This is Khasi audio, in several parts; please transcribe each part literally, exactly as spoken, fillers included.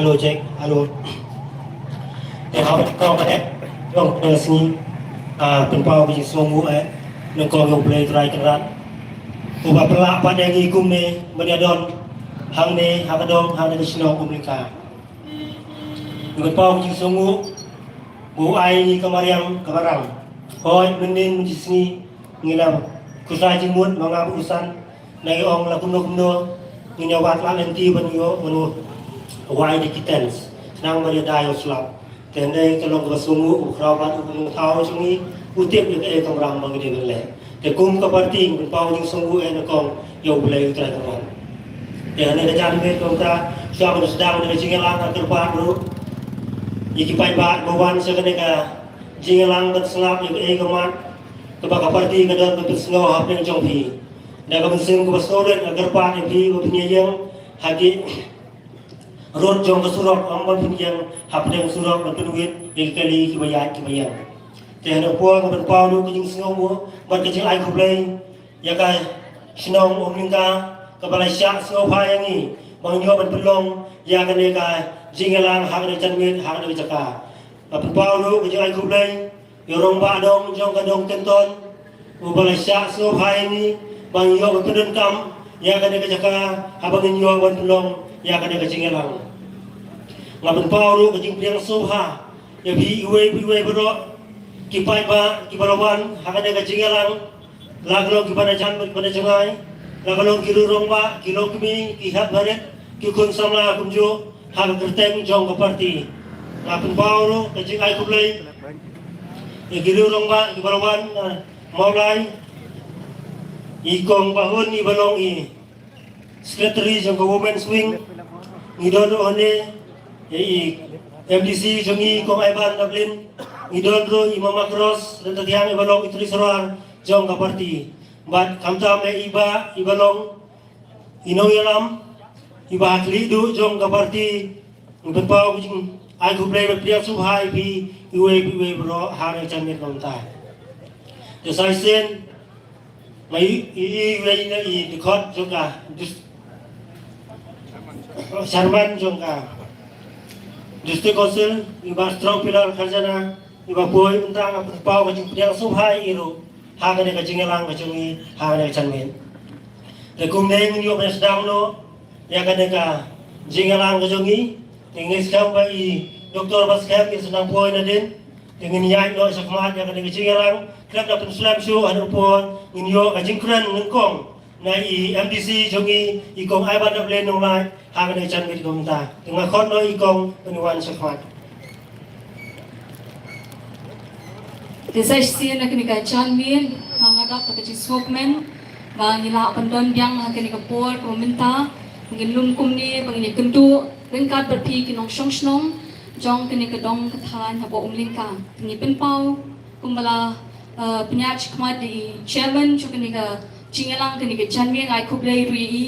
Hello, check. Hello. Te haba kong eh, kong eh sngi, ah, pynpaw ka jingsngewnguh eh, nyngkong ïa U Blei Trai Kynrad uba pynlah pat ïa ngi kumne ban ïadon hangne ha ka dong, hangne ka shnong Umlyngka. Ngi pynpaw ka jingsngewnguh ba u ai ngi ka mariang ka marang. Hooid, mynnin mynjynjar sngi ngi la khuslai jingmut ma nga bad u San, ngi ong la kumno kumno ngin ïa wad la lynti ban ïoh mano wai da ki tents, khnang ban ïada ïa u slap. Te hynrei ka long kaba sngewnguh, u khraw bad u nongthaw jong ngi u tip ïa kaei ka kamram ba ngi dei ban leh. Te kum ka party ngi pynpaw jingsngewnguh eh nyngkong ïa U Blei U Trai Kynrad. Te ha kane ka janmiet kumta, shuwa ban sdang da ka jingïalang, nga kyrpad ruh ïa ki paidbah ba wan sha kane ka jingïalang ban sngap ïa kaei ka mat kaba ka party ka don ban pynsngew hapdeng jong phi. Da ka mynsiem kaba sngewrit nga kyrpad ïa phi ba phin ïeng ha ki rud jong ka surok, ym ban pynïeng hapdeng surok ban pynwit ïa ki kali kiba ïaid kiba ïeng. Te ha kane ka por nga pynpaw ruh ka jingsngewnguh bad ka jingai khublei ïa ka shnong Umlyngka kaba la shah sngewbha ïa ngi ba ngin ïoh ban pynlong ïa kane ka jingïalang ha kane ka janmiet, ha kane ka jaka. Nga pynpaw ruh ka jingai khublei ïa u rangbah dong jong ka dong Kenton uba la shah sngewbha ïa ngi ba ngin ïoh ban pyndonkam ïa kane ka jaka haba ngin ïoh ban pynlong ïa kane ka jingïalang. Nga pynpaw ruh ka jingpdiang sngewbha ïa phi iwei pa iwei baroh ki paidbah kiba la wan ha kane ka jingïalang, la ka long kiba na jan bad kiba na jngai, la ka long ki rangbah, ki longkmie, ki hep barit, ki khun samla kumjuh ha ka kyrteng jong ka party. Nga pynpaw ruh ka jingai khublei ïa ki rangbah kiba la wan na Mawlai, i Kong Bahun iba long i Secretary jong ka Women's Wing. Ngi don ruh hangne ïa i M D C jong ngi, Kong Ivan Dablin. Ngi don ruh i Mama Cross Ryntathiang iba long i Treasurer jong ka party. Bad khamtam ïa i Bah iba long i nongïalam iba ha khlieh duh jong ka party. Ngi pynpaw ka jingai khublei bad pdiang sngewbha ïa phi iwei pa iwei baroh ha kane ka janmiet kumta. Te sa shisien nga ïohi ïa i dkhot jong ka dis-, Chairman jong ka District Council, i Bah Strong Pillar Kharjana, iba poi mynta, nga pynpaw ka jingpdiang sngewbha ïa i ruh ha kane ka jingïalang ka jong ngi ha kane ka janmiet. Te kumne ngin ïoh ban sdang noh ïa kane ka jingïalang ka jong ngi. Te ngi skhem ba i Doctor Batskhem in sa nang poi nadien. Te ngin ïaid noh shakhmat ïa kane ka jingïalang. Khlem da pynslem shuh, ha kane ka por ngin ïoh ka jingkren nyngkong na i M D C jong ngi, i Kong Ivan Dablin Nonglait, ha kane ka janmiet kumta. Te nga khot noh i Kong ban wan shakhmat. Te sa shisien na kane ka janmiet, nga dap da ka jingsngewkmen ba ngi lah ban don biang ha kane ka por kaba mynta. Ngin lum kumne ba ngin ïakynduh ryngkat bad phi ki nongshong shnong jong kane ka dong ka thaiñ hapoh Umlyngka. Te ngi pynpaw kumba la, eh, pynïaid shakhmat da i Chairman jong kane ka jingïalang kane ka janmiet, ai khublei ruh ïa i.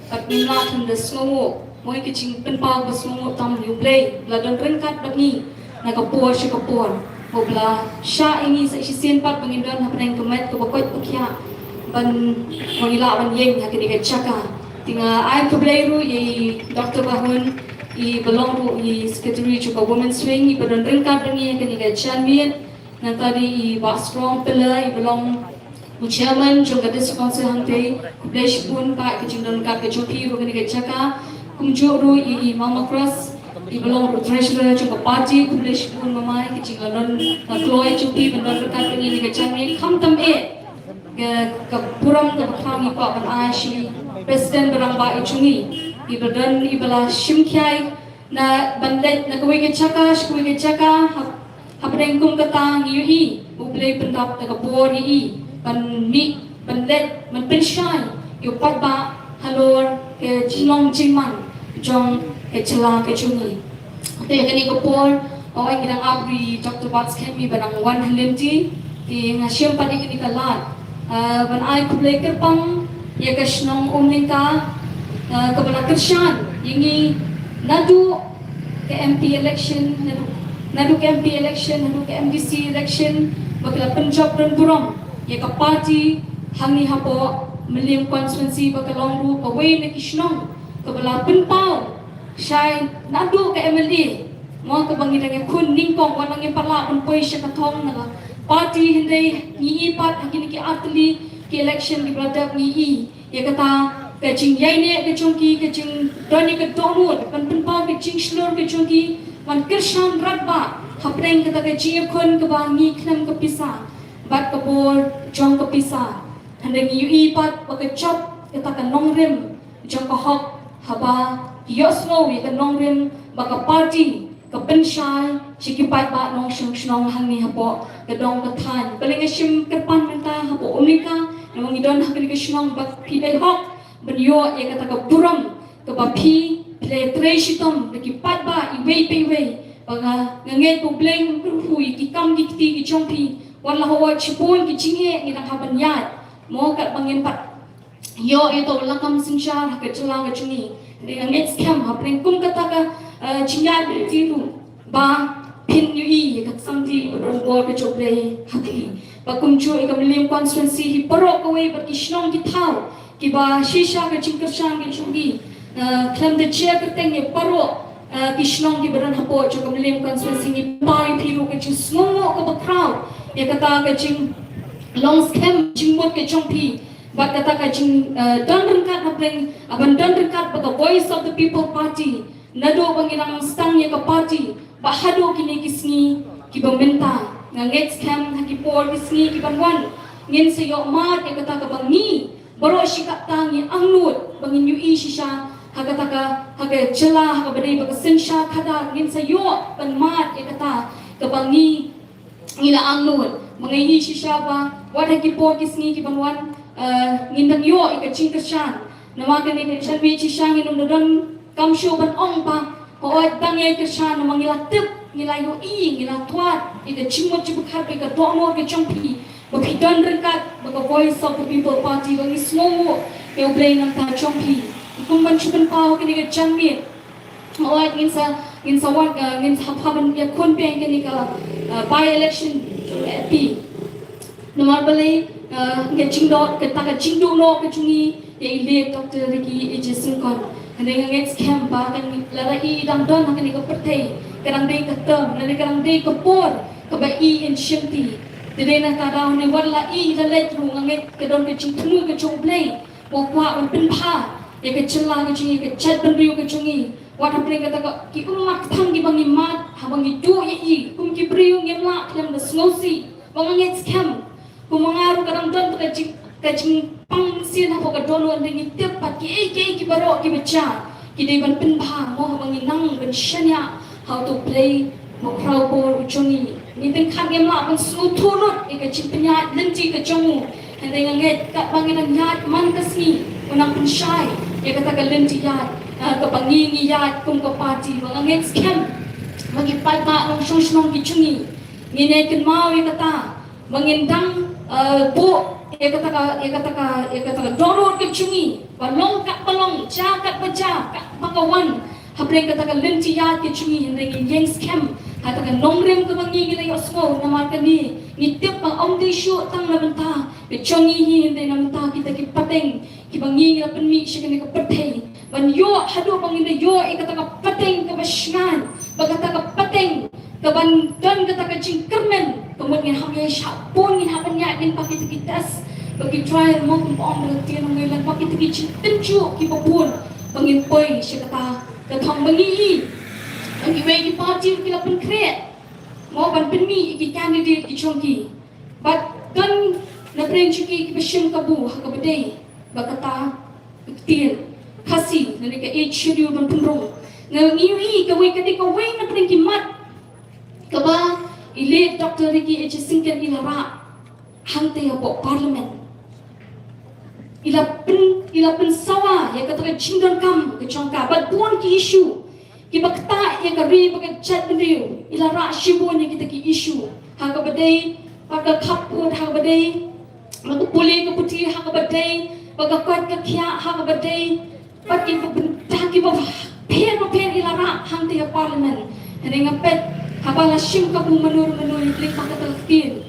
Bad ngim lah ban da sngewnguh, mo, ïa ka jingpynpaw ba sngewbha tam ïa U Blei ba la don ryngkat bad ngi na ka por sha ka por. Mo, ba la shah ïa ngi sa shisien pat ba ngin don hapdeng ka met kaba koit ba khiah ban, mo, ngi lah ban ïeng ha kane ka jaka. Te nga ai khublei ruh ïa i Doctor Bahun, iba long ruh i Secretary jong ka Women's Wing, iba don ryngkat bad ngi ha kane ka janmiet. Nangta dei i Bah Strong Pillar, iba long u Chairman jong ka District Council hangtei. Khublei shibun pat ka jingdon ryngkat ka jong phi ruh ha kane ka jaka. Kumjuh ruh i, i Mama Cross, iba long ruh Treasurer jong ka party. Khublei shibun Mama, ka jingdon ryngkat ka jong phi ban don ryngkat bad ngi ha kane ka janmiet. Khamtam eh ka, ka burom kaba khraw ngi kwah ban ai sha i President ba rangbah i jong ngi, iba don, iba la shim khia na ban leit na kawei ka jaka sha kawei ka jaka, hap-, hapdeng kum kata ngi ïohi U Blei pyndap da ka bor ïa i ban mih, ban leit, ban pynshai ïa u paidbah halor ka jinglong jingman jong ka jylla ka jong ngi. Te ha kane ka por, oi, ngi dang ap ruh ïa i Doctor Batskhem iba dang wan ha lynti. Te nga shim pat ïa kane ka lad, ah, ban ai khublei kyrpang ïa ka shnong Umlyngka, ah, kaba la kyrshan ïa ngi naduh ka M P election, naduh, naduh ka M P election, naduh ka M D C election, ba ka la pynjop don burom ïa ka party hangne hapoh Mylliem constituency, ba ka long ruh kawei na ki shnong kaba la pynpaw Shai naduh ka M L A, mo, kaba ngi dang ïakhun nyngkong, wat la ngim pat lah ban poi sha ka thong na ka party, hynrei ngi i pat ha kine ki artylli ki election kiba la dep, ngi i ïa kata ka jingïaineh ka jong ki, ka jingdon ïa ka dohnud ban pynpaw ka jingshlur ka jong ki, ban kyrshan radbah hapdeng kata ka jingïakhun kaba ngi khlem ka pisa bad ka bor jong ka pisa. Hynrei ngi ïohi pat ba ka jop kata ka nongrim jong ka hok haba ki ïohsngew ïa ka nongrim ba ka party ka pynshai sha ki paidbah nongshong shnong hangne hapoh ka dong ka thaiñ. Balei nga shim kyrpad mynta hapoh Umlika, namar ngi don ha kane ka shnong, ba phi dei hok ban ïoh ïa kata ka burom kaba phi, phi la trei shitom da ki paidbah iwei pa iwei. Ba nga, nga ngeit ba U Blei un kyrkhu ïa ki kam ki kti ki jong phi. Wat la hawai shibun ki jingeh ngi dang hap ban ïaid, mo, katba ngim pat ïoh ïa uto u lakam synshar ha ka jylla ka jong ngi. Hynrei nga ngeit skhem hapdeng kum kata ka, eh, jingïaid lynti ruh ba phin ïohi ïa ka samti bad ka bor ka jong U Blei ha phi. Ba kumjuh ïa ka Mylliem constituency hi baroh kawei bad ki shnong ki thaw kiba shisha ka jingkyrshan ka jong ki, eh, khlem da jia kyrteng ïa baroh, eh, ki shnong kiba don hapoh jong ka Mylliem constituency. Ngi pynpaw ïa phi ruh ka jingsngewnguh kaba khraw ïa kata ka jinglong skhem jingmut ka jong phi bad kata ka jing, eh, don ryngkat hapdeng, ah, ban don ryngkat bad ka Voice of the People Party. Naduh ba ngi dang sdang ïa ka party bad haduh kine ki sngi kiba mynta, nga ngeit skhem ha ki por ki sngi ki ban wan ngin sa ïoh mad ïa kata kaba ngi baroh shi katta ngi angnud ba ngin ïohi shisha ha kata ka, ha ka jylla, ha kaba dei bad ka synshar khadar, ngin sa ïoh ban mad ïa kata kaba ngi ngi la angnud. Ma nga ïohi shisha ba wat ha ki por ki sngi ki ban wan, eh, ngin dang ïoh ïa ka jingkyrshan. Namar kane ka janmiet shisha ngin ym da don kam shuh ban ong ba hooid dang ïai kyrshan, namar ngi la tip, ngi la ïohi, ngi la twad ïa ka jingmut jingpyrkhat bad ka dohnud ka jong phi ba phi don ryngkat bad ka Voice of the People Party. Ba ngi sngewnguh ïa U Blei na ka bynta jong phi. Kum ban shu pynpaw kane ka janmiet, hooid ngin sa, ngin sa wan, eh, ngin sa hap ban ïakhun biang kane ka, eh, by election, eh, MP. Namar balei, eh, ka jingdon, kata ka jingduh noh ka jong ngi ïa i late Doctor Ricky A J Syngkon. Hynrei nga ngeit skhem ba kan, lada i dang don ha kane ka pyrthei, ka dang dei ka term, lane ka dang dei ka por kaba i in shimti. Te dei na ka daw ne wat la i da leit ruh, nga ngeit ka don ka jingthmu ka jong U Blei ba u kwah ban pynbha ïa ka jylla ka jong ngi, ka jaitbynriew ka jong ngi. Wat hapdeng kata ka, ki ummat kthang kiba ngi mad, haba ngi duh ïa i kum ki briew ngim lah khlem da sngewsih. Ba nga ngeit skhem, kumba nga ruh ka dang don ka jing, ka jingpang mynsiem hapoh ka dohnud, hynrei ngi tip pat kiei kiei ki baroh kiba jia ki dei ban pynbha, mo, haba ngi nang ban shaniah ha uto U Blei ba khraw bor u jong ngi. Ngi tyngkhat ngim lah ban sngewthuh lut ïa ka jingpynïaid lynti ka jong u. Hynrei nga ngeit katba ngi dang ïaid man ka sngi, u nang pynshai ïa kata ka lynti ïaid, eh, kaba ngi ngi ïaid kum ka party. Ba nga ngeit skhem ba ki paidbah nongshong shnong ki jong ngi, ngin ïai kynmaw ïa kata ba ngin dang, eh, buh ïa kata ka, ïa kata ka, ïa kata ka dohnud ka jong ngi ba long katba long, jia katba jia, katba ka wan hapdeng kata ka lynti ïaid ka jong ngi. Hynrei ngi ïeng skhem ha kata ka nongrim kaba ngi ngi la ïohsngew. Namar kane ngi tip ba ym dei shuh tang na bynta ka jong ngi hi, hynrei na bynta kita ki pateng kiba ngi ngi la pynmih sha kane ka pyrthei. Ban ïoh haduh ba ngin da ïoh ïa kata ka pateng kaba shngaiñ, ba kata ka pateng kaban don kata ka jingkyrmen, ka mut ngin hap ïa shah bun, ngin hap ban ïaid lyngba kita ki test, ba ki trial, mo, kumba ong da ka ktien Nongwei, lyngba kita ki jingtynjuh kiba bun ba ngin poi sha kata ka thong. Ba ngi i ba kiwei ki party ki la pynkhreh, mo, ban pynmih ïa ki candidate ki jong ki. Bad don na pdeng jong ki kiba shim kabu ha kaba dei bad kata ka ktien Khasi, lane ka Eighth Schedule ban pynrung. Nga, ngi ïohi kawei, ka dei kawei na pdeng ki mat kaba i late Doctor Ricky A J Syngkon i la rah hangtei hapoh Parliament. I la pyn, i la pynsawa ïa kata ka jingdonkam ka jong ka bad bun ki issue kiba ktah ïa ka ri bad ka jaitbynriew. I la rah shibun ïa kita ki issue, ha kaba dei bad ka khappud, ha kaba dei bad ka pule ka puthi, ha kaba dei bad ka koit ka khiah, ha kaba dei bad kiba bynta kiba pher ba pher i la rah hangtei ha Parliament. Hynrei nga peit haba la shim kabu mano mano lyngba kata ka ktien,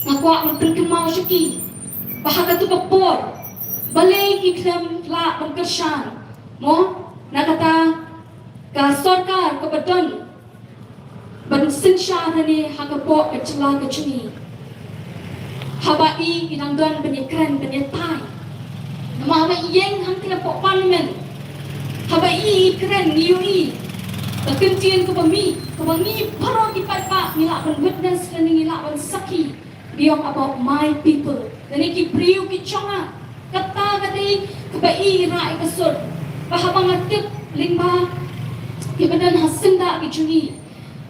nga kwah ban pynkynmaw sha ki ba ha katu ka por balei ki khlem lah ban kyrshan, mo? Na kata ka sorkar kaba don ban synshar hangne ha ka pok ka jylla ka jong ngi. Haba i i dang don ban ïakren ban ïatai. Namar haba i ïeng hangta ha pok parliament, haba i i kren ngi ïohi ka kyntien kaba mih, kaba ngi baroh ki paidbah ngi lah ban witness lane ngi lah ban sakhi. Biang about my people. Lane ki briew ki jong nga. Kata ka dei kaba i rah ïa ka sur. Ba haba nga tip lyngba kiba don ha syndah ki jong i,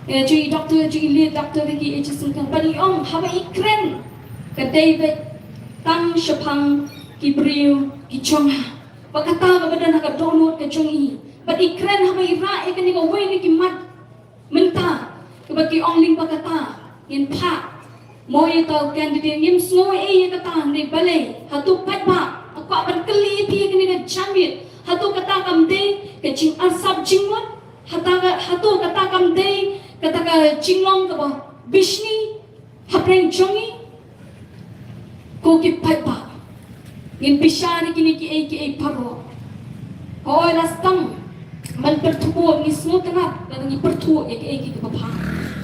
eh, jong i Doctor, jong i late Doctor Ricky A J Syngkon, ba i ong haba i kren ka dei beit tang shaphang ki briew ki jong nga. Ba kata kaba don ha ka dohnud ka jong i. Ba i kren haba i rah ïa kane kawei na ki mat mynta, kaba ki ong lyngba kata ngin phah mo ïa uta u candidate, ngim sngew ei ïa kata. Hynrei balei? Hato paidbah, nga kwah ban kylli ïa phi kane ka janmiet, hato kata kam dei ka jingarsap jingmut? Hata ka, hato kata kam dei kata ka jinglong kaba bishni hapdeng jong ngi? Ko ki paidbah, ngin bishar ïa kine kiei kiei baroh. Hooid, la sdang ban pyrthuh, ngi sngewtynnat lada ngi pyrthuh ïa kiei kiei kiba bha.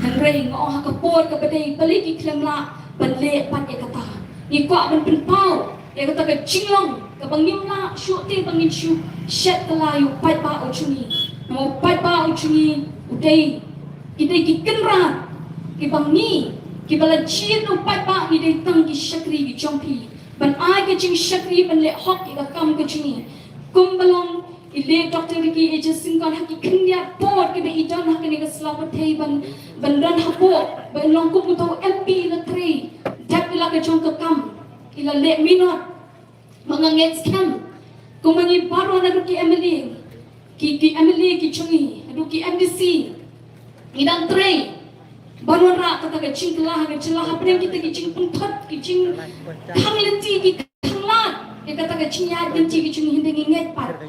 Hynrei nga ong ha ka por kaba dei, balei ki khlem lah ban leh pat ïa kata? Ngi kwah ban pynpaw ïa kata ka jinglong kaba ngim lah shuh te ba ngin shu shet kylla ïa u paidbah u jong ngi. Namar u paidbah u jong ngi u dei, ki dei ki kynrad kiba ngi, kiba la jied da u paidbah, ngi dei tang ki shakri ki jong phi. Ban ai ka jingshakri, ban leh hok ïa ka kam ka jong ngi. Kumba long i late Doctor Ricky A J Syngkon, ha ki khyndiat por kiba i don ha kane ka sla pyrthei ban, ban don hapoh, ban long kum uta u M P, i la trei dep ïa la ka jong ka kam, i la leh minot. Ba nga ngeit skhem, kumba ngi baroh naduh ki M L A, ki, ki M L A ki jong ngi, naduh ki M D C, ngi dang trei ban wanrah kata ka jingkylla ha ka jylla hapdeng kita ki jingpynthut, ki jingkhang lynti, ki khang lad ïa kata ka jingïaid lynti ki jong ngi. Hynrei ngi ngeit pat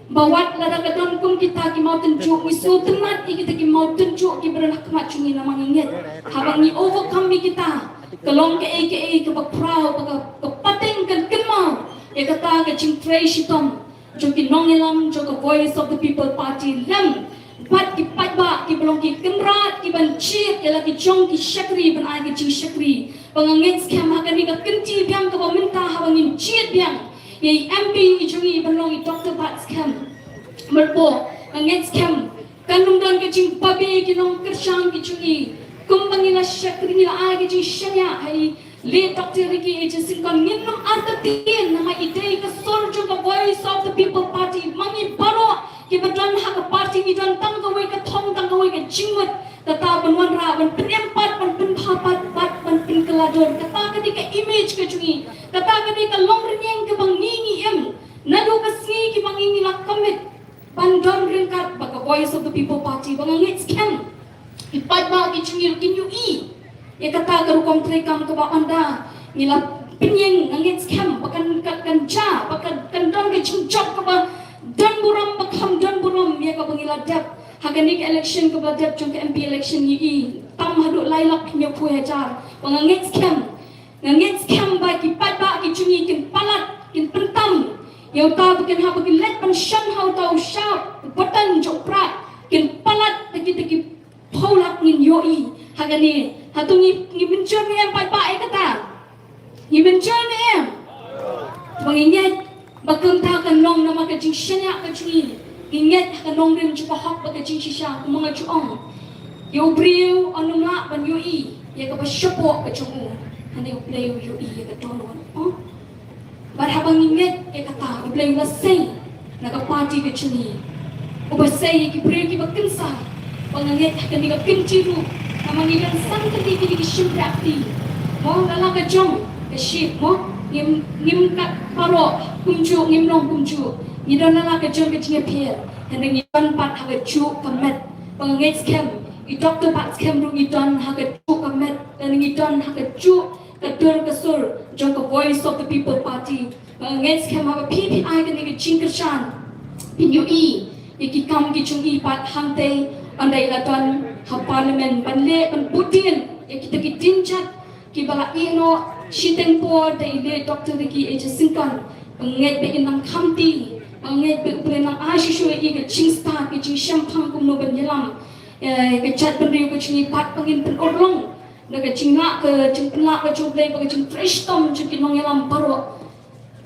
ba wat lada ka don kum kita ki mawtynjuh, ngi sngewtynnat ïa kita ki mawtynjuh kiba don ha khmat jong ngi, namar ngi ngeit haba ngi overcome ïa kita, ka long kaei kaei kaba khraw, ba ka, ka pateng kan kynmaw ïa kata ka jingtrei shitom jong ki nongïalam jong ka Voice of the People Party lem bad ki paidbah kiba long ki kynrad kiban jied ïa la ki jong ki shakri ban ai ka jingshakri. Ba nga ngeit skhem ha kane ka kynti biang kaba mynta, haba ngin jied biang ïa i M P i jong ngi ban long i Doctor Batskhem Myrboh, nga ngeit skhem kan ym don ka jingbabe ki nongkyrshan ki jong ngi. Kumba ngi la shakri, ngi la ai ka jingshaniah ha i late Doctor Ricky A J Syngkon, ngin ym artatien, namar i dei ka sur jong ka Voice of the People Party. Ma ngi baroh kiba don ha ka party ngi don tang kawei ka thong, tang kawei ka jingmut, kata ban wanrah, ban pynim pat, ban pynbha pat, bad ban pynkylla dur. Kata ka dei ka image ka jong ngi, kata ka dei ka longrynïeng kaba ngi, ngi im naduh ka sngi kiba ngi, ngi la commit ban don ryngkat bad ka Voice of the People Party. Ba nga ngeit skhem i paidbah ki jong ngi ruh kin ïohi ïa kata ka rukom treikam kaba ynda ngi la pynïeng. Nga ngeit skhem ba kan, kan, kan jia, ba kan, kan don ka jingjop kaba don burom, ba kham don burom ïa kaba ngi la dep ha kane ka election kaba la dep jong ka M P election. Ngi i tam haduh lai lak hynñiewphew hajar. Ba nga ngeit skhem, nga ngeit skhem ba ki paidbah ki jong ngi kin palat, kin pyntam ïa uta ba kin, haba kin leit ban shon ha uta u sha button jong u prad, kin palat da kita ki phew lak. Ngin ïohi ha kane. Hato ngi, ngi mynjur ne em paidbah ïa kata? Ngi mynjur ne em? Ba ngi ngeit ba kumta kan long namar ka jingshaniah ka jong ngi. Ngi ngeit ha ka nongrim jong ka hok bad ka jingshisha, kumba nga ju ong. Ïa u briew un ym lah ban ïohi ïa kaba shapoh ka jong u, hynrei U Blei u ïohi ïa ka dohnud. Bad haba ngi ngeit ïa kata, U Blei u la sei na ka party ka jong ngi. Uba sei ïa ki briew kiba kynsai. Ba nga ngeit ha kane ka kynti ruh, namar ngi don san tylli kine ki shympriahti. Mo, la la ka jong ka ship, mo, ngim, ngim kat baroh kumjuh, ngim long kumjuh. Ngi don la la ka jong ka jingïapher, hynrei ngi don pat ha kajuh ka met. Ba nga ngeit skhem i Doctor Batskhem ruh ngi don ha kajuh ka met, lane ngi don ha kajuh ka dur ka sur jong ka Voice of the People Party. Ba nga ngeit skhem haba phi, phi ai kane ka jingkyrshan, phin ïohi ïa ki kam ki jong i pat hangtei, ynda i la don ha Parliament ban leh, ban bud dien ïa kita ki dienjat kiba la ïehnoh shiteng por da i late Doctor Ricky A J Syngkon. Ba nga ngeit ba in nang khamti, Ngeit ba U Blei nang ai shuh shuh ïa ka jingstad, ka jingshemphang kumno ban ïalam ïa ka jaitbynriew ka jong ngi, pat ba ngin pynurlong da ka jinglah, ka jingpynlah ka jong U Blei bad ka jingtrei shitom jong ki nongïalam baroh.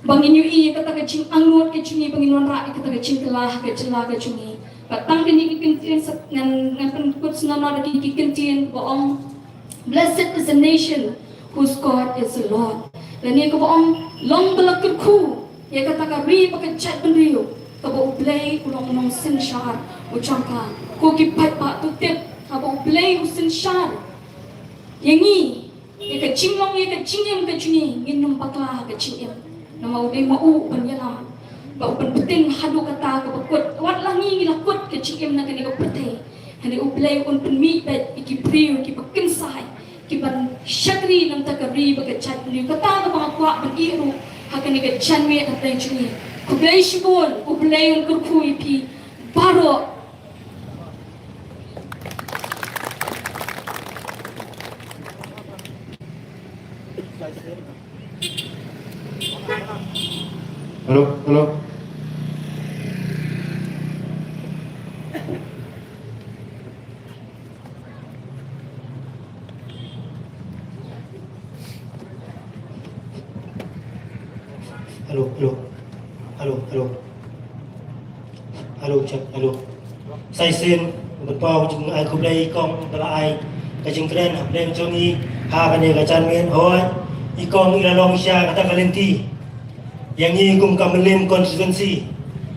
Ba ngin ïohi ïa kata ka jingangnud ka jong ngi, ba ngin wanrah ïa kata ka jingkylla ha ka jylla ka jong ngi. Bad tang kine ki kyntien sa ngan, ngan pynkut sngewbha da kine ki kyntien ba ong, "Blessed is the nation whose God is the Lord." Lane kaba ong, long ba la kyrkhu ïa kata ka ri bad ka jaitbynriew kaba U Blei u long u nongsynshar u jong ka. Ko ki paidbah, to tip, haba U Blei u synshar ïa ngi, ïa ka jinglong, ïa ka jingim ka jong ngi, ngin ym bakla ha ka jingim. Namar U Blei ma u u ban ïalam bad u ban pynbtin haduh katta kaba kut. Wat la ngi ngi la kut ka jingim na kane ka pyrthei, hynrei U Blei un pynmih beit ïa ki briew kiba kynsai, ki ban shakri na kata ka ri bad ka jaitbynriew. Kata kaba nga kwah ban ïeh ruh ha kane ka janmiet hapdeng jong ngi. Khublei shibun, U Blei un kyrkhu ïa phi baroh. Hello, hello. Hello, hello. Hello, hello. Hello, check, hello. Sa shisien, bad pa u jong ai khublei ïa i kong ba la ai ka jingkren hapdeng jong ngi ha kane ka janmiet. Hooid, i kong i la long sha kata ka lynti ïa ngi kum ka Mylliem constituency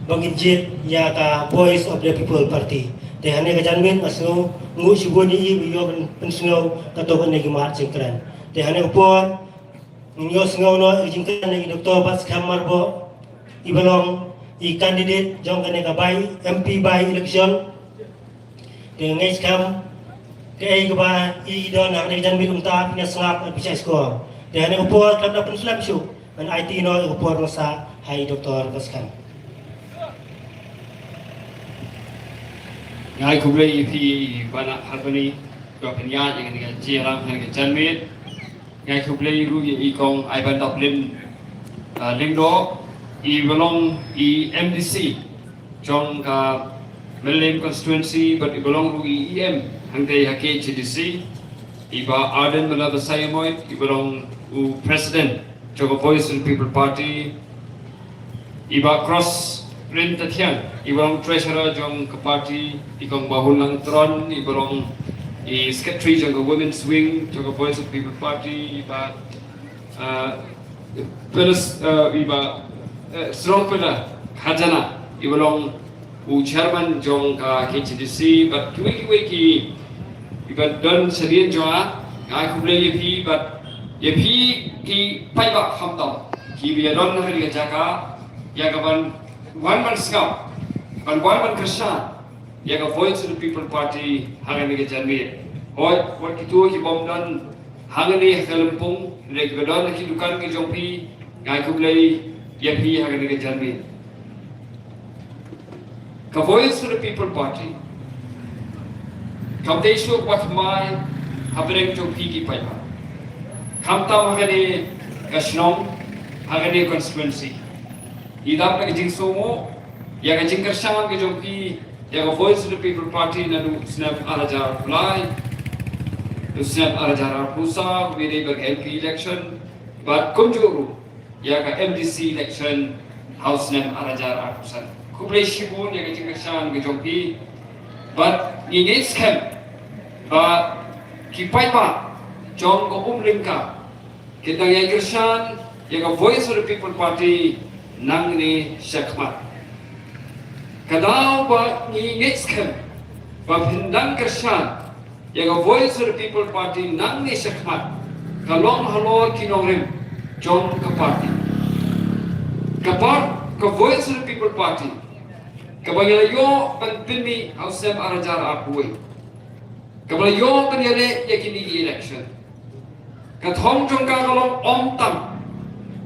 ba ngin jied ïa ka Voice of the People Party. Te hane ka janmiet nga sngewnguh shibun ïa i ba i ïoh ban pynsngew katto katne ki mat jingkren. Te hane ka por ngin ïohsngew noh ïa ka jingkren na i Doctor Batskhem Myrboh, i ba long i candidate jong kane ka by, M P by election. Te ngeit skhem kaei kaba i don ha kane ka janmiet, kumta phin ïa sngap, phin ïa sngap. Te hane ka por khlem da pynslem shuh, ngan aiti noh ïa ka por ban sah ha i Doctor Batskhem. Nga ai khublei ïa phi i Bah Harbani, ba phin ïaid ïa kane ka jingïalang ha kane ka janmiet. Nga ai khublei ruh ïa i kong Aibandaplin, ah, Lyngdoh, i ba long i M D C jong ka Mylliem constituency, bad i ba long ruh i E M hangtei ha K H A D C, i Bah Ardent Miller Basaiawmoit, i ba long u president jong ka Voice of the People Party, i Bah Crossrinctathiang, i ba long treasurer jong ka party, i kong Bah Hunlangtron, i ba long i secretary jong ka women's wing jong ka Voice of the People Party, i Bah, uh, Phyllis, uh, i Bah, uh, Srongpela Khajana, i ba long u chairman jong ka K H A D C, bad kiwei kiwei ki, ki ba don shadien jong nga. Nga ai khublei ïa phi, bad ïa phi ki paidbah khamtam kiba ïa don ha kane ka jaka, ïa ka ban wan ban sngap, ban wan ban kyrshan ïa ka Voice of the People Party ha kane ka janmiet. Hooid, wat kito ki bym don hangne ha Kalimpong, hynrei kiba don ha ki dukan ki jong phi, nga ai khublei ïa phi ha kane ka janmiet. Ka Voice of the People Party kam dei shuh kaba thymmai hapdeng jong phi ki paidbah, khamtam ha kane ka shnong, ha kane ka constituency. Ngi dap da ka jingsngewnguh ïa ka jingkyrshan ka jong phi ïa ka Voice of the People Party naduh u snem ar hajar arphew lai, u snem ar hajar arphew saw, kaba ïadei bad ka M P election, bad kumjuh ruh ïa ka M D C election ha u snem ar hajar arphew san. Khublei shibun ïa ka jingkyrshan ka jong phi, bad ngi ngeit skhem ba ki paidbah jong ka Umlyngka kin dang ïai kyrshan ïa ka Voice of the People Party nangne shakhmat. Ka daw ba ngi ngeit skhem ba phin dang kyrshan ïa ka Voice of the People Party nangne shakhmat ka long halor ki nongrim jong ka party. Ka par-, ka Voice of the People Party kaba ngi la ïoh ban pynmih ha u snem ar hajar arphew wei, kaba la ïoh ban ïaleh ïa kine ki election. Ka thong jong ka ka long ym tang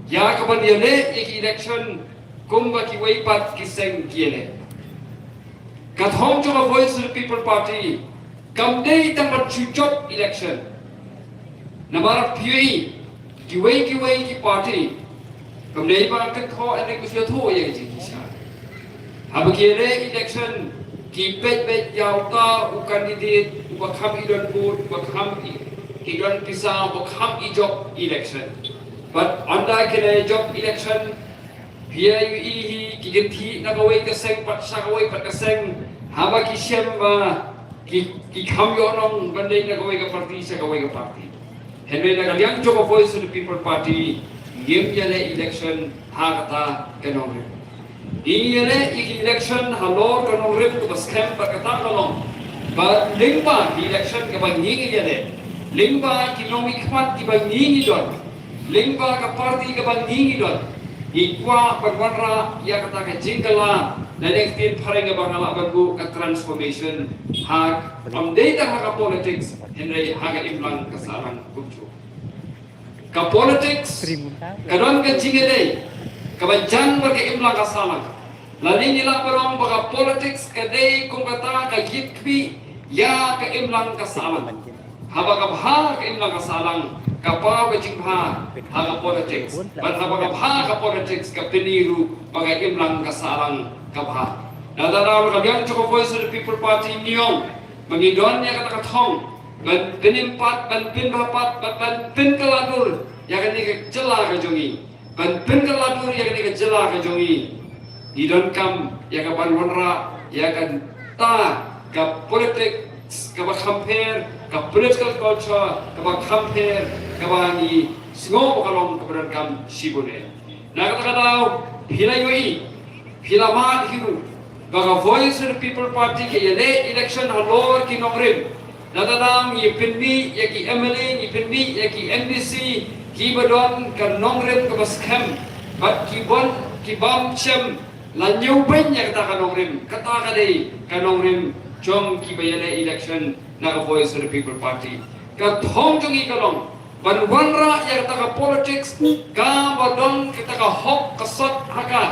ïa ka ban ïaleh ïa ki election kumba kiwei pat ki seng ki ïaleh. Ka thong jong ka Voice of the People Party kam dei tang ban shu jop election. Namar phi ïohi, kiwei kiwei ki party kam dei ban kynthoh, hynrei ki shu ïathuh ïa ka jingkyrshan. Haba ki ïaleh election, ki peit beit ïa uta u candidate uba kham i don vote, uba kham i, i don pisa, uba kham i jop election. Bad ynda ki la jop election, phi ïohi hi, ki kynthih na kawei ka seng pat sha kawei pat ka seng, haba ki shem ba ki, ki kham ïoh nong ban dei na kawei ka party sha kawei ka party. Hynrei na ka liang jong ka Voice of the People Party, ngim ïaleh election ha kata ka nongrim. Ngi ïaleh election halor ka nongrim kaba skhem bad kata ka long ba lyngba election kaba ngi ngi ïaleh, lyngba ki nongmihkhmat kiba ngi ngi don, lyngba ka party kaba ngi ngi don, ngi kwah ban wanrah ïa kata ka jingkylla, lane ka ktien phareng kaba nga lah ban buh ka transformation, ha, ym dei tang ha ka politics, hynrei ha ka imlang ka sahlang kumjuh. Ka politics ka don ka jingïadei kaba jan bad ka imlang ka sahlang. Lane ngi lah ban ong ba ka politics ka dei kum kata ka ïit khmih ïa ka imlang ka sahlang. Haba ka bha ka imlang ka sahlang, ka paw ka jingbha ha ka politics. Bad haba ka bha ka politics, ka pyni ruh ba ka imlang ka sahlang ka bha. Na kata ka daw, na ka liang jong ka Voice of the People Party ngi ong ba ngi don ïa kata ka thong ban pynim pat, ban pynbha pat, ban, ban pynkylla dur ïa kane ka jylla ka jong ngi. Ban pynkylla dur ïa kane ka jylla ka jong ngi, ngi donkam ïa ka ban wanrah ïa kata ka politics kaba kham pher, ka political culture kaba kham pher, kaba ngi sngew ba ka long kaba donkam shibun eh. Na kata ka daw, phi la ïohi, phi la mad hi ruh ba ka Voice of the People Party ka ïaleh election halor ki nongrim. Na kata ka daw ngi pynmih ïa ki M L A, ngi pynmih ïa ki M D C kiba don ka nongrim kaba skhem bad ki bym, ki bym shym la ñiew beiñ ïa kata ka nongrim. Kata ka dei ka nongrim jong kiba ïaleh election na ka Voice of the People Party. Ka thong jong ngi ka long ban wanrah ïa kata ka politics kaba don kata ka hok ka sot ha ka.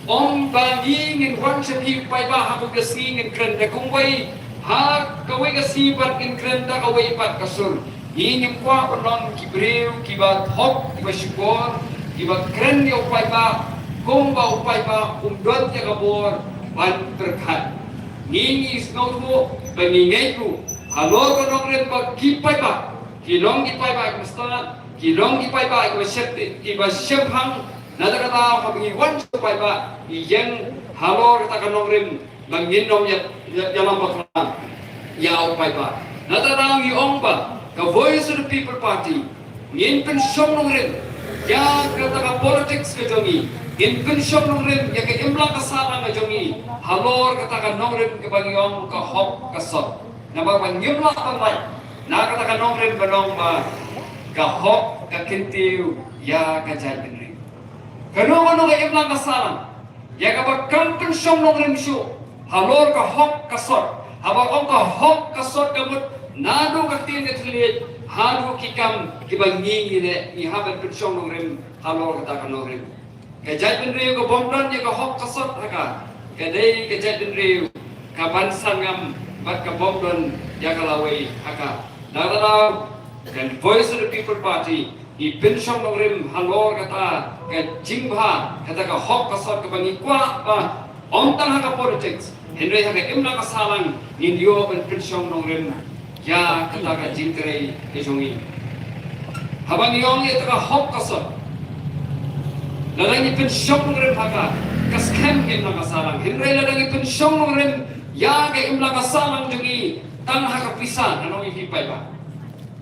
Ym ba ngi ngin wan sha phi u paidbah ha kawei ka sngi, ngin kren da kumwei ha kawei ka sngi bad ngin kren da kawei pat ka sur. Ngi ngim kwah ban long ki briew kiba thok, kiba shukor, kiba kren ïa u paidbah kumba u paidbah um don ïa ka bor ban pyrkhat. Ngi ngi sngewthuh ba ngi ngeit ruh halor ka nongrim ba ki paidbah ki long ki paidbah kiba stad, ki long ki paidbah kiba shem, kiba shemphang. Na kata ka daw haba ngi wan sha u paidbah, ngi ïeng halor kata ka nongrim ba ngin ym ïa, ïa, ïalam bakla ïa u paidbah. Na kata ka daw ngi ong ba ka Voice of the People Party ngin pynshong nongrim ïa kata ka politics ka jong ngi, ngin pynshong nongrim ïa ka imlang ka sahlang ka jong ngi halor kata ka nongrim kaba ngi ong ka hok ka sot. Namar ba ngim lah ban lait na kata ka nongrim ba long ba ka hok ka kyntiew ïa ka jaitbynriew. Kano kano ka imlang ka sahlang ïa kaba kam pynshong nongrim shuh halor ka hok ka sot. Haba ong ka hok ka sot ka mut naduh ka ktien ka thylliej haduh ki kam kiba ngi ngi leh, ngi hap ban pynshong nongrim halor kata ka nongrim. Ka jaitbynriew ka bym don ïa ka hok ka sot ha ka, ka dei ka jaitbynriew ka ban sangam bad ka bym don ïa ka lawei ha ka. Na kata ka daw ka Voice of the People Party ngi pynshong nongrim halor kata ka jingbha, kata ka hok ka sot kaba ngi kwah ba ym tang ha ka politics, hynrei ha ka imlang ka sahlang ngin ïoh ban pynshong nongrim ïa kata ka jingtrei ka jong ngi. Haba ngi ong ïa kata ka hok ka sot, lada ngi pynshong nongrim ha ka, ka skhem ka imlang ka sahlang. Hynrei lada ngi pynshong nongrim ïa ka imlang ka sahlang jong ngi tang ha ka pisa, ngan ong ïa phi paidbah,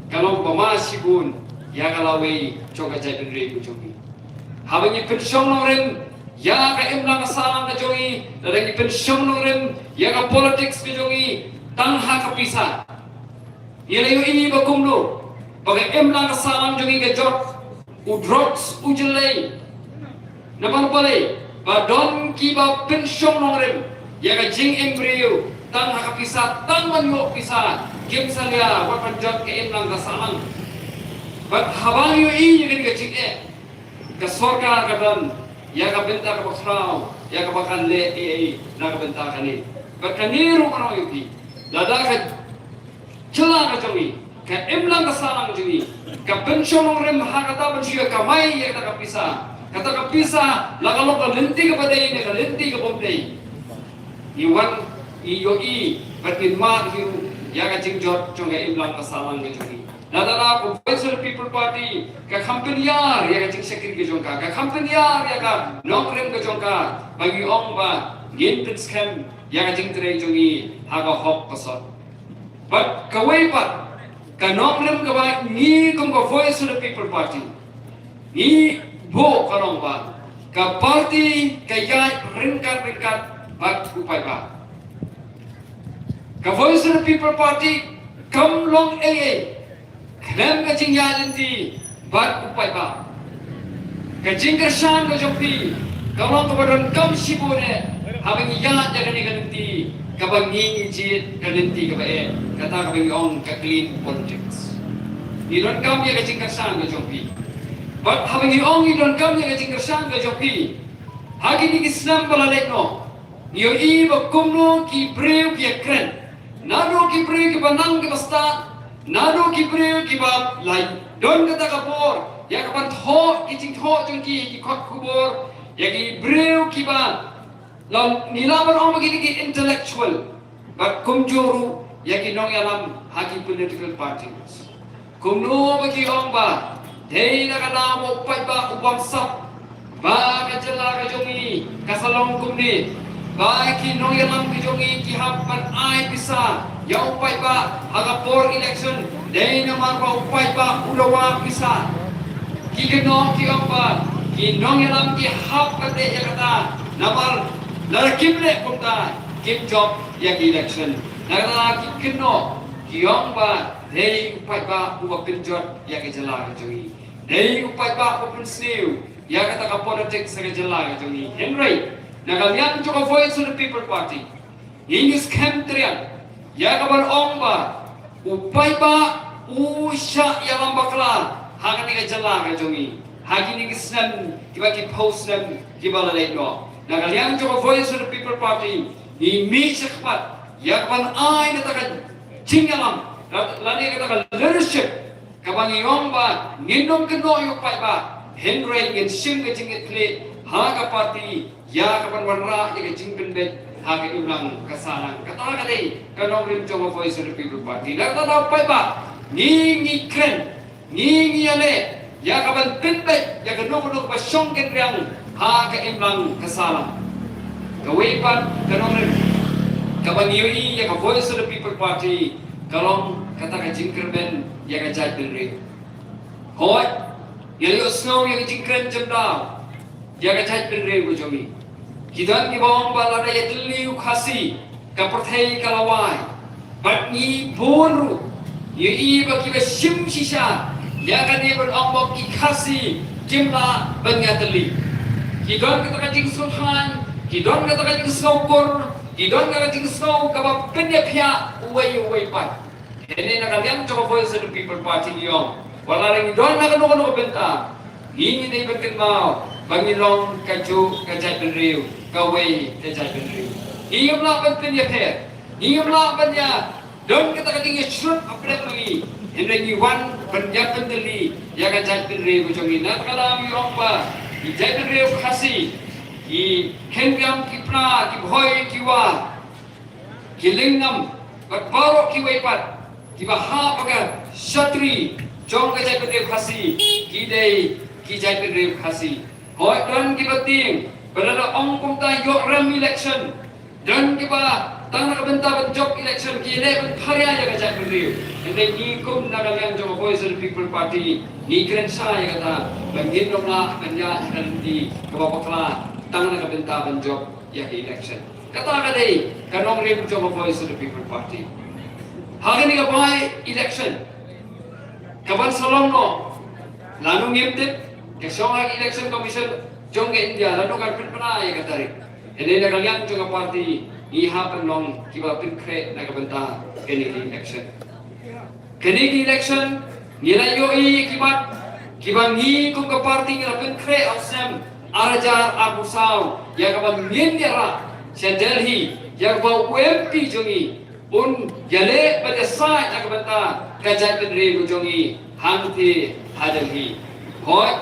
ka long ba ma shibun ïa ka lawei jong ka jaitbynriew ka jong ngi. Haba ngi pynshong nongrim ïa ka imlang ka sahlang ka jong ngi, lada ngi pynshong nongrim ïa ka politics ka jong ngi tang ha ka pisa, ngi la ïohi ba kumno ba ka imlang ka sahlang jong ngi ka jot u drugs u jyllei. Namar balei? Ba don kiba pynshong nongrim ïa ka jingim briew tang ha ka pisa, tang ban ïoh pisa, kim salia wat ban jot ka imlang ka sahlang. Bad haba ngi ïohi ïa kane ka jingeh, ka sorkar ka don ïa ka bynta kaba khraw, ïa kaba kan leh ei ei na ka bynta kane. Bad kane ruh ngan ong ïa phi, lada ka jylla ka jong ngi, ka imlang ka sahlang jong ngi ka pynshong nongrim ha kata ban shu ïa kamai ïa kata ka pisa, kata ka pisa la ka long ka lynti kaba dei ne ka lynti ka bym dei, Ngi wan, ngi ïohi bad ngin mad hi ruh ïa ka jingjot jong ka imlang ka sahlang ka jong ngi. Lada la ka Voice of the People Party ka kham pynïar ïa ka jingshakri ka jong ka, ka kham pynïar ïa ka nongrim ka jong ka, ba ngi ong ba ngin pynskhem ïa ka jingtrei jong ngi ha ka hok ka sot. Bad kawei pat ka nongrim kaba ngi kum ka Voice of the People Party ngi buh ka long ba ka party ka ïaid ryngkat ryngkat bad u paidbah. Ka Voice of the People Party kam long ei ei khlem ka jingïaid lynti bad u paidbah. Ka jingkyrshan ka jong phi ka long kaba donkam shibun eh haba ngi ïaid ïa kane ka lynti kaba ngi ngi jied, ka lynti kaba eh, kata kaba ngi ong ka clean politics. Ngi donkam ïa ka jingkyrshan ka jong phi. Bad haba ngi ong ngi donkam ïa ka jingkyrshan ka jong phi, ha kine ki snem ba la leit noh, ngi ïohi ba kumno ki briew ki ïakren. Naduh ki briew kiba nang kiba stad, naduh ki briew kiba la don kata ka bor ïa ka ban thoh ki jingthoh jong ki, ki kot khubor, ïa ki briew kiba long, ngi lah ban ong ba kine ki intellectual, bad kumjuh ruh ïa ki nongïalam ha ki political parties. Kumno ba ki ong ba dei na ka daw ba u paidbah u bamsap ba ka jylla ka jong ngi ka sa long kumne, ba ki nongïalam ka jong ngi ki hap ban ai pisa ïa u paidbah ha ka por election, dei namar ba u paidbah u da wad pisa. Ki kynnoh ki ong ba ki nongïalam ki hap ban leh ïa kata, namar lada kim leh kumta kim jop ïa ki election. Na kata ki kynnoh ki ong ba dei u paidbah uba pynjot ïa ka jylla ka jong ngi. Dei u paidbah uba pynsniew ïa kata ka politics ha ka jylla ka jong ngi. Hynrei na ka liang jong ka Voice of the People Party, ngi ngi skhem triang ïa ka ban ong ba u paidbah u shah ïalam bakla ha kane ka jylla ka jong ngi ha kine ki snem kiba, ki phew snem kiba la leit noh. Na ka liang jong ka Voice of the People Party ngi mih shakhmat ïa ka ban ai kata ka jingïalam, lane kata ka leadership kaba ngi ong ba ngin ym kynnoh ïa u paidbah, hynrei ngin shim ka jingkitkhlieh ha ka party ïa ka ban wanrah ïa ka jingpynbeit ha ka imlang ka sahlang. Kata ka dei ka nongrim jong ka Voice of the People Party. Lada u paidbah, ngi ngi kren, ngi ngi ïaleh ïa ka ban pynbeit ïa kano kano kaba shong kynriang ha ka imlang ka sahlang. Kawei pat ka nongrim kaba ngi ïohi ïa ka Voice of the People Party ka long kata ka jingkyrmen ïa ka jaitbynriew. Hooid, ngi la ïohsngew ïa ka jingkren jemdaw ïa ka jaitbynriew ka jong ngi. Ki don kiba ong ba lada ïa tylli u Khasi ka pyrthei ka la wai. Bad ngi bun ruh ngi ïohi ba kiba shim shisha ïa kane ban ong ba ki Khasi kim lah ban ïatylli. Ki don kata ka jingsngewthuh, ki don kata ka jingsngewkur, ki don kata ka jingsngew kaba pynïaphiah uwei uwei pat. Hynrei na ka liang jong ka Voice of the People Party ngi ong, wat la ngi don na kano kano ka bynta, ngi ngi dei ban kynmaw ba ngi long kajuh ka jaitbynriew, kawei ka jaitbynriew. Ngi ngim lah ban pynïapher, ngi ngim lah ban ïa don kata ka jingïasyrut hapdeng ma ngi. Hynrei ngi wan ban ïa pyntylli ïa ka jaitbynriew ka jong ngi. Na kata ka daw ngi ong ba ki jaitbynriew Khasi, ki khyndai ki pra, ki bhoi ki wa, ki lyngngam bad baroh kiwei pat kiba hap ha ka shatri jong ka jaitbynriew Khasi ki dei ki jaitbynriew Khasi. Hooid, don kiba tieng ba lada ong kumta ïoh rem election, don kiba tang na ka bynta ban jop election ki leh ban pharia ïa ka jaitbynriew. Hynrei ngi kum na ka liang jong ka Voice of the People Party ngi kren shai ïa kata ba ngin ym lah ban ïaid ha ka lynti kaba bakla tang na ka bynta ban jop ïa ka election. Kata ka dei ka nongrim jong ka Voice of the People Party. Ha kane ka by election kaban sa long noh, lano ngim tip, ka shong ha ka Election Commission jong ka India lano kan pynbna ïa ka tarik. Hynrei na ka liang jong ka party ngi hap ban long kiba pynkhreh na ka bynta kane ka election. Kane ka election ngi la ïohi ïa ki mat kiba ngi kum ka party ngi la pynkhreh ha u snem ar hajar arphew saw, ïa kaba ngin ïarah sha Delhi ïa kaba u M P jong ngi un ïaleh bad ïasaid na ka bynta ka jaitbynriew ka jong ngi hangtei ha Delhi. Hooid,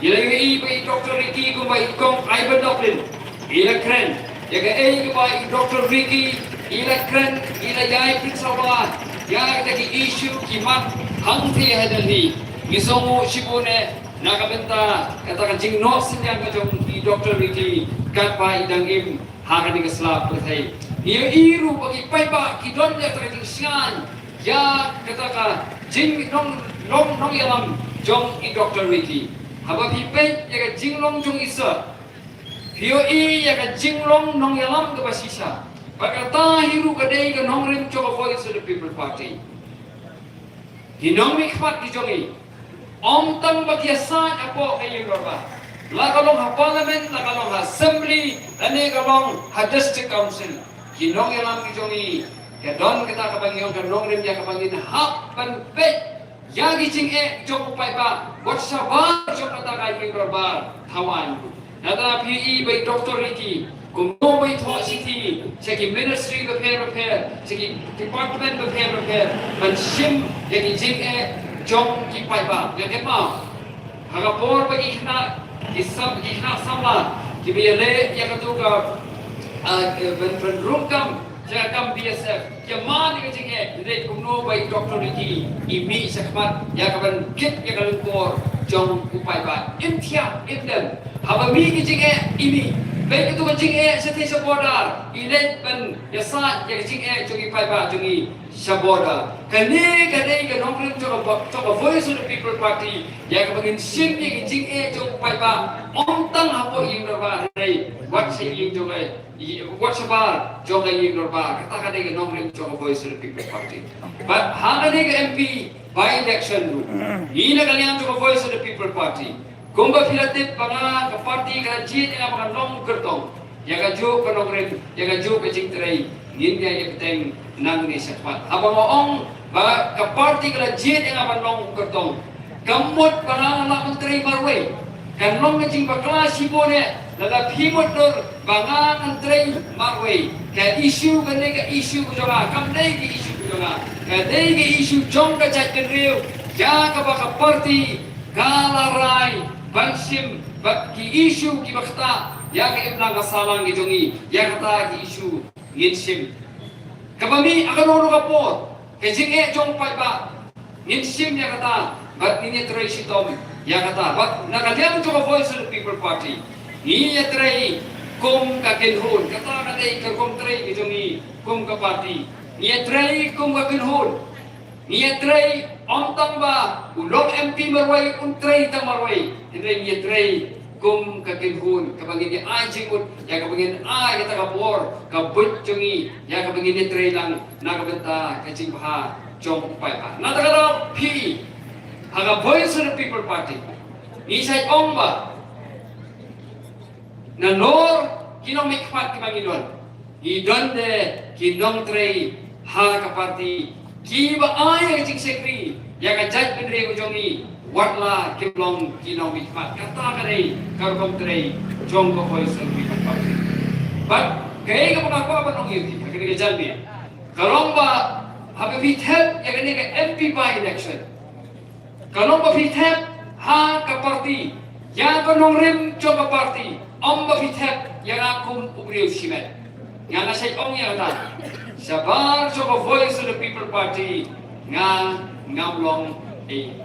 ngi la ïohi ba i Doctor Ricky kumba i kong Ivan Douglas i la kren Ïa kaei kaba i Doctor Ricky i la kren, i la ïai pynsawa ïa kita ki issue ki mat hangtei ha Delhi. Ngi sngewnguh shibun eh na ka bynta kata ka jingnoh synñiang ka jong i Doctor Ricky katba i dang im ha kane ka sla pyrthei. Ngi ïohi ruh ba ki paidbah ki don ïa kata ka jingshngaiñ ïa kata ka jinglong, long nongïalam jong i Doctor Ricky. Haba phi peit ïa ka jinglong jong i sir, phi ïohi ïa ka jinglong nongïalam kaba shisha. Bad kata hi ruh ka dei ka nongrim jong ka Voice of the People Party. Ki nongmihkhmat ki jong i, ym tang ba ki ïasaid hapoh ka ïing dorbar, la ka long ha Parliament, la ka long ha Assembly, lane ka long ha District Council, ki nongïalam ki jong i, ka don kata kaba ngi ong ka nongrim ïa kaba ngin hap ban peit ïa ki jingeh jong u paidbah wat shabar jong kata ka ïing dorbar thaw aiñ. Nangta phi i ba i Doctor Ricky kumno ba i thoh shithi sha ki ministry bapher bapher, sha ki department bapher bapher, ban shim ïa ki jingeh jong ki paidbah. Ïa kynmaw, ha ka por ba ki khynnah, ki sam, ki khynnah samla kiba ïaleh ïa katu ka, ah, ban, ban rung kam sha ka kam B S F, ki man ïa ka jingeh, hynrei kumno ba i Doctor Ricky i mih shakhmat ïa ka ban kit ïa ka lyngkor jong u paidbah. Im thiah im dem, haba mih ki jingeh i mih. Peit katu ka jingeh shathie sha border, i leit ban ïasaid ïa ka jingeh jong i paidbah jong i sha border. Kane ka dei ka nongrim jong ka, jong ka Voice of the People Party, ïa kaba ngin shim ïa ki jingeh jong u paidbah, ym tang hapoh ïing dorbar, hynrei wat sha ïing jong ka, wat shabar jong ka ïing dorbar. Kata ka dei ka nongrim jong ka Voice of the People Party. Bad ha kane ka M P by-election ruh, ngi na ka liang jong ka Voice of the People Party, kumba phi la tip ba nga, ka party ka la jied ïa nga ba ngan long u kyrtong ïa kajuh ka nongrim, ïa kajuh ka jingtrei, ngin ïa ïa bteng nangne shakhmat. Haba nga ong ba ka party ka la jied ïa nga ban long u kyrtong, kam mut ba nga ngan lah ban trei marwei. Kan long ka jingbakla shibun eh lada phi mutdur ba nga ngan trei marwei. Ka issue kane, ka issue ka jong nga kam dei ka issue ka jong nga. Ka dei ka issue jong ka jaitbynriew ïa kaba ka party ka la rai ban shim bad ki issue kiba ktah ïa ka imlang ka sahlang ka jong i. Ïa kata ki issue ngin shim. Kaba mih ha kano kano ka por, ka jingeh jong u paidbah, ngin shim ïa kata bad ngin ïatrei shitom ïa kata. Bad na ka liang jong ka Voice of the People Party, ngi ïatrei kum ka kynhun. Kata ka dei ka rukom trei ka jong ngi kum ka party. Ngi ïatrei kum ka kynhun. Ngi ïatrei, ym tang ba u long M P marwei un trei tang marwei, hynrei ngi ïatrei kum ka kynhun kaba ngin ïa ai jingmut ïa kaba ngin ai kata ka bor ka buit jong ngi ïa kaba ngin ïatrei lang na ka bynta ka jingbha jong u paidbah. Na kata ka daw phi ha ka Voice of the People Party ngi shait ong ba nalor ki nongmihkhmat kiba ngi don, ngi don de ki nongtrei ha ka party kiba ai ïa ka jingshakri ïa ka jaitbynriew ka jong ngi, wat la kim long ki nongmihkhmat. Kata ka dei ka rukom trei jong ka Voice of the People Party. Bad kaei kaba nga kwah ban ong ïa phi ha kane ka janmiet, ka long ba haba phi thep ïa kane ka M P by-election, ka long ba phi thep ha ka party, ïa ka nongrim jong ka party, ym ba phi thep ïa nga kum u briew shimet. Nga nga shait ong ïa kata, shabar jong ka Voice of the People Party, nga ngam long ei.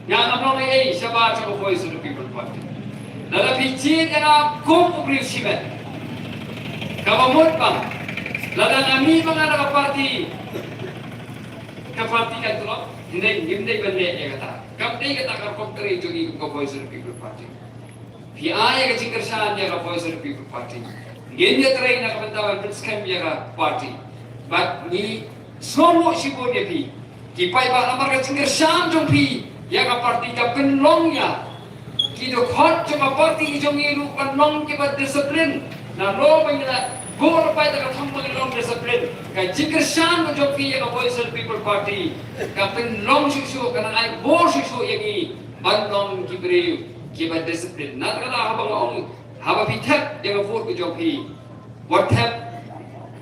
Nga ngam long ei shabar jong ka Voice of the People Party. Lada phi jied ïa nga kum u briew shimet, kaba mut ba lada nga mih ma nga na ka party, ka party kan tlot, hynrei ngim dei ban leh ïa kata. Kam dei kata ka rukom trei jong ngi kum ka Voice of the People Party. Phi ai ïa ka jingkyrshan ïa ka Voice of the People Party, ngin ïatrei na ka bynta ban pynskhem ïa ka party. Bad ngi sngewnguh shibun ïa phi ki paidbah namar ka jingkyrshan jong phi ïa ka party ka pynlong ïa ki dkhot jong ka party jong ngi ruh ban long kiba discipline. Nalor ba ngi la bor paidbah ka thong ba ngi long discipline, ka jingkyrshan ka jong phi ïa ka Voice of the People Party ka pynlong shuh shuh, ka nang ai bor shuh shuh ïa ngi ban long ki briew kiba discipline. Na kata haba nga ong, haba phi thep ïa ka vote ka jong phi, wat thep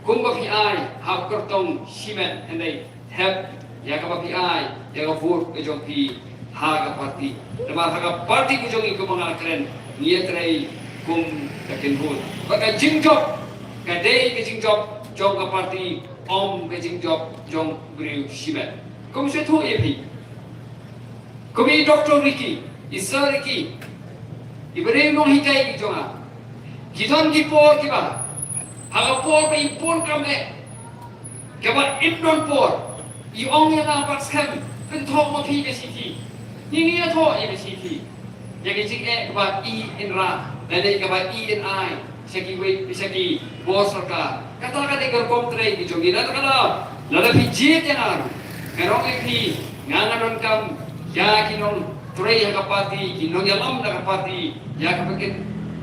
kumba phi ai ha u kyrtong shimet, hynrei thep ïa kaba phi ai ïa ka vote ka jong phi ha ka party. Namar ha ka party ka jong ngi kumba nga la kren, ngi ïatrei kum ka kin vote. Ba ka jingjop ka dei ka jingjop jong ka party, ym ka jingjop jong briew shimet. Kum shu thuh ïa phi. Kum i Doctor Ricky, i Sir Ricky, i briew nonghikai ki jong nga. Ki don ki por kiba ha ka por ba i bun kam eh, kaba im don por, i ong ïa nga, Batskhem, pynthoh ma phi ka shithi. Ngi ngi ïathoh ïa ka shithi. Ïa ka jingeh kaba i in rah lane kaba i in ai sha kiwei, sha ki bor sorkar. Kata ka dei ka rukom trei ki jong ngi. Lada ka dei, lada phi jied ïa nga ruh, nga ong ïa phi, nga nga donkam ïa ki nongtrei ha ka party, ki nongïalam da ka party, ïa kaba kin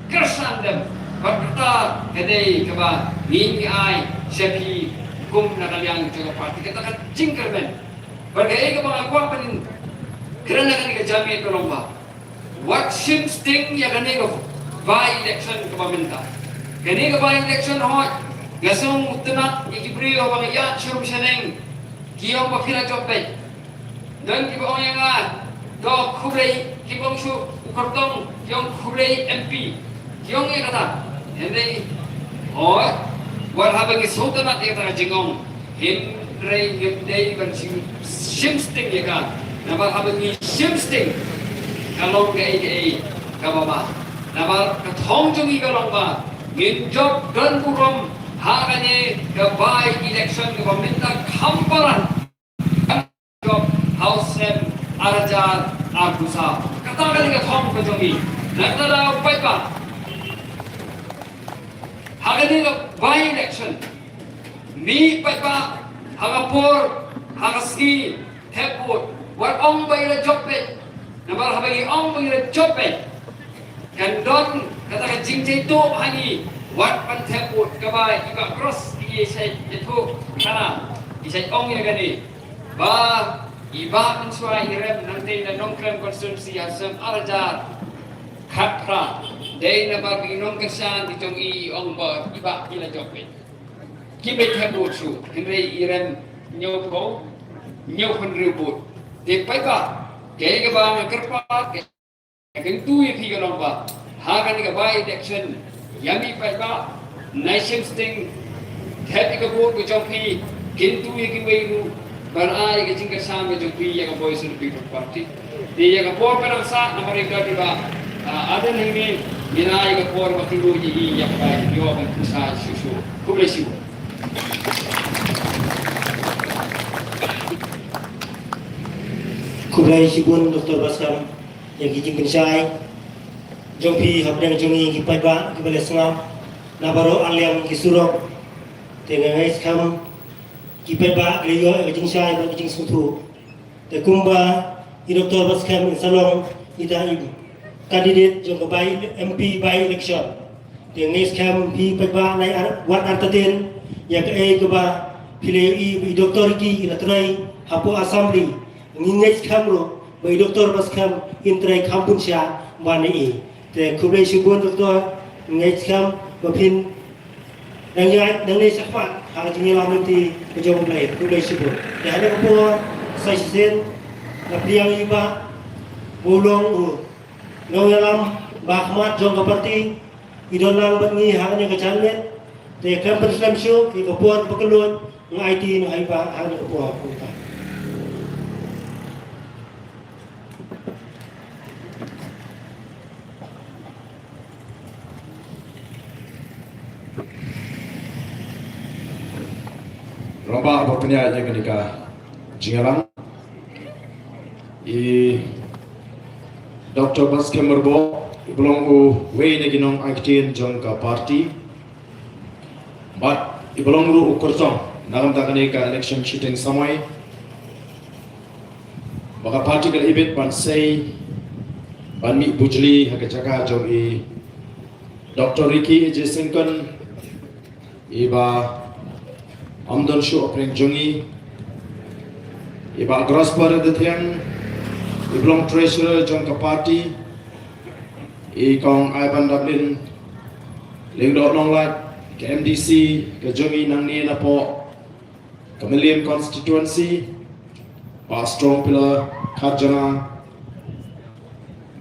kyrshan dem. Bad kata ka dei kaba ngi ngi ai sha phi kum na ka liang jong ka party. Kata ka jingkyrmen. Bad kaei kaba nga kwah ban kren ha kane ka jingïaid ka long ba, wat shim sting ïa kane ka by election kaba mynta. Kane ka by election, hooid, nga sngewtynnat ïa ki briew haba nga ïaid sha rum sha neng, ki ong ba phi la jop beit. Don kiba ong ïa nga, to khublei, kiba ong shuh u kyrtong, ki ong khublei M P. Ki ong ïa kata. Hynrei, hooid, wat haba ngi sngewtynnat ïa kata ka jingong, hynrei ngim dei ban shim, shim sting ïa ka. Namar haba ngi shim sting, ka long kaei kaei kaba bha. Namar ka thong jong ngi ka long ba ngin jop don burom ha kane ka by election kaba mynta, kham palat jop ha u snem ar hajar arphew saw. Kata ka dei ka thong ka jong ngi. Nangta da u paidbah, ha kane ka by election, mih paidbah ha ka por, ha ka sngi thep vote. Wat ong ba i la jop beit. Namar haba i ong ba i la jop beit, kan don kata ka jingjaituh ha ngi. Wat ban thep vote, kaba i Bah Cross i shait ïathuh khana, i shait ong ïa kane, ba i Bah Mynshuwa i rem nangtei na Nongkrem constituency ha u snem ar hajar khatphra. Dei namar ba ki nongkyrshan ki jong i, i ong ba i Bah i la jop beit. Kim beit thep vote shuh, hynrei i rem hynñiewphew, hynñiewphew hynriew vote. Te paidbah, kaei kaba nga kyrpad, ka kyntu ïa phi ka long ba ha kane ka by election, ïa mih paidbah, nai shim sting, thep ïa ka vote ka jong phi, kyntu ïa kiwei ruh ban ai ka jingkyrshan ka jong phi ïa ka Voice of the People Party. Te ïa ka por ka dang sah, namar ïa ka dei ba, ah, Ardent hangne, ngin ai ïa ka por ba kyntu ïa i, ïa ka bai, ïa ka ban kyrshan shuh shuh. Khublei shibun. Khublei shibun Doctor Batskhem ïa ki jingpynshai jong phi hapdeng jong ngi ki paidbah kiba la sngap na baroh arliang ki surok. Te nga ngeit skhem ki paidbah ki la ïoh ïa ka jingshai bad ka jingsngewthuh. Te kumba i Doctor Batskhem in sa long ita i candidate jong ka by, M P by election. Te nga ngeit skhem phi paidbah, nai ar, wat artatien ïa kaei kaba phi la ïohi ba i Doctor Ricky i la trei hapoh Assembly. Ngi ngeit skhem ruh ba i Doctor Batskhem in trei kham bun sha ban ïa i. Te khublei shibun Doctor, ngeit skhem ba phin dang ïaid nangne shakhmat ha ka jingïalam lynti ka jong U Blei. Khublei shibun. Te ha kane ka por sa shisien nga pdiang ïa i Bah, ba u long u nongïalam ba khmat jong ka party, i don lang bad ngi ha kane ka janmiet. Te khlem pynslem shuh ïa ka por ba kylluid, nga aiti noh ha i Bah ha kane ka por. Rangbah ba pynïaid ïa kane ka jingïalang, i Doctor Batskhem Myrboh, i ba long uwei na ki nongai ktien jong ka party, bad i ba long ruh u kyrtong na ka bynta kane ka election shiteng samoi, ba ka party ka la ibit ban sei ban mih bujli ha ka jaka jong i Doctor Ricky A J Syngkon, i ba ym don shuh hapdeng jong ngi, i Bah Grosper Dathiang, i ba long treasurer jong ka party, i Kong Ivan Daplin Lyngdoh Nonglait, ka M D C ka jong ngi nangne napoh ka Mylliem constituency, Bah Strong Pillar Kharjana,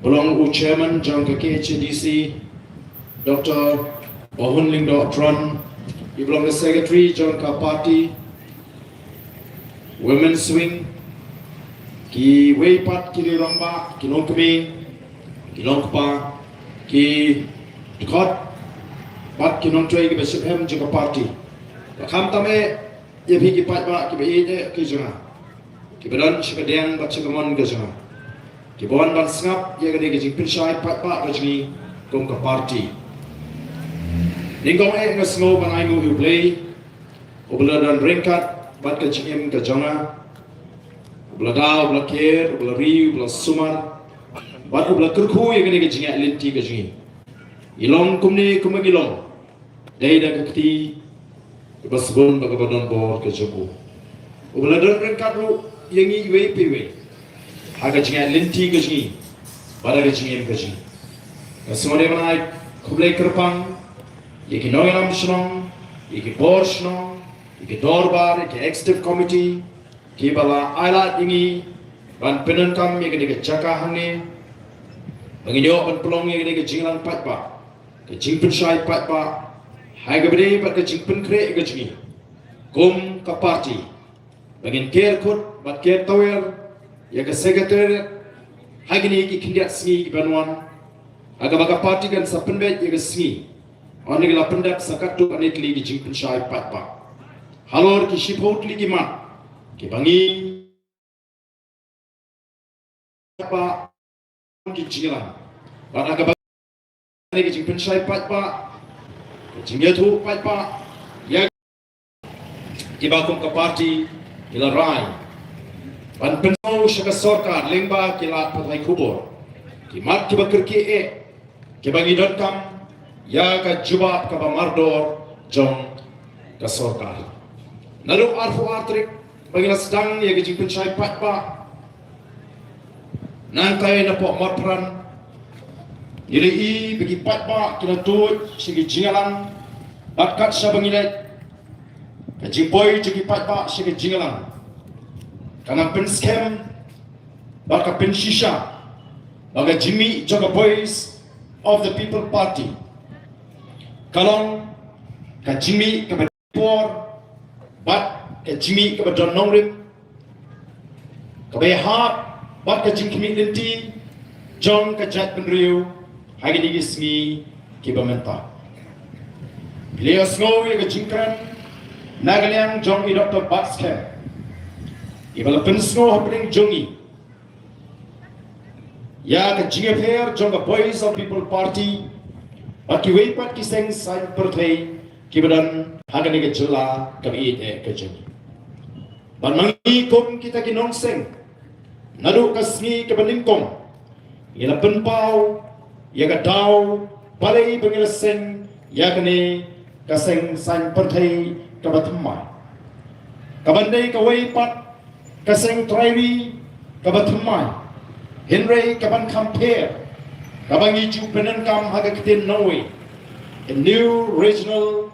ba long u chairman jong ka K H A D C, Doctor Bahun Lyngdoh Tron, i ba long ka secretary jong ka party, Women's Wing, kiwei pat ki rangbah, ki longkmie, ki longkpa, ki dkhot, bad ki nongtrei kiba shitrhem jong ka party. Ba khamtam eh, ïa phi ki paidbah kiba ïeit eh ki jong nga, kiba don sha ka diang bad sha ka mon ka jong nga, kiba wan ban sngap ïa kane ka jingpynshai paidbah ka jong ngi kum ka party. Nyngkong eh nga sngew ban ainguh ïa U Blei, uba la don ryngkat bad ka jingim ka jong nga, uba la da, uba la ker, uba la ri, uba la sumar, bad uba la kyrkhu ïa kane ka jingïaid lynti ka jong ngi. Ngi long kumne kumba ngi long dei da ka kti kaba sbun bad kaba don bor ka jong u, uba la don ryngkat ruh ïa ngi iwei pa iwei ha ka jingïaid lynti ka jong ngi bad ha ka jingim ka jong ngi. Nga sngewdei ban ai khublei kyrpang ïa ki nongïalam shnong, ïa ki bor shnong, ïa ki dorbar, ïa ki executive committee, kiba la ailad ïa ngi ban pyndonkam ïa kane ka jaka hangne, ba ngin ïoh ban pynlong ïa kane ka jingïalang paidbah, ka jingpynshai paidbah, ha kaba ïadei bad ka jingpynkhreh ka jong ngi kum ka party, ba ngin ker kut bad ker tawiar ïa ka secretariat ha kine ki khyndiat sngi ki ban wan, ha kaba ka party kan sa pynbeit ïa ka sngi, hynrei ka la pyndep sa katto katne tylli ki jingpynshai paidbah halor ki shiphew tylli ki mat kiba ngi paidbah ki jingïalang. Bad ha kaba kane ka jingpynshai paidbah, ka jingïathuh paidbah ïa kiba kum ka party ki la rai ban pynsngew sha ka sorkar lyngba ki lad pathai khubor ki mat kiba kyrkieh eh, kiba ngi donkam ïa ka jubab kaba mardor jong ka sorkar. Naduh arphew ar tarik ba ngi la sdang ïa ka jingpynshai paidbah, nangta napoh Marpyrshah ngi la ïohi ba ki paidbah ki la tuid sha ki jingïalang, bad kat shaba ngi leit, ka jingpoi jong ki paidbah sha ki jingïalang ka nang pynskhem bad ka pynshisha ba ka jingmih jong ka Voice of the People Party ka long ka jingmih kaba por bad ka jingmih kaba don nongrim, kaba ïahap bad ka jingkhmih lynti jong ka jaitbynriew ha kine ki sngi kiba mynta. Phi la ïohsngew ïa ka jingkren na ka liang jong i Doctor Batskhem, iba la pynsngew hapdeng jong ngi ïa ka jingïapher jong ka Voice of People Party bad kiwei pat ki seng saiñ pyrthei kiba don ha kane ka jylla kaba ïeit eh ka jong ngi. Bad ma ngi kum kita ki nongseng, naduh ka sngi kaba nyngkong ngi la pynpaw ïa ka daw balei ba ngi la seng ïa kane ka seng saiñ pyrthei kaba thymmai, kaban dei kawei pat ka seng trai ri kaba thymmai, hynrei kaban kham pher, kaba ngi ju pyndonkam ha ka ktien nongwei, a new regional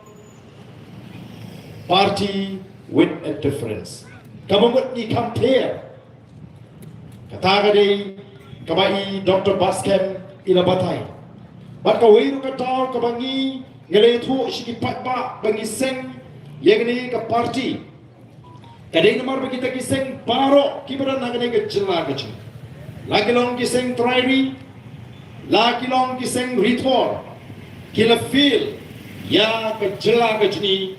party with a difference. Kaba mut ngi kham pher. Kata ka dei kaba i Doctor Batskhem i la batai. Bad kawei ruh ka daw kaba ngi, ngi la ïathuh sha ki paidbah ba ngi seng ïa kane ka party, ka dei namar ba kita ki seng baroh kiba don ha kane ka jylla ka jong ngi, la ki long ki seng trai ri, la ki long ki seng ri thor, ki la feel ïa ka jylla ka jong ngi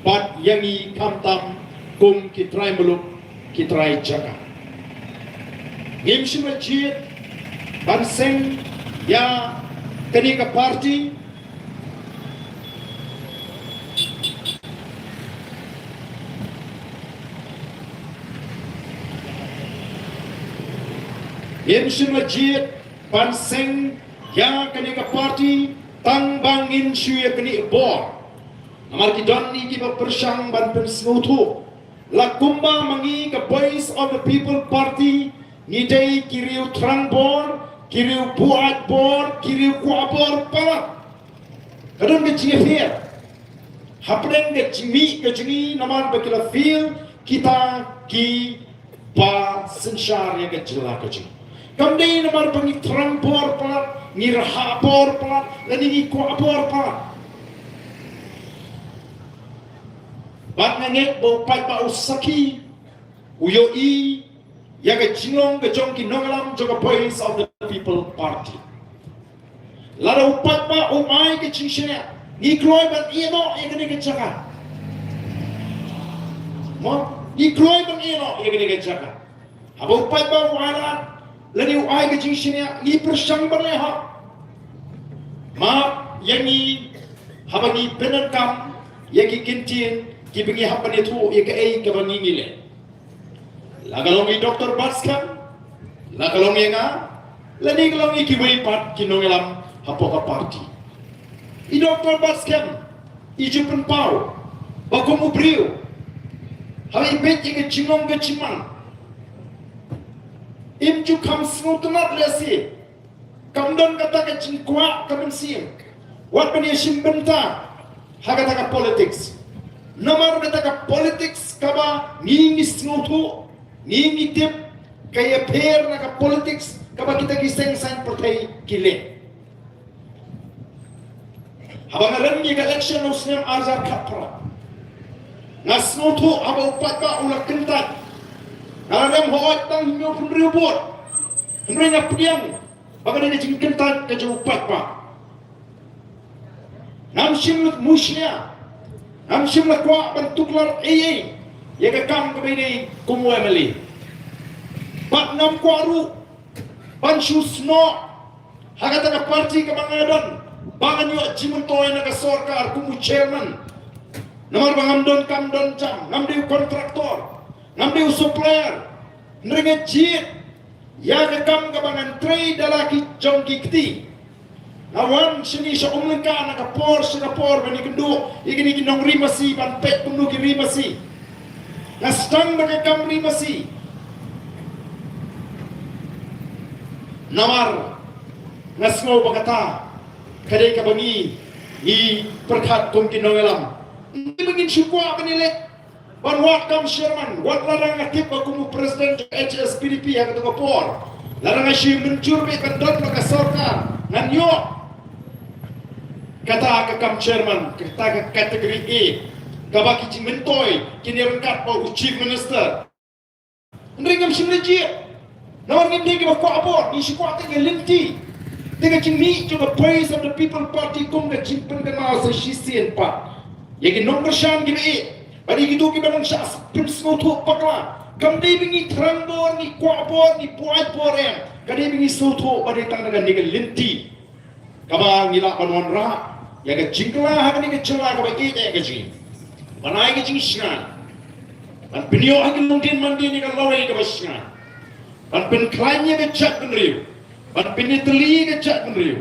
bad ïa ngi khamtam kum ki trai muluk, ki trai jaka. Ngim shym la jied ban seng ïa kane ka party. Ngim shym la jied ban seng ïa kane ka party tang ba ngin shu ïa kane bor. Namar ki don kiba pyrshang ban pynsngewthuh la kumba ma ngi ka Voice of the People Party ngi dei ki riew thrang bor, ki riew buaid bor, ki riew kwah bor palat. Ka don ka jingïapher hapdeng ka jingmih ka jong ngi namar ba ki la feel kita kiba synshar ïa ka jylla ka jong ngi. Kam dei namar ba ngi thrang bor palat, ngi rhah bor palat, lane ngi kwah bor palat. Bad nga ngeit ba u paidbah u sakhi, u ïohi ïa ka jinglong ka jong ki nongïalam jong ka Voice of the People Party. Lada u paidbah um ai ka jingshaniah, ngi kloi ban ïeh noh ïa kane ka jaka. Mo, ngi kloi ban ïeh noh ïa kane ka jaka. Haba u paidbah u ai lad lane u ai ka jingshaniah, ngi pyrshang ban leh hok. Map ïa ngi haba ngi pyndonkam ïa ki kyntien kiba ngi hap ban ïathuh ïa kaei kaba ngi ngi leh. La ka long i Doktor Batskhem, la ka long ïa nga, lane ka long ïa kiwei pat ki nongïalam hapoh ka party. I Doktor Batskhem i ju pynpaw ba kum u briew, haba i peit ïa ka jinglong ka jingman, im ju kham sngewtynnat lehse. Kam don kata ka jingkwah ka mynsiem wat ban ïashim bynta ha kata ka politics. Namar kata ka politics kaba ngi ngi sngewthuh, ngi ngi tip, ka ïapher na ka politics kaba kita ki seng saiñ pyrthei ki leh. Haba nga rem ïa ka election u snem ar hajar khatphra, nga sngewthuh haba u paidbah u la kyntait, nga la rem hooid tang hynñiewphew hynriew vote. Hynrei nga pdiang ba ka dei ka jingkyntait ka jong u paidbah. Ngam shym la mushlia, ngam shym la kwah ban tuklar ei ei ïa ka kam kaba i dei kum u M L A. Bad ngam kwah ruh ban shu snoh ha kata ka party kaba nga don ba ngan ïoh jingmyntoi na ka sorkar kum u chairman. Namar ba ngam don kam don jam, ngam dei u contractor, ngam dei u supplier. Hynrei nga jied ïa ka kam kaba ngan trei da la ki jong ki kti. Nga wan shane sha Umlyngka na ka por sha ka por ban ïakynduh ïa kine ki nongri masi, ban peit kumno ki ri masi. Nga sdang da ka kam ri masi. Namar nga sngew ba kata ka dei kaba ngi ngi pyrkhat kum ki nongïalam. Ngi ba ngin shu kwah ban ïaleh ban wad kam chairman, wat lada nga tip ba kum u president jong H S P D P ha kato ka por, lada nga shu mynjur beit ban don ha ka sorkar, ngan ïoh kata ka kam chairman, kata ka category A, kaba ki jingmyntoi kin ïa ryngkat bad u chief minister. Hynrei ngam shym la jied. Namar ngim dei kiba kwah bor, ngi shu kwah tang ka lynti, tang ka jingmih jong ka Voice of the People Party kum ka jingpynkynmaw sa shisien pat ïa ki nongkyrshan kiba ïeit bad ïa kito kiba nang shah pynsngewthuh bakla. Kam dei ba ngi thrang bor, ngi kwah bor, ngi buaid bor em. Ka dei ba ngi sngewthuh ba dei tang da kane ka lynti kaba ngi lah ban wanrah ïa ka jingkylla ha kane ka jylla kaba ïeit eh ka jong ngi. Ban ai ka jingshngaiñ, ban pynïoh ha ki longdien mandien ïa ka lawei kaba shngaiñ, ban pynkhlaiñ ïa ka jaitbynriew, ban pynïatylli ïa ka jaitbynriew,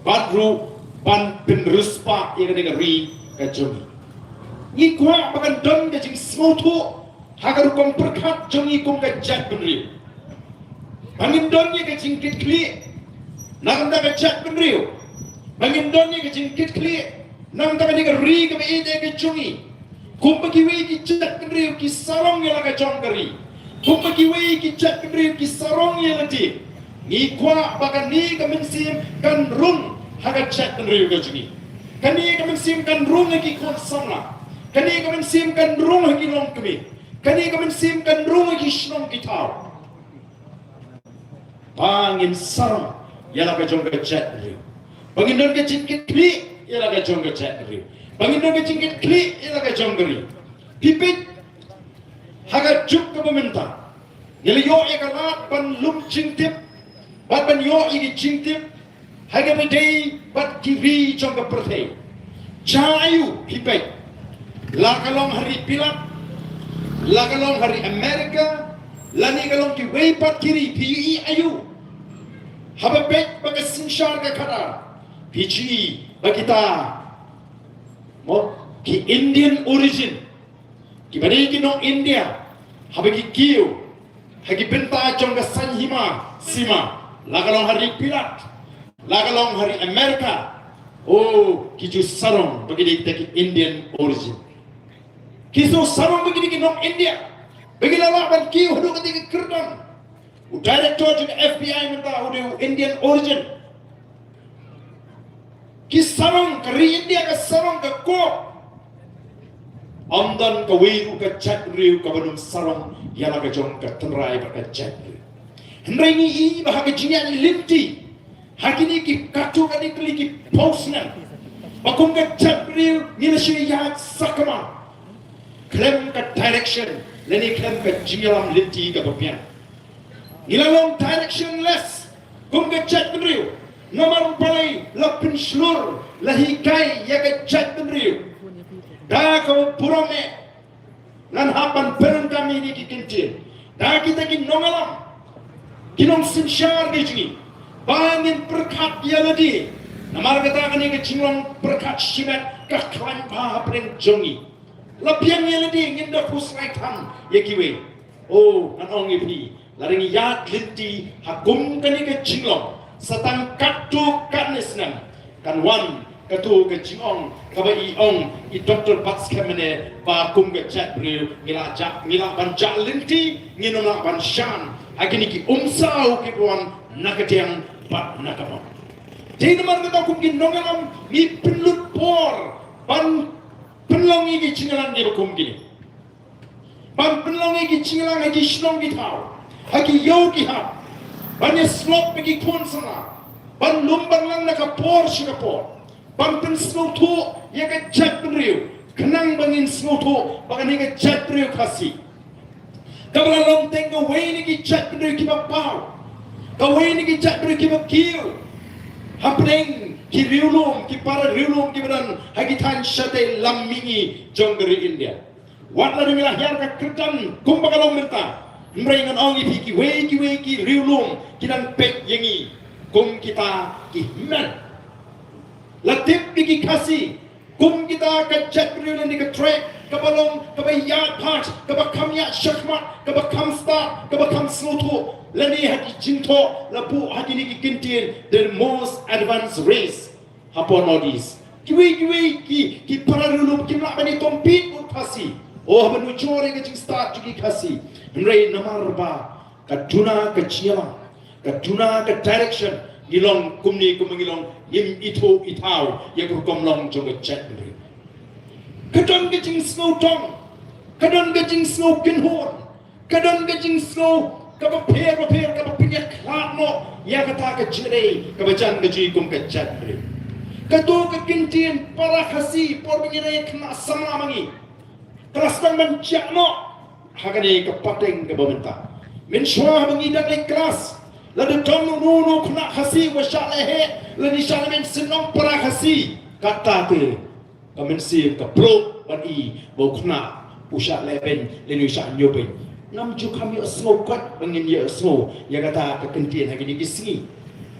bad ruh ban pynriewspah ïa kane ka ri ka jong ngi. Ngi kwah ba kan don ka jingsngewthuh ha ka rukom pyrkhat jong ngi kum ka jaitbynriew. Ba ngin don ïa ka jingkitkhlieh na ka bynta ka jaitbynriew. Ba ngin don ïa ka jingkitkhlieh na ka bynta kane ka ri kaba ïeit eh ka jong ngi. Kumba kiwei ki jaitbynriew ki sarong ïa la ka jong ka ri, kumba kiwei ki jaitbynriew ki sarong ïa lade, ngi kwah ba kane ka mynsiem kan rung ha ka jaitbynriew ka jong ngi. Kane ka mynsiem kan rung ha ki khun samla. Kane ka mynsiem kan rung ha ki longkmie. Kane ka mynsiem kan rung ha ki shnong ki thaw. Ba ngin sarong ïa la ka jong ka jaitbynriew. Ba ngin don ka jingkitkhlieh ïa la ka jong ka jaitbynriew. Ba ngin don ka jingkitkhlieh ïa la ka jong ka ri. Phi peit ha ka juk kaba mynta, ngi la ïoh ïa ka lad ban lum jingtip bad ban ïoh ïa ki jingtip ha kaba ïadei bad ki ri jong ka pyrthei. Jia aïu phi peit, la ka long ha ri Pilat, la ka long ha ri America, lane ka long kiwei pat ki ri, phi ïohi aïu? Haba peit ba ka synshar ka khadar, phi ju i ba kita, mo, ki Indian origin, kiba dei ki nong India, haba ki kiew ha ki bynta jong ka saiñ hima sima, la ka long ha ri Pilat, la ka long ha ri America, o, ki ju sarong ba ki dei kita ki Indian origin. Ki ju sarong ba ki dei ki nong India, ba ki la lah ban kiew haduh kata ka kyrdan. U director jong ka F B I mynta u dei u Indian origin. Ki sarong, ka ri India ka sarong ka court. Ym don kawei ruh ka jaitbynriew kaba nym sarong ïa la ka jong ka tynrai bad ka jaitbynriew. Hynrei ngi i ba ha ka jingïaid lynti ha kine ki katto katne tylli ki phew snem, ba kum ka jaitbynriew ngi la shu ïaid sakma khlem ka direction lane khlem ka jingïalam lynti kaba biang. Ngi la long directionless kum ka jaitbynriew. Namar balei? La pynshlur, la hikai ïa ka jaitbynriew da ka burom eh. Ngan hap ban pyndonkam ïa kine ki kyntien da kita ki nongïalam, ki nongsynshar ki jong ngi, ba ngin pyrkhat ïa lade. Namar kata kane ka jinglong pyrkhat shimet ka khlaiñ bha hapdeng jong ngi. La biang ïa lade, ngin da khuslai than ïa kiwei. Oh, ngan ong ïa phi, lada ngi ïaid lynti ha kum kane ka jinglong, sa tang katto katne snem kan wan kato ka jingong kaba i ong i Doctor Batskhem mynne, ba kum ka jaitbynriew ngi lah jah, ngi lah ban jah lynti, ngim lah ban shan ha kine ki umsaw kiba wan na ka diang bad na ka bam. Dei namar kata kum ki nongïalam ngi pynlut por ban pynlong ïa ki jingïalang kiba kum kine. Ban pynlong ïa ki jingïalang ha ki shnong ki thaw, ha ki ïew ki hap, ban ïasyllok bad ki khun samla, ban lum ban lang na ka por sha ka por, ban pynsngewthuh ïa ka jaitbynriew, khnang ba ngin sngewthuh ba kane ka jaitbynriew Khasi kaba la long teng kawei na ki jaitbynriew kiba paw, kawei na ki jaitbynriew kiba kiew hapdeng ki riewlum, ki para riewlum kiba don ha ki thaiñ shatei lam mihngi jong ka ri India. Wat la dang la hiar ka kyrdan kumba ka long mynta, hynrei ngan ong ïa phi, kiwei kiwei ki riewlum ki dang peit ïa ngi kum kita ki hynmen. La tip ïa ki Khasi kum kita ka jaitbynriew lane ka tribe kaba long, kaba ïaid phai, kaba kham ïaid shakhmat, kaba kham stad, kaba kham sngewthuh, lane ha ki jingthoh la buh ha kine ki kyntien the most advanced race hapoh North East. Kiwei kiwei ki, ki para riewlum kim lah ban ïa compete bad Khasi. Oh, haba nujor ïa ka jingstad jong ki Khasi. Hynrei namar ba ka duna ka jingïalang, ka duna ka direction, ngi long kumne kumba ngi long, ngim ithuh ithaw ïa ka rukom long jong ka jaitbynriew. Ka don ka jingsngewdong, ka don ka jingsngewkynhun, ka don ka jingsngew kaba pher bapher kaba pynïakhlad noh ïa kata ka jingdei kaba jan ka jingïakum ka jaitbynriew. Kato ka kyntien para Khasi, por ba ngi dei khynnah samla ma ngi, ka la sdang ban jah noh ha kane ka pateng kaba mynta. Mynshuwa haba ngi dang leit klas, lada don uno uno u khynnah Khasi uba shah lehheh lane shah lehbeiñ syndon para Khasi, kata te ka mynsiem ka pyrshah ban i ba u khynnah u shah lehbeiñ lane u shah ñiewbeiñ. Ngam ju kham ïohsngew kot ba ngin ïohsngew ïa kata ka kyntien ha kine ki sngi.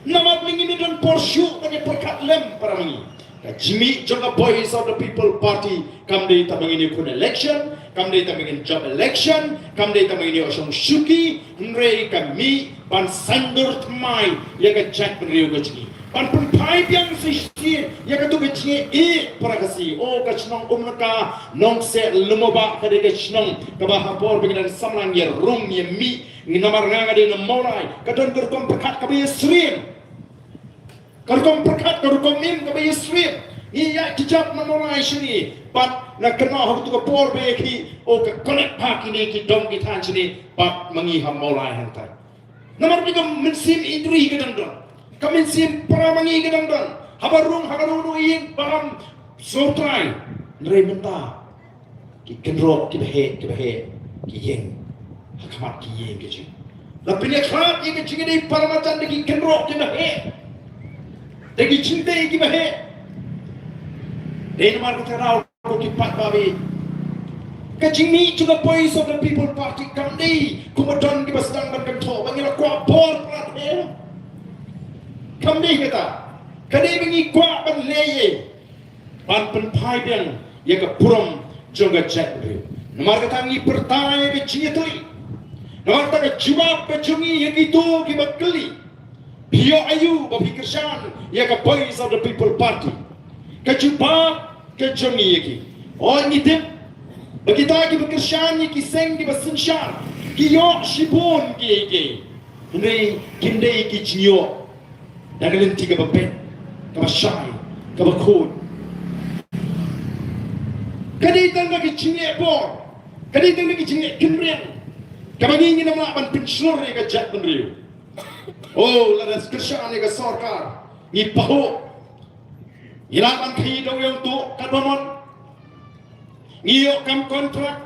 Namar ba ngim don por shuh ban ïa pyrkhat lem para ma ngi. Ka jingmih jong ka Voice of the People Party kam dei tang ba ngin ïakhun election, kam dei tang ba ngin jop election, kam dei tang ba ngin ïoh shong shuki, hynrei ka mih ban saiñdur thymmai ïa ka jaitbynriew ka jong ngi, ban pynphai biang shisien ïa kato ka jingeh para Khasi. Oh, ka shnong Umnaka, Nongseh, Lumaba, ka dei ka shnong kaba ha por ba ngi dang samla ngi ïa rung ïa mih, ngi namar nga nga dei na Mawlai, ka don ka rukom pyrkhat kaba ïasyriem. Ka rukom pyrkhat, ka rukom im kaba ïasyriem. Ngi ïaid kjat na Mawlai shane bad nga kynmaw ha kato ka por ba ïa ki, oh, ka connect bha kine ki dong ki thaiñ shane bad ma ngi ha Mawlai hangtai. Namar ba ka mynsiem Idri ka dang don, ka mynsiem para ma ngi ka dang don. Haba rung ha kano kano ka ïing ba ym sngewtrai. Hynrei mynta ki kynroh kiba heh, kiba heh ki ïeng ha khmat ki ïing ki jong ngi. La pynïakhlad ïa ka jingïadei para marjan da ki kynroh kiba heh, da ki jingtei kiba heh. Dei namar kata ka daw ko ki paidbah, ka jingmih jong ka Voice of the People Party kam dei kumba don kiba sdang ban kynthoh ba ngi la kwah bor palat, eh. Kam dei kata. Ka dei ba ngi kwah ban leh ïa, ban pynphai biang ïa ka burom jong ka jaitbynriew. Namar kata ngi pyrta ïa ka jingïatylli. Namar kata ka jubab ka jong ngi ïa kito kiba kylli, phi ïoh aïu ba phi kyrshan ïa ka Voice of the People Party? Ka jubab ka jong ngi ïa ki, oh, ngi tip ba kita kiba kyrshan ïa ki seng kiba synshar ki ïoh shibun kiei kiei. Hynrei kim dei ki jingïoh da ka lynti kaba beit, kaba shai, kaba khuid. Ka dei tang da ki jingleh bor, ka dei tang da ki jingleh kynriang kaba ngi ngin ym lah ban pynshlur ïa ka jaitbynriew. Oh, lada kyrshan ïa ka sorkar, ngi pahuh. Ngi lah ban kyntu ïa u tu katba mon. Ngi ïoh kam kontrak.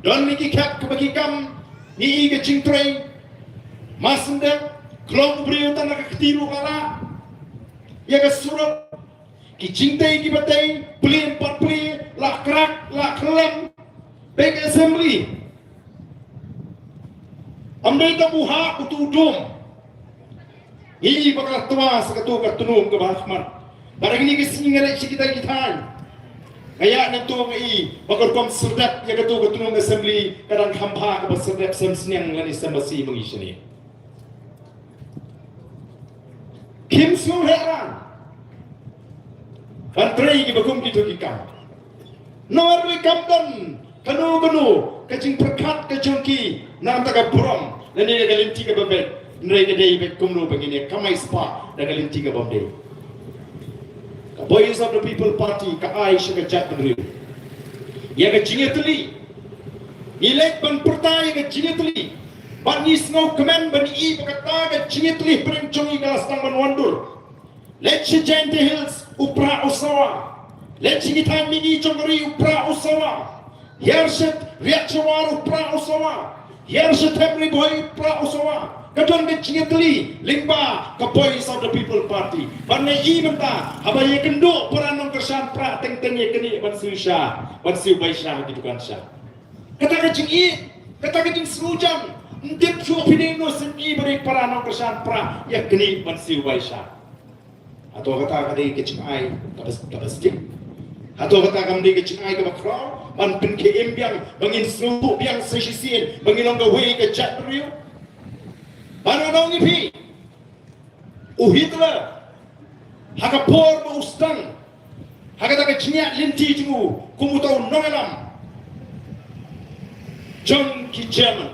Don ngi ki khat kaba ki kam, ngi i ka jingtrei. Masndem, khlong briew tang na ka kti ruh ka la. Ïa ka surok. Ki jingtei kiba tei, plie pat plie, la krak, la khlem. Bad ka assembly. Am dei tang u hap utu u dum. Ngi ba ka la twa sa katu ka tnum kaba ha khmat. Bad ha kine ki sngi nga leit sha kitai ki thaiñ. Nga ïaid na tu nga i ba ka rukom serdep ïa katu ka tnum assembly ka dang kham bha kaba serdep sem sniang lane sem basi ma ngi shane. Kim sngewheh ban trei kiba kum kitu ki kam. Namar ruh kam don kano kano ka jingpyrkhat ka jong ki na ka bynta ka burom lane ka lynti kaba beit. Hynrei ka dei beit kumno ba ngin ïa kamai spah da ka lynti kaba ym dei. Ka Voice of the People Party ka ai sha ka jaitbynriew ïa ka jingïatylli. Ngi leit ban pyrta ïa ka jingïatylli. Bad ngi sngewkmen ban i ba kata ka jingïatylli hapdeng jong ngi ka la sdang ban wandur. Leit sha Jaintia Hills u Prah u sawa. Leit sha ki thaiñ mihngi jong ka ri u Prah u sawa. Hiar sha Riat Jowar u Prah u sawa. Hiar sha Thep Ri Bhoi u Prah u sawa. Ka don ka jingïatylli lyngba ka Voice of the People Party. Bad nga i mynta haba ïakynduh para nongkyrshan Prah teng teng ïa kane ban siew sha, ban siew bai sha ha ki dukan sha. Kata ka jingïeit, kata ka jingsngewjam. Ym tip shuh phi dei no sngewbha ba dei para nongkyrshan Prah ïa kane ban siew bai sha. Hato kata ka dei ka jingai kaba, kaba sdang? Hato kata kam dei ka jingai kaba khraw ban pynkhie im biang, ba ngin sngewthuh biang sa shisien ba ngin long kawei ka jaitbynriew? Ba nga ong ïa phi, u Hitler ha ka por ba u sdang ha kata ka jingïaid lynti jong u kum uta u nongïalam jong ki German,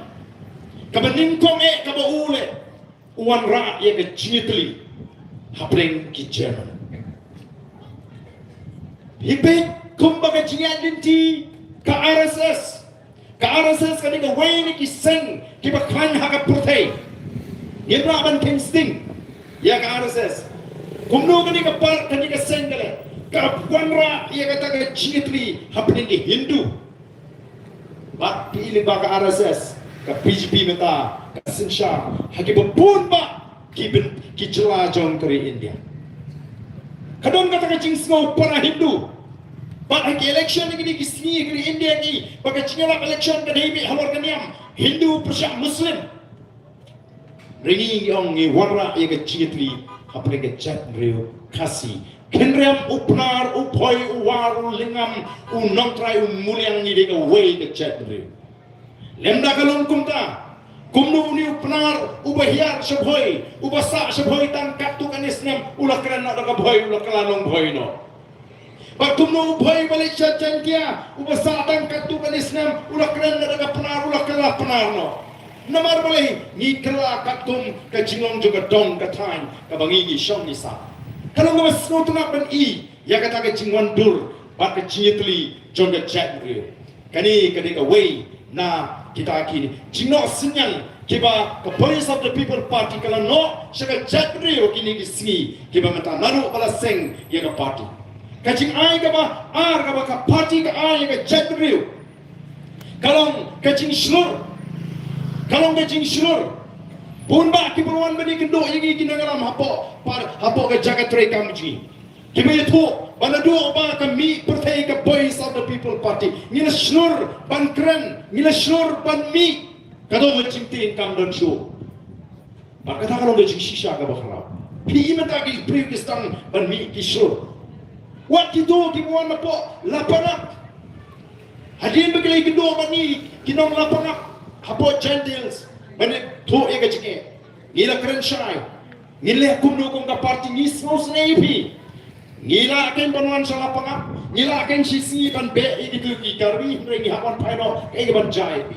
kaba nyngkong eh kaba u leh, u wanrah ïa ka jingïatylli hapdeng ki German. Phi peit kumba ka jingïaid lynti ka R S S. Ka R S S ka dei kawei na ki seng kiba khlaiñ ha ka pyrthei. Ngim lah ban kheiñ sting ïa ka R S S. Kumno kane ka par, kane ka seng ka leh, ka wanrah ïa kata ka jingïatylli hapdeng ki Hindu. Bad phi i lyngba ka R S S, ka B J P mynta ka synshar ha kiba bun bah ki byn, ki jylla jong ka ri India. Ka don kata ka jingsngew para Hindu. Bad ha ki election ha kine ki sngi ha ka ri India ngi, ba ka jingïalap election ka dei beit halor ka niam Hindu pyrshah Muslim. Hynrei ngi ong ngi wanrah ïa ka jingïatylli hapdeng ka jaitbynriew Khasi. Kynriam, u Pnar, u Bhoi, u War, u Lyngngam, u Nongtrai, u Muliang, ngi dei kawei ka jaitbynriew. Lymda ka long kumta, kumno une u Pnar uba hiar sha Bhoi, uba sah sha Bhoi tang katto katne snem, u la kren noh da ka Bhoi, u la kylla nong Bhoi noh? Bad kumno u Bhoi uba leit sha Jaintia, uba sah tang katto katne snem, u la kren noh da ka Pnar, u la kylla Pnar noh? Namar balei? Ngi kylla katkum ka jinglong jong ka dong ka thaiñ kaba ngi ngi shong ngi sah. Ka long kaba sngewtynnat ban i ïa kata ka jingwandur bad ka jingïatylli jong ka jaitbynriew. Kane ka dei kawei na kita ki jingnoh synñiang kiba ka Voice of the People Party ka la noh sha ka jaitbynriew kine ki sngi, kiba mynta naduh ba la seng ïa ka party. Ka jingai kaba ar kaba ka party ka ai ïa ka jaitbynriew ka long ka jingshlur. Ka long ka jingshlur. Bun bah ki pynwan ban ïakynduh ïa ngi ki nongïalam hapoh, par, hapoh ka jaka treikam jong ngi. Kiba ïathuh ba naduh ba ka mih pyrthei ka Voice of the People Party, ngi la shlur ban kren, ngi la shlur ban mih. Kato ka jingtieng kam don shuh. Bad kata ka long ka jingshisha kaba khraw. Phi i mynta ki briew ki sdang ban mih ki shlur. Wat kito kiba wan napoh Lapangap. Hadien ba ki la ïakynduh bad ngi ki nong Lapangap hapoh Jaintia Hills ban ïathuh ïa ka jingeh, ngi la kren shai. Ngi leh kumno kum ka party? Ngi sngewsynei ïa phi. Ngi lah kein ban wan sha Lapangap, ngi lah kein shisngi ban beh ïa kito ki Karbi, hynrei ngi hap ban phai noh kaei kaban jia ïa phi.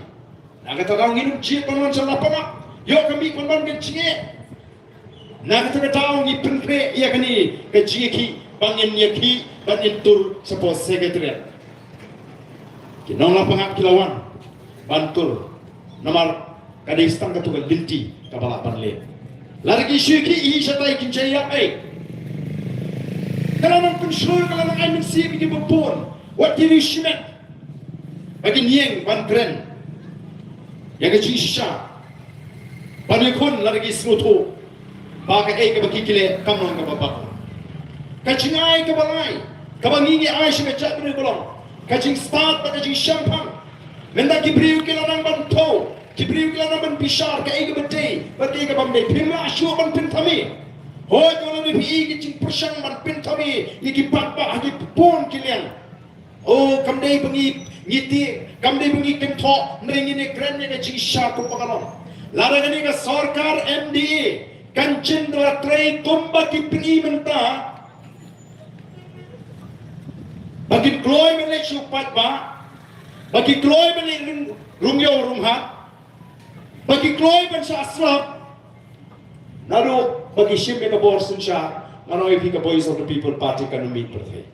Na kata daw ngin ym jied ban wan sha Lapangap. Ïoh ka mih pynban ka jingeh. Na kata ka daw ngi pynkhreh ïa kane ka jingïakhih ba ngin ïakhih, ba ngin tur shapoh Secretariat. Ki nongla pangap ki la wan ban tur. Namar ka dei tang katu ka lynti kaba lah ban leh. Lada ki shu ïakhih hi shatai kin jia ïa ei. Ka la nang pynshlur, ka la nang ai mynsiem ïa kiba bun. Wat ki riewshimet ba kin ïeng ban kren ïa ka jingshisha. Ban ïakhun lada ki sngewthuh ba kaei kaba ki leh kam long kaba bha. Ka jingai kaba lai kaba ngi ngi ai sha ka jaitbynriew ka long ka jingstad bad ka jingshemphang. Mynta ki briew ki la nang ban thew, ki briew ki la nang ban bishar kaei kaba dei bad kaei kaba ym dei. Phim lah shuh ban pynthame. Hooid, ïoh lada phi i ki jingpyrshang ban pynthame ïa ki paidbah ha ki bun ki liang. Oh, kam dei ba ngi, ngi ti, kam dei ba ngi kynthoh, hynrei ngin ïakren ïa ka jingshisha kumba ka long. Lada kane ka sorkar M D A kan jin da trei kumba ki pyni mynta, ba kin kloi ban leit sha u paidbah, ba kin kloi ban leit rung, rung ïew rung hat, ba kin kloi ban shah slap, naduh ba ki shim ïa ka bor synshar, nga ong ïa phi ka Voice of the People Party kan ym mih pyrthei.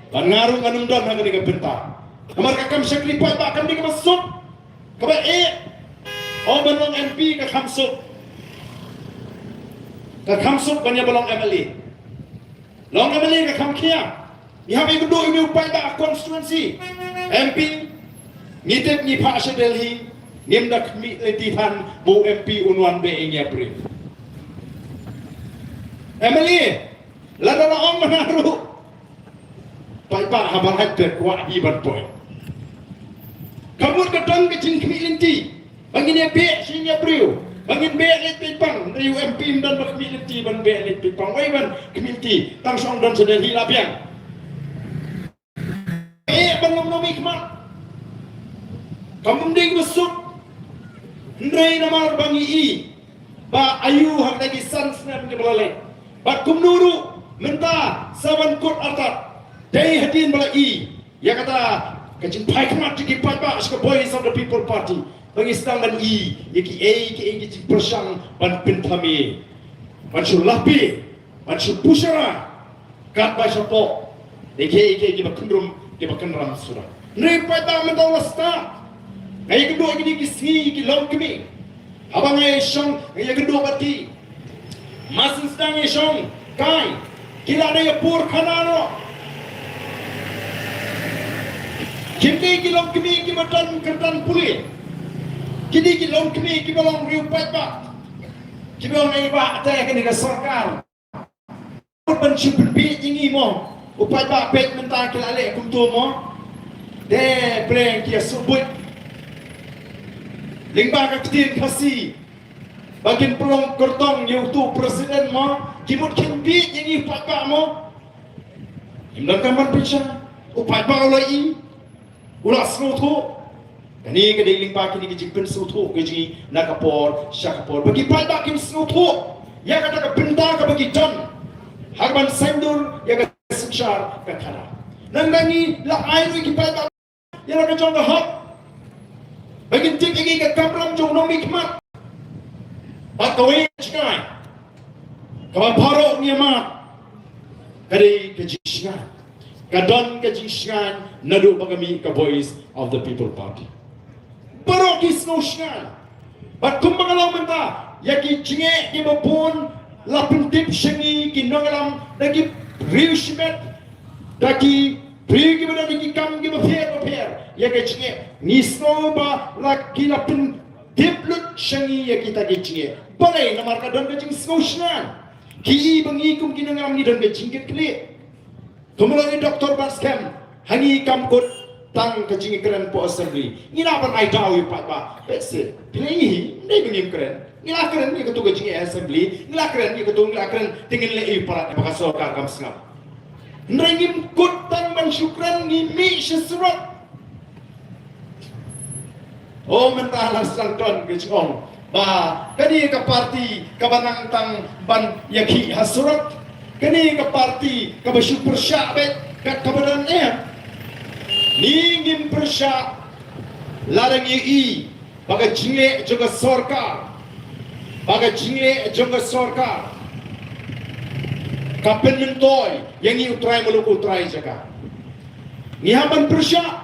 Bad nga ruh ngan ym don ha kane ka bynta. Namar ka kam shakri paidbah kam dei kaba suk, kaba eh. Ong ban long M P ka kham suk. Ka kham suk ban ïa ba long M L A. Long M L A ka kham khia. Ngi hap ïakynduh ïa u paidbah constituency. M P, ngi tip ngi phah sha Delhi, ngim da khmih lynti than ba u M P un wan beh ïa ngi ha briew. M L A, lada la ong mynta ruh, paidbah haba lait te kwah hi ban poi. Ka mut ka don ka jingkhmih lynti. Ba ngin ïa beh sha ïing ïa briew, ba ngin beh leit beit pang, hynrei u M P ym don ba khmih lynti ban beh leit beit pang. Wei ban khmih lynti, tang shong don sha Delhi la biang. Eh, ban long nongmihkhmat. Kam dei ba suk. Hynrei namar ba ngi i ba aïu ha kata ki san snem kiba la leit. Bad kumno ruh mynta sa ban kut artat. Dei hadien ba la i ïa kata ka jingphai khmat jong ki paidbah sha ka Voice of the People Party ba ngi sdang ban i ïa kiei kiei ki jingpyrshang ban pynthame, ban shu lapi, ban shu bushara, katba shapoh dei kiei kiei kiba kynrum kiba kynram suda. Hynrei paidbah mynta u la stad. Nga ïakynduh ïa kine ki sngi ki longkmie. Haba nga ïashong, nga ïakynduh bad ki. Mar shu sdang ïashong kai, ki la dei ïa pur khana noh. Kim dei ki longkmie kiba don kyrdan pule. Ki dei ki longkmie kiba long riew paidbah. Kiba ong, "Ei bah, te kane ka sorkar ban shu pynbiej ïa ngi mo. U paidbah peit mynta ki la leh kumto mo. Te pyrshang ki ïa sngewbha lyngba ka ktien Khasi ba kin pynlong kyrtong ïa uto u president mo. Ki mut kin biej ïa ngi u paidbah mo." Ngim donkam ban pynshai. U paidbah u la i, u la sngewthuh. Kane ka dei lyngba kine ki jingpynsngewthuh ka jong ngi na ka por sha ka por, ba ki paidbah kin sngewthuh ïa kata ka bynta kaba ki don ha kaban saiñdur ïa ka synshar ka thana. Nangta ngi la ai ruh ïa ki paidbah ïa la ka jong ka hok ba kin tip ïa ka kamram jong u nongmihkhmat. Bad kawei ka jingngeit kaba baroh ngi ïamap, ka dei ka jingshngaiñ. Ka don ka jingshngaiñ naduh ba ka mih ka Voice of the People Party. Baroh ki sngewshngaiñ. Bad kumba nga la ong mynta, ïa ki jingeh kiba bun la pyntip sha ngi ki nongïalam da ki riew shimet, da ki briew kiba don ki kam kiba pher bapher ïa ka jingeh. Ngi sngew ba la ki la pyntip lut sha ngi ïa kita ki jingeh. Balei? Namar ka don ka jingsngewshngaiñ. Ki i ba ngi kum ki nongïalam ngi don ka jingkitkhlieh. Kumba la ong i Doctor Batskhem, ha ngi kam kut tang ka jingkren hapoh Assembly. Ngi lah ban ai daw ïa u paidbah. Peit se, phi la i hi, ym dei ba ngim kren. Ngi la kren ïa katu ka jingeh Assembly, ngi la kren ïa katu, ngi la kren, te ngin leh ïa u palat ba ka sorkar kam sngap. Hynrei ngim kut tang ban shu kren, ngi mih sha surok. Oh, mynta la sdang don ka jingong ba kane ka party kaba nang tang ban ïakhih ha surok. Kane ka party kaba shu pyrshah beit kat kaba don, em. Ngi ngim pyrshah lada ngi i ba ka jingleh jong ka sorkar, ba ka jingleh jong ka sorkar ka pynmyntoi ïa ngi u trai muluk u trai jaka. Ngi hap ban pyrshah.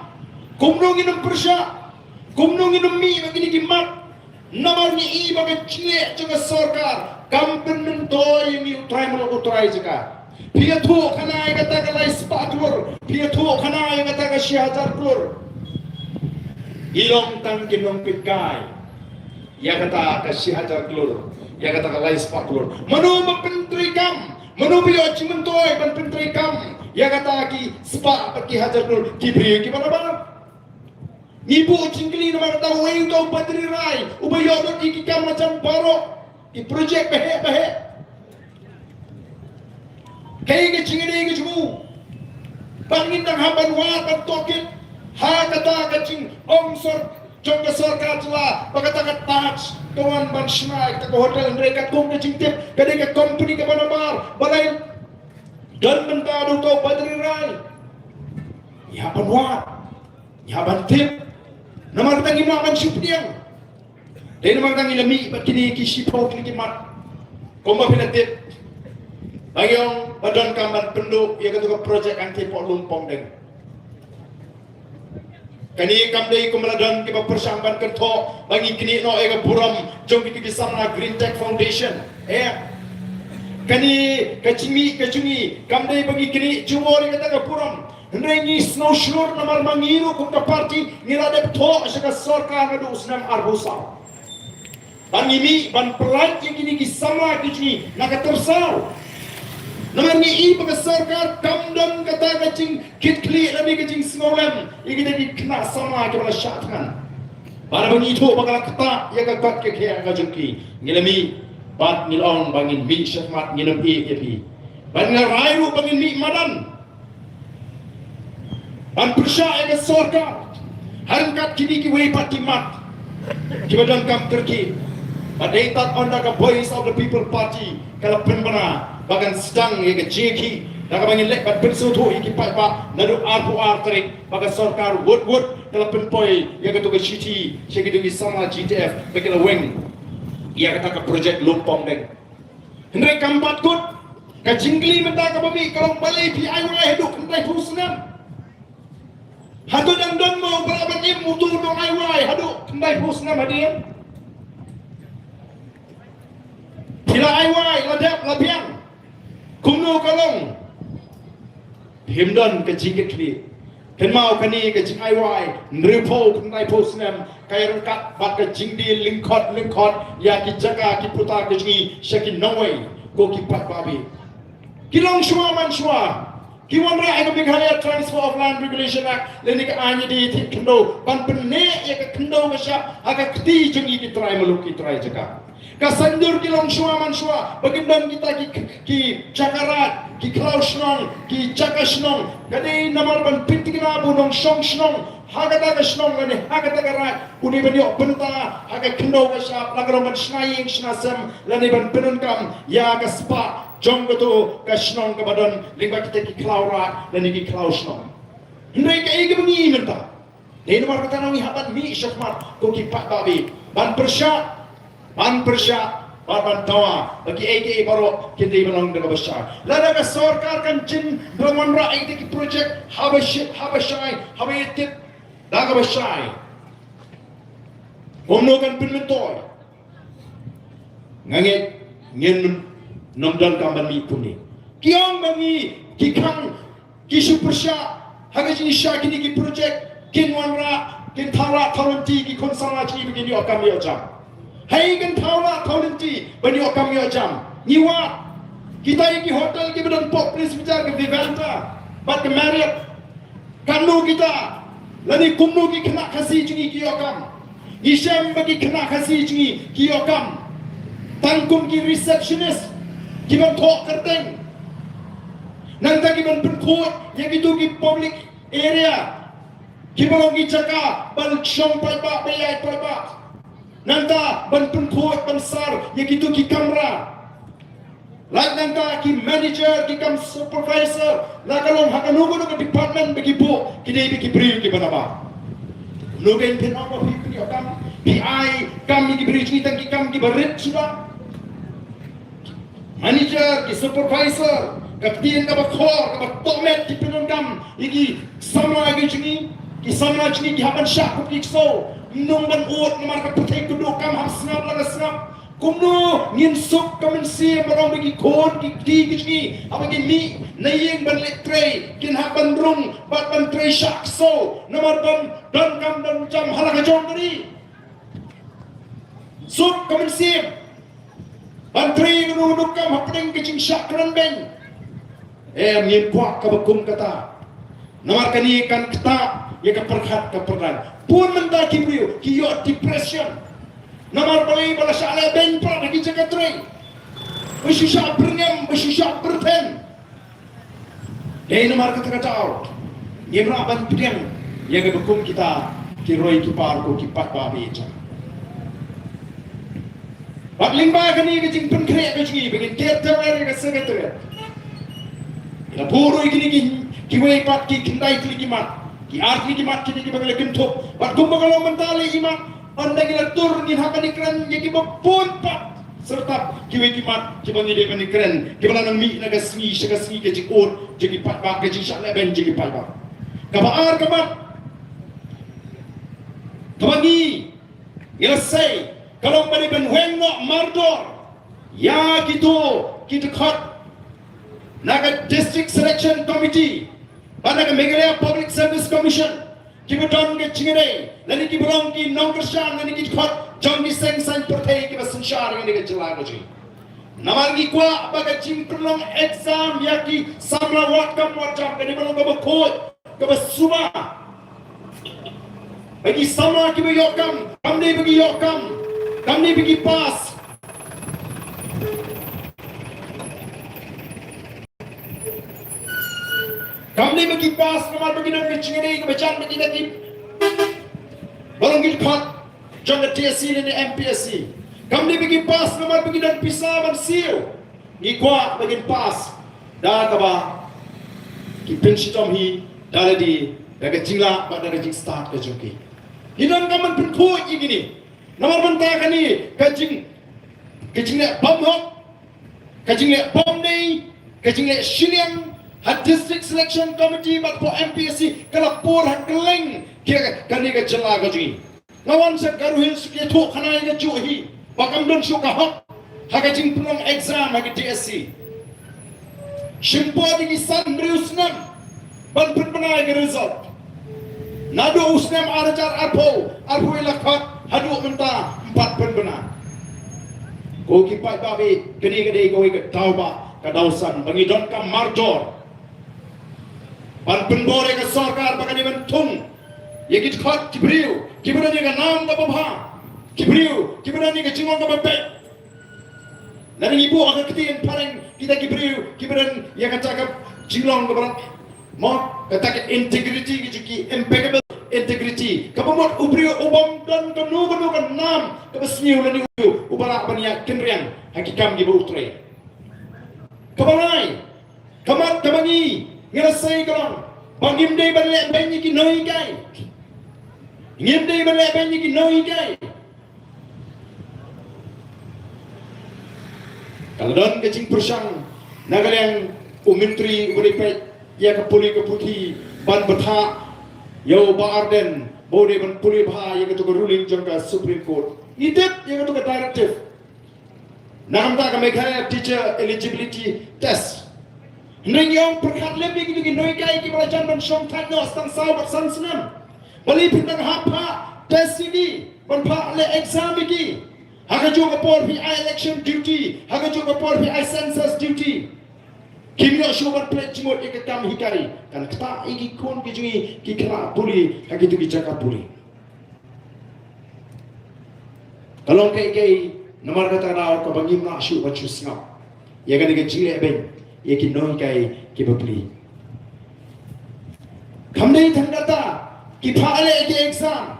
Kumno ngin ym pyrshah? Kumno ngin ym mih ba kine ki mat? Namar ngi i ba ka jingleh jong ka sorkar kam pynmyntoi ïa ngi u trai muluk u trai jaka. Phi ïathuh khana ïa kata ka lai spah klur, phi ïathuh khana ïa kata ka shi hajar klur. Ngi long tang ki nongpeitkai ïa kata ka shi hajar klur, ïa kata ka lai spah klur. Mano ba pyntreikam? Mano ba ïoh jingmyntoi ban pyntreikam ïa kata ki spah bad ki hajar klur? Ki briew kiba nabar. Ngi buh jingkylli namar kata, uei uta u Badri Rai uba ïoh lut ïa ki kam marjan baroh, ki projek baheh baheh? Kaei ka jingïadei ka jong u? Ba ngin dang hap ban wad ban tohkit ha kata ka jingong sor jong ka sorkar jylla ba kata ka Taj ka wan ban shna ïa kata ka hotel, hynrei katkum ka jingtip ka dei ka company kaba nabar ba la don bynta da uta u Badri Rai. Ngi hap ban wad, ngi hap ban tip. Namar kata ngim lah ban shu pdiang. Dei namar kata ngi la mih bad kine ki shiphew tylli ki mat. Kumba phi la tip, ba ngi ong ba donkam ban pynduh ïa kata ka projek hangtei hapoh Lumpongdeng. Kane kam dei kumba la don kiba pyrshang ban kynthoh ba ngi knieh noh ïa ka burom jong kito ki samla Green Tech Foundation. Eh, kane ka jingmih ka jong ngi kam dei ba ngi knieh jubor ïa kata ka burom. Hynrei ngi sngewshlur namar ma ngi ruh kum ka party ngi la dep thoh sha ka sorkar naduh u snem arphew saw. Ba ngi mih ban pyllait ïa kine ki samla ki jong ngi na ka tyrsaw. Namar ngi i ba ka sorkar kam don kata ka jingkitkhlieh lane ka jingsngewlem ïa kita ki khynnah samla kiba la shah thngan. Bad ba ngi thoh ba ka la ktah ïa ka kot ka khiah ka jong ki, ngi la mih bad ngi la ong ba ngin mih shakhmat, ngin ym ïeh ïa phi. Bad nga rai ruh ba ngin mih madan ban pyrshah ïa ka sorkar ha ryngkat kine kiwei pat ki mat kiba donkam kyrkieh. Bad dei tad ynda ka Voice of the People Party ka la pynbna ba kan sdang ïa ka jingïakhih da kaba ngin leit ban pynsngewthuh ïa ki paidbah naduh arphew ar tarik ba ka sorkar wut wut ka la pynpoi ïa kato ka shithi sha kito ki samla G T F ba ki la weng ïa kata ka projek Lumpongdeng. Hynrei kam pat kut, ka jingkylli mynta kaba mih ka long balei phi ai wai haduh khyndaiphew snem? Hato dang don mo uba lah ban im uto u nong ai wai haduh khyndaiphew snem hadien? Phi la ai wai, la dep, la biang. Kumno ka long? Phim don ka jingkitkhlieh. Kynmaw kane ka jingai wai hynriewphew khyndaiphew snem ka ïa ryngkat bad ka jingdie lyngkhot lyngkhot ïa ki jaka ki puta ka jong ngi sha ki nongwei, ko ki paidbah. Ki longshuwa manshuwa ki wanrah ïa ka Meghalaya Transfer of Land Regulation Act lane ka aiñ ïadei ïa ka khyndew ban pynneh ïa ka khyndew ka shyiap ha ka kti jong ngi ki trai muluk ki trai jaka. Ka saiñdur ki longshuwa manshuwa ba kin don kita ki, ki jaka raid, ki khlaw shnong, ki jaka shnong. Ka dei namar ban pynthikna ba u nongshong shnong ha kata ka shnong lane ha kata ka raid un dei ban ïoh bynta ha ka khyndew ka shyiap, la ka long ban shna ïing shna sem lane ban pyndonkam ïa ka spah jong kato ka shnong kaba don lyngba kita ki khlaw raid lane ki khlaw shnong. Hynrei kaei kaba ngi i mynta? Dei namar kata ngi hap ban mih shakhmat ko ki paidbah, ban pyrshah, ban pyrshah bad ban dawa ba kiei kiei baroh kin dei ban long da kaba shai. Lada ka sorkar kan jin ban wanrah ïa kita ki projek haba shi-, haba shai, haba ïa tip da kaba shai, kumno kan pynmyntoi? Nga ngeit ngin nym donkam ban mih kumne. Ki ong ba ngi, ki khang, ki shu pyrshah ha ka jingshisha kine ki projek, kin wanrah, kin thaw rah thaw lynti ki khun samla jong ngi ba kin ïoh kam ïoh jam. Hei, kin thaw rah thaw lynti ban ïoh kam ïoh jam. Ngi wad kita ïa ki hotel kiba don hapoh Prince Peter, ka Vivanta bad ka Marriott. Katno kita lane kumno ki khynnah Khasi jong ngi ki ïoh kam? Ngi shem ba ki khynnah Khasi jong ngi ki ïoh kam tang kum ki receptionist, ki ban thoh kyrteng, nangta ki ban pynkhuid ïa kito ki public area kiba long ki jaka ban shong paidbah, ba ïaid paidbah, nangta ban pynkhuid ban sar ïa kito ki kamra. Lait nangta ki manager, ki kam supervisor, la ka long ha kano kano ka department ba ki buh, ki dei ba ki briew kiba nabar. Kumno kein phin ong ba phi phin ïoh kam? Phi ai kam ïa ki briew jong ngi tang ki kam kiba rit shuh. Manager, ki supervisor, ka ktien kaba khor, kaba tohmet ki pyndonkam ïa ki samla ki jong ngi, ki samla jong ngi ki hap ban shah kup ki ksew. Ym nang ban ud namar ka pyrthei ka duh kam hap sngap la ka sngap. Kumno ngin suk ka mynsiem baroh ba ki khun ki kti ki jong ngi haba kin mih na ïing ban leit trei kin hap ban rung bad ban trei shah ksew namar ban donkam donkam ha la ka jong ka ri. Suk ka mynsiem ban trei kano kano ka kam hapdeng ka jingshah kren beiñ. Em, ngim kwah kaba kum kata. Namar kane kan ktah ïa ka pyrkhat ka pyrdan. Bun mynta ki briew ki ïoh depression. Namar balei ba la shah leh beiñ pat ha ki jaka trei. Ba shu shah byrngem, ba shu shah byrthen. Dei namar kata ka daw ngim lah ban pdiang ïa kaba kum kita ki roi ki par ko ki paidbah ba ïeit. Bad lyngba kane ka jingpynkhreh ka jong ngi ba ngin ker tang ïa ka secretariat. Nga buh ruh ïa kine ki, kiwei pat ki khyndai tylli ki mat, ki ar tylli ki mat kine kiba ngi la kynthup. Bad kumba ka long mynta lei i mat, ynda ngi la tur ngin hap ban ïakren ïa kiba bun pat. Syrtap kiwei ki mat kiba ngi dei ban ïakren, kiba la nang mih na ka sngi sha ka sngi, ka jingud jong ki paidbah, ka jingshah leh beiñ jong ki paidbah. Kaba ar ka mat kaba ngi, ngi la sei ka long ba dei ban weng noh mardor ïa kito ki dkhot na ka District Selection Committee bad na ka Meghalaya Public Service Commission, kiba don ka jingïadei lane kiba long ki nongkyrshan lane ki dkhot jong ki seng saiñ pyrthei kiba synshar ïa kane ka jylla ka jong ngi. Namar ngi kwah ba ka jingpynlong exam ïa ki samla wad kam wad jam, kane ba long kaba khuid, kaba suba. Ba ki samla kiba ïoh kam, kam dei ba ki ïoh kam, kam dei ba ki pass. Kam dei ba ki pass namar ba ki don ka jingïadei kaba jan bad kita ki ba long ki dkhot jong ka T S C lane M P S C. Kam dei ba ki pass namar ba ki don pisa ban siew. Ngi kwah ba kin pass da kaba ki pynshitom hi da lade, da ka jinglah bad da ka jingstad ka jong ki. Ngi donkam ban pynkhuid ïa kine. Namar mynta kane ka jing, ka jingleh bymhok, ka jingleh bymdei, ka jingleh shiliang ha District Selection Committee bad hapoh M P S C ka la pur ha kylleng ka, kane ka jylla ka jong ngi. Nga wan sha Garo Hills, ki ïathuh khana ïa kajuh hi ba kam don shuh ka hok ha ka jingpynlong exam ha ka T S C. Shim por ïa ki san hynriew snem ban pynbna ïa ka result. Naduh u snem ar hajar arphew, arphew ïa la khot haduh mynta ym pat pynbna. Ko ki paidbah, kane ka dei kawei ka daw ba, ka daw san ba ngi donkam mardor ban pynbor ïa ka sorkar ba ka dei ban thung ïa ki dkhot ki briew kiba don ïa ka nam kaba bha, ki briew kiba don ïa ka jinglong kaba beit. Lada ngi buh ha ka ktien phareng kita ki briew kiba don ïa kata ka jinglong kaba, mo, kata ka integrity, ki ju ki impeccable integrity, kaba mut u briew u bym don kano kano ka nam kaba sniew lane u briew uba lah ban ïa kynriang ha ki kam kiba u trei. Kaba lai, ka mat kaba ngi, ngi la sei ka long ba ngim dei ban leh beiñ ïa ki nonghikai. Ngim dei ban leh beiñ ïa ki nonghikai. Ka la don ka jingpyrshang na ka liang u myntri uba dei peit ïa ka pule ka puthi ban bthah ïa u Bah Ardent ba u dei ban pule bha ïa kato ka ruling jong ka Supreme Court. Ngi tip ïa kato ka directive na ka bynta ka Meghalaya Teacher Eligibility Test. Hynrei ngi ong pyrkhat lem ïa kito ki nonghikai kiba la jan ban shong thait noh tang saw bad san snem. Balei phin dang hap phah test ïa ki, ban phah leh exam ïa ki? Ha kajuh ka por phi ai election duty, ha kajuh ka por phi ai census duty. Kim ïoh shuh ban pynleit jingmut ïa ka kam hikai, kan ktah ïa ki khun ki jong ngi ki khynnah pule ha kito ki jaka pule. Ka long kaei kaei namar kata ka daw kaba ngim lah shuh ban shu sngap ïa kane ka jingleh beiñ ïa ki nonghikai kiba pule. Kam dei tang kata, ki phah leh ki exam,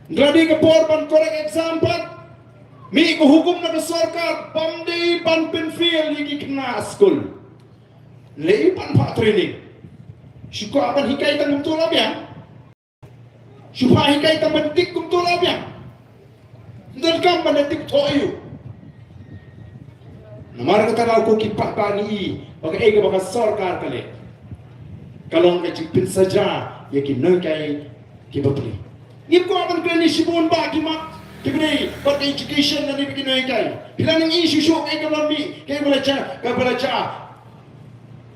hynrei dei ka por ban correct exam pat. Mih ka hukum na ka sorkar bym dei ban pynfail ïa ki khynnah skul. Lei ban phah training. Shu kwah ban hikai tang kumto la biang. Shu phah hikai tang ban tik kumto la biang. Ym donkam ban da tip thoh ïa u. Namar kata ka daw ko ki paidbah ngi i ba kaei kaba ka sorkar ka leh ka long ka jingpynsaja ïa ki nonghikai kiba pli. Ngim kwah ban kren ïa shibun ba ki mat kiba dei bad ka education lane ba ki nonghikai. Phi la nang i shuh shuh kaei kaba la mih, kaei ba la jia, kaba la jia.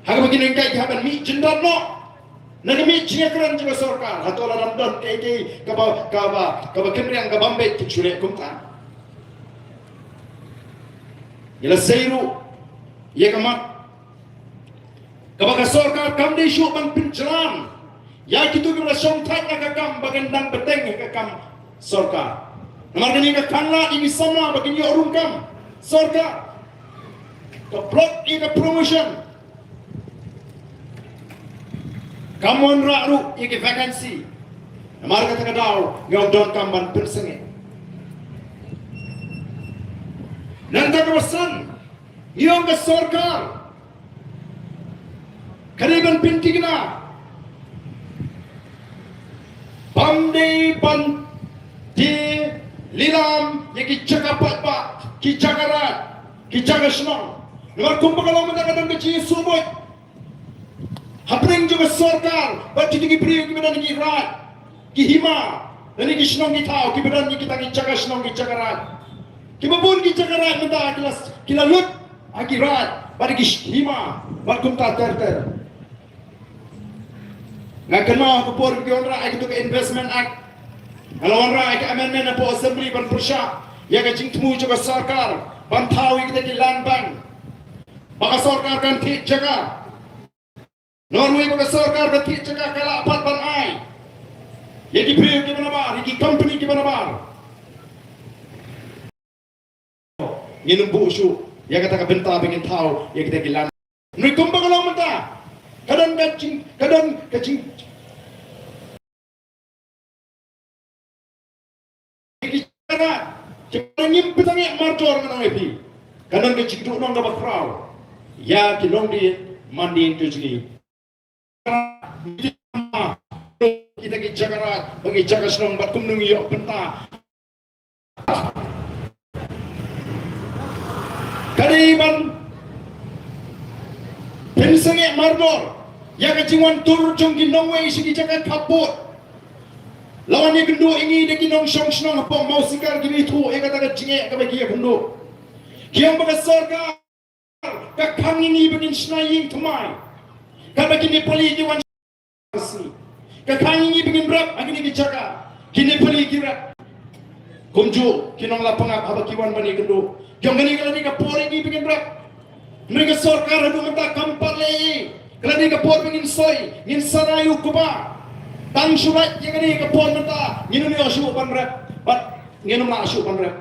Ha kaba ki nonghikai ki hap ban mih jingdon noh na ka mih jingïakren jong ka sorkar. Hato lada ym don kaei kaei kaba, kaba, kaba kynriang, kaba ym beit, ki shu leh kumta. Ngi la sei ruh ïa ka mat kaba ka sorkar kam dei shuh ban pynjlan ïa kito kiba la shongthait na ka kam ba kin dang bteng ha ka kam sorkar. Namar kane ka khanglad ïa ki samla ba kin ïoh rukom kam sorkar. Ka block ïa ka promotion. Kam wanrah ruh ïa ki vacancy. Namar kata ka daw ngi ong donkam ban pynsangeh. Nangta kaba san, ngi ong ka sorkar ka dei ban pynthikna. Bym dei ban die lilam ïa ki jaka paidbah, ki jaka raid, ki jaka shnong. Namar kumba ka long mynta ka don ka jingïasuhmut hapdeng jong ka sorkar bad kito ki briew kiba don ki raid, ki hima, lane ki shnong ki thaw, kiba don ïa kita ki jaka shnong, ki jaka raid. Kiba bun ki jaka raid mynta ki la, ki la lut ha ki raid bad ki hima bad kumta ter ter. Nga kynmaw ha ka por ba ki wanrah ïa kito ka Investment Act, nga la wanrah ïa ka amendment hapoh Assembly ban pyrshah ïa ka jingthmu jong ka sorkar ban thaw ïa kita ki land bank ba ka sorkar kan thied jaka. Namar wei ba ka sorkar kan thied jaka ka lah pat ban ai ïa ki briew kiba nabar, ïa ki company kiba nabar. Ngin ym buh shuh ïa kata ka bynta ba ngin thaw ïa kita ki land. Hynrei kumba ka long mynta, ka don ka jing, ka don ka jing, ki jaka kiba ngim pynsangeh mardor, ngan ong ïa phi. Ka don ka jingduhnong kaba khraw ïa ki longdien mandien ki jong ngi. Kita ki jaka raid bad ki jaka shnong bad kumno ngi ïoh bynta. Ka dei ban pynsangeh mardor ïa ka jingwan tur jong ki nongwei sha ki jaka khappud. La wan ïakynduh ïa ngi da ki nongshong shnong hapoh Mawsikar, kiba ithuh ïa kata ka jingeh kaba ki ïakynduh. Ki ong ba ka sorkar ka khang ïa ngi ba ngin shna ïing thymmai. Katba ki Nepali ki wan shna, ka khang ïa ngi ba ngin rep ha kine ki jaka. Ki Nepali ki rep. Kumjuh ki nong Lapangap haba ki wan ban ïakynduh, ki ong kane ka la dei ka por ïa ngi ba ngin rep. Hynrei ka sorkar haduh mynta kam pat leh ei ei. Ka la dei ka por ba ngin soi, ngin saraiñ u kba. Tang shu lait ïa kane ka por mynta ngin ym ïoh shuh ban rep bad ngin ym lah shuh ban rep.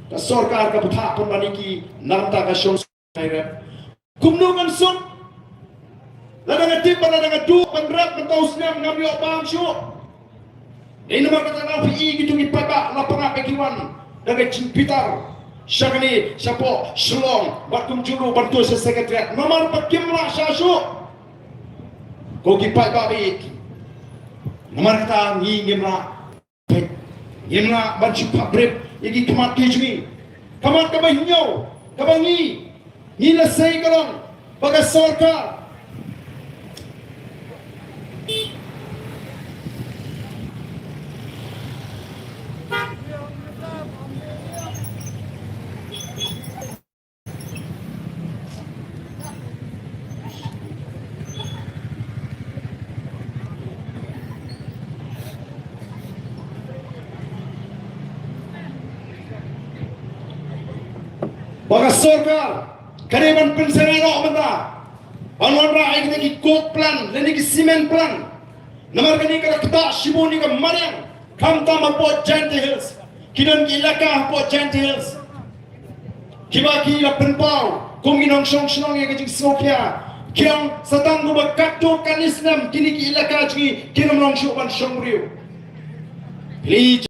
Ka sorkar ka bthah pynban ïa ki na ka bynta ka shong. Kumno ngan suk lada nga tip ba lada nga duh ban rep mynta u snem ngam ïoh bam shuh. Dei namar kata nga phi i kito ki paidbah Lapangap ba ki wan da ka jingbitar sha kane shapoh Shillong bad kumjuh ruh ban tur sha Secretariat namar ba kim lah sha shuh. Ko ki paidbah ba ïeit, namar kata ngi ngim lah Ngim lah ban shu pynbeit ïa ki khmat ki jong ngi. Khmat kaba hynñiew kaba ngi ngi la sei ka long ba ka sorkar ba ka sorkar ka dei ban pynsangeh noh mynta ban wanrah ïa kita ki coke plant lane ki cement plant. Namar kane ka la ktah shibun ïa ka mariang khamtam hapoh Jaintia Hills. Ki don ki elaka hapoh Jaintia Hills kiba ki la pynpaw kum ki nongshong shnong ïa ka jingsngewkhia. Ki ong sa tang kumba katto katne snem kine ki elaka jong ngi kin ym long shuh ban shong briew. Phi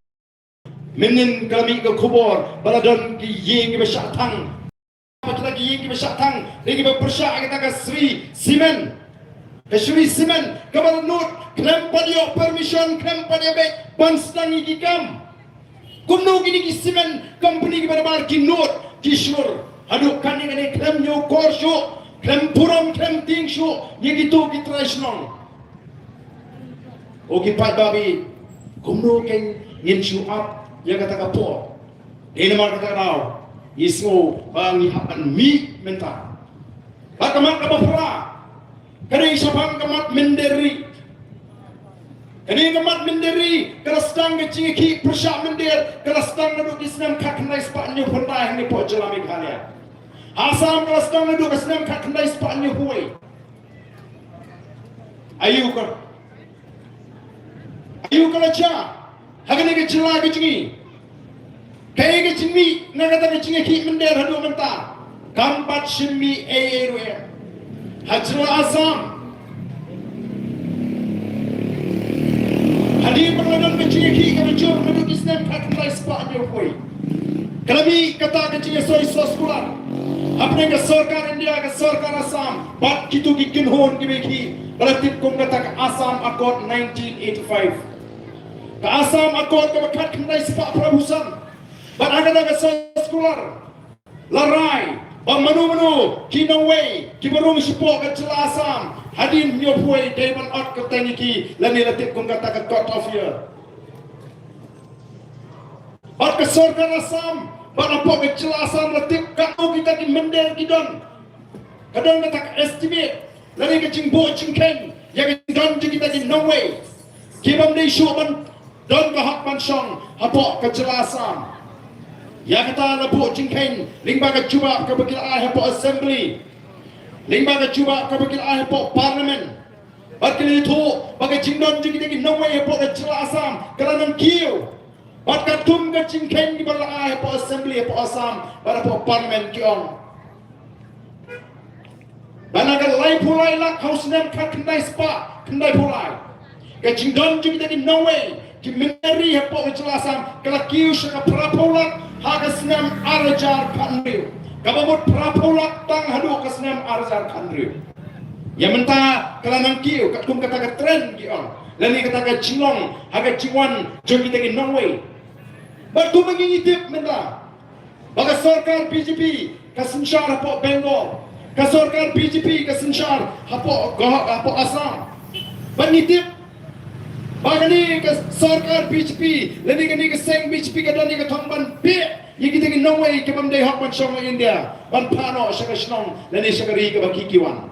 mynnin ka la mih ka khubor ba la don ki ïing kiba shah thang. Ba kita ki ïing kiba shah thang dei kiba pyrshah ïa kita ka Shree Cement. Ka Shree Cement kaba la nud khlem pat ïoh permission, khlem pat ïa beit ban sdang ïa ki kam. Kumno kine ki cement company kiba nabar ki nud ki shlur haduh kane kane khlem ñiewkor shuh, khlem burom, khlem tieng shuh ïa kito ki trai shnong. O ki paidbah, kumno kein ngin shu ap ïa kata ka por? Dei namar kata ka daw ngi sngew ba ngi hap ban mih mynta. Bad ka mat kaba phra ka dei shaphang ka mat mynder ri. Kane ka mat mynder ri ka la sdang ka jingïakhih pyrshah mynder, ka la sdang naduh ki snem khatkhyndai spah hynñiewphew khyndai hangne hapoh jylla Meghalaya. Ha Assam ka la sdang naduh ka snem khatkhyndai spah hynñiewphew wei. Aïu ka, aïu ka la jia ha kane ka jylla ka jong ngi? Kaei ka jingmih na kata ka jingïakhih mynder haduh mynta? Kam pat shim mih ei ei ruh em ha jylla Assam. Hadien ba la don ka jingïakhih kaba jur naduh ki snem khatkhyndai spah hynñiewphew wei, ka la mih kata ka jingïasoi soskular hapdeng ka sorkar India, ka sorkar Assam bad kito ki kynhun kiba ïakhih ba la tip kum kata ka Assam Accord nineteen eighty-five. Ka Assam Accord kaba khatkhyndai spah phraphew san. Bad ha kata ka soskular la rai ba mano mano ki nongwei kiba rung shapoh ka jylla Assam hadien hynñiewphew wei dei ban ot kyrteng ïa ki lane la tip kum kata ka court of year. Bad ka sorkar Assam bad hapoh ka jylla Assam la tip katno kita ki mynder ki don. Ka don kata ka estimate lane ka jingbuh jingkheiñ ïa ka jingdon jong kita ki nongwei kibym dei shuh ban don ka hok ban shong hapoh ka jylla Assam. Ïa kata la buh jingkheiñ lyngba ka jubab kaba ki la ai hapoh assembly, lyngba ka jubab kaba ki la ai hapoh parliament. Bad ki la ïathuh ba ka jingdon jong kita ki nongwei hapoh ka jylla Assam ka la nangkiew. Bad katkum ka jingkheiñ kiba la ai hapoh assembly hapoh Assam bad hapoh parliament ki ong ba na ka laiphew lai lak ha u snem khatkhyndai spah khyndaiphew lai, ka jingdon jong kita ki nongwei ki mynder ri hapoh ka jylla Assam ka la kiew sha ka phraphew lak ha ka snem ar hajar khathynriew. Kaba mut phraphew lak tang haduh ka snem ar hajar khathynriew. Ïa mynta ka la nangkiew katkum kata ka trend ki ong lane kata ka jinglong ha ka jingwan jong kita ki nongwei. Bad kumba ngi tip mynta ba ka sorkar B J P ka synshar hapoh Bengal, ka sorkar B J P ka synshar hapoh Guwah-, hapoh Assam. Bad ngi tip ba kane ka sorkar B J P lane kane ka seng B J P ka don ïa ka thong ban beh ïa kita ki nongwei kibym dei hok ban shong ha India ban phah noh sha ka shnong lane sha ka ri kaba ki ki wan.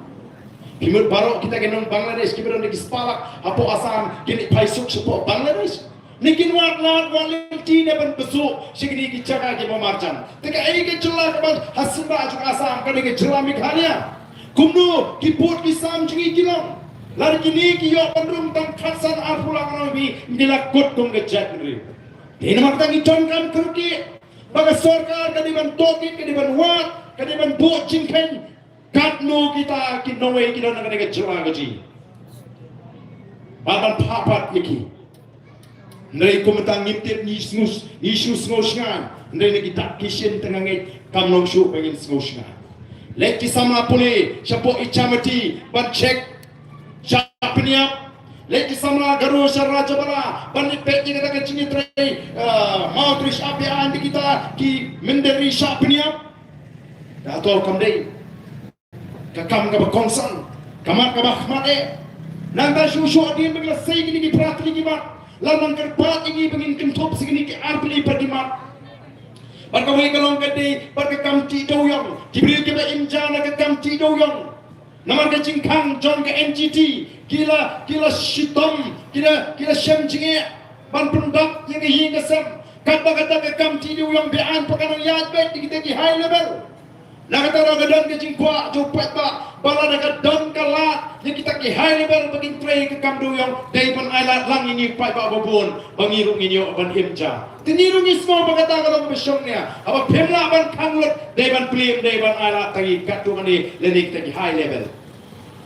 Phi mut baroh kita ki nong Bangladesh kiba don da ki spah lak hapoh Assam kin ïa phai suk shapoh Bangladesh? Ne kin wad lad wad lynti ne ban bsuh sha kine ki jaka kiba marjan? Te kaei ka jylla kaba ha symbai jong Assam, kane ka jylla Meghalaya? Kumno ki pud ki sam jong ngi ki long? Lada kine ki ïoh ban rung tang khatsan arphew lak nong, ngi la kut kum ka jaitbynriew. Te namar kata ngi donkam kyrkieh ba ka sorkar ka dei ban tohkit, ka dei ban wad, ka dei ban buh jingkheiñ katno kita ki nongwei ki don ha kane ka jylla ka jong ngi. Bad ban phah pat ïa ki. Hynrei kumta ngim tip, ngi sngew, ngi shu sngew shngaiñ. Hynrei na ki dak ki shin te nga ngeit kam long shuh ba ngin sngew shngaiñ. Leit ki samla pule shapoh Ichamati ban check shah pynïap. Leit ki samla Garo sha Rajabala ban ïa peit ïa kata ka jingïatrei, eh, mawtrei shah pynïap ïa kita ki mynder ri shah pynïap. Da to kam dei ka kam kaba kongsan, ka mat kaba khmat eh. Nangta shuh shuh hadien ba ki la sei kine ki phra tylli ki mat, la nang kyrpad ïa ngi ba ngin kynthup sha kine ki ar tylli pat ki mat. Bad kawei ka long ka dei bad ka kam tih dewiong, ki briew kiba im ja na ka kam tih dewiong. Namar ka jingkhang jong ka N G T ki la, ki la shitom, ki la, ki la shem jingeh ban pyndap ïa ka ïing ka sem. Katba kata ka kam tih dewiong be-aiñ pat ka nang ïaid beit ïa kita ki high level. Na kata ruh ka don ka jingkwah jong u paidbah ba lada ka don ka lad ïa kita ki high level ba kin trei ka kam dewiong, dei ban ailad lang ïa ngi paidbah ba bun ba ngi ruh ngin ïoh ban im ja. Te ngi ruh ngi sngew ba kata ka long ba shong nia. Haba phim lah ban khang lut, dei ban plie, dei ban ailad tang ïa katto katne lane kita ki high level.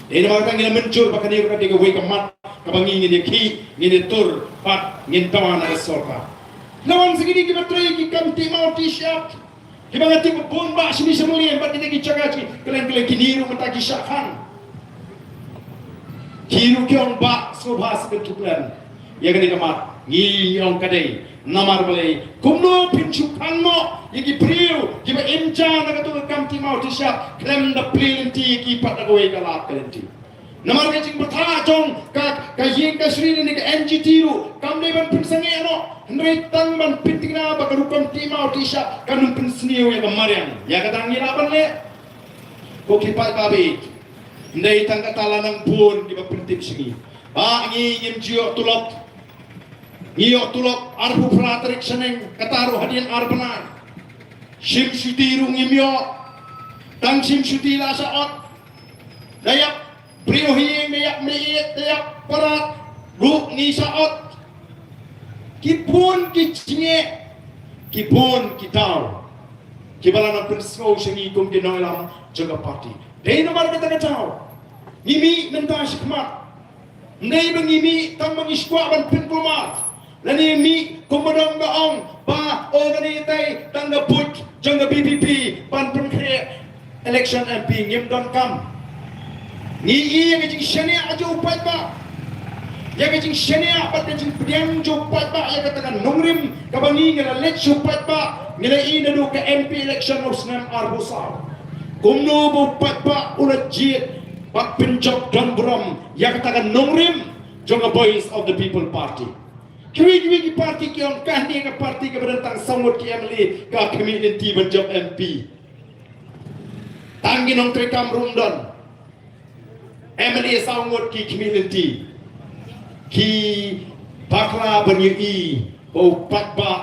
Dei namar kata ngi la mynjur ba kane ruh ka dei kawei ka mat kaba ngi ngin ïakhih, ngin ïatur bad ngin dawa na ka sorkar. La wan sa kine kiba trei ki kam tih maw tih shyiap. Kiba nga tip ba bun bah shane sha Mylliem bad kine ki jaka ki kylleng kylleng, kine ruh mynta ki shah khang. Ki ruh ki ong bah sngewbha sa pynthut lem ïa kane ka mat. Ngi ong ka dei Namar balei kumno phin shu khang noh ïa ki briew kiba im ja na kato ka kam ti maw ti shap khlem da plie lynti ïa ki pat da kawei ka lad ka lynti. Namar ka jingbthah jong ka, ka ïing ka sri ne ka N G T ruh kam dei ban pynsangeh noh, hynrei tang ban pynthikna ba ka rukom ti maw ti shap kan ym pynsniew ïa ka mariang. Ïa kata ngi lah ban leh. Ko ki paidbah ba ïeit, ym dei tang kata, la nang bun kiba pyntip sha ngi ba ngi ngim ju ïoh tulop. Ngi ïoh tulop arphew phra tarik shaneng, kata ruh hadien ar bnai. Shim shuti ruh ngim ïoh. Tang shim shuti la sha ot. Da ïap briew ha ïing, da ïap meiieit, da ïap parat ruh ngi sha ot. Ki bun ki jingeh, ki bun ki daw kiba la nang pynsngew sha ngi kum ki nongïalam jong ka party. Dei namar kata ka daw ngi mih mynta shakhmat. Ym dei ba ngi mih tang ba ngi shu kwah ban pynkulmar, lane mih kum ba don ba ong ba, o, kane dei tang ka buit jong ka V P P ban pynkhreh election M P. Ngim donkam. Ngi ïohi ïa ka jingshaniah jong u paidbah, ïa ka jingshaniah bad ka jingpdiang jong u paidbah ïa kata ka nongrim kaba ngi, ngi la leit sha u paidbah, ngi la ïohi naduh ka M P election u snem arphew saw, kumno ba u paidbah u la jied bad pynjop don burom ïa kata ka nongrim jong ka Voice of the People Party. Kiwei kiwei ki party ki ong kane ka party kaba don tang saw ngut ki M L A ka khmih lynti ban jop M P. Tang ki nongtrei kam ruh ym don. M L A saw ngut ki khmih lynti. Ki bakla ban ïohi ba u paidbah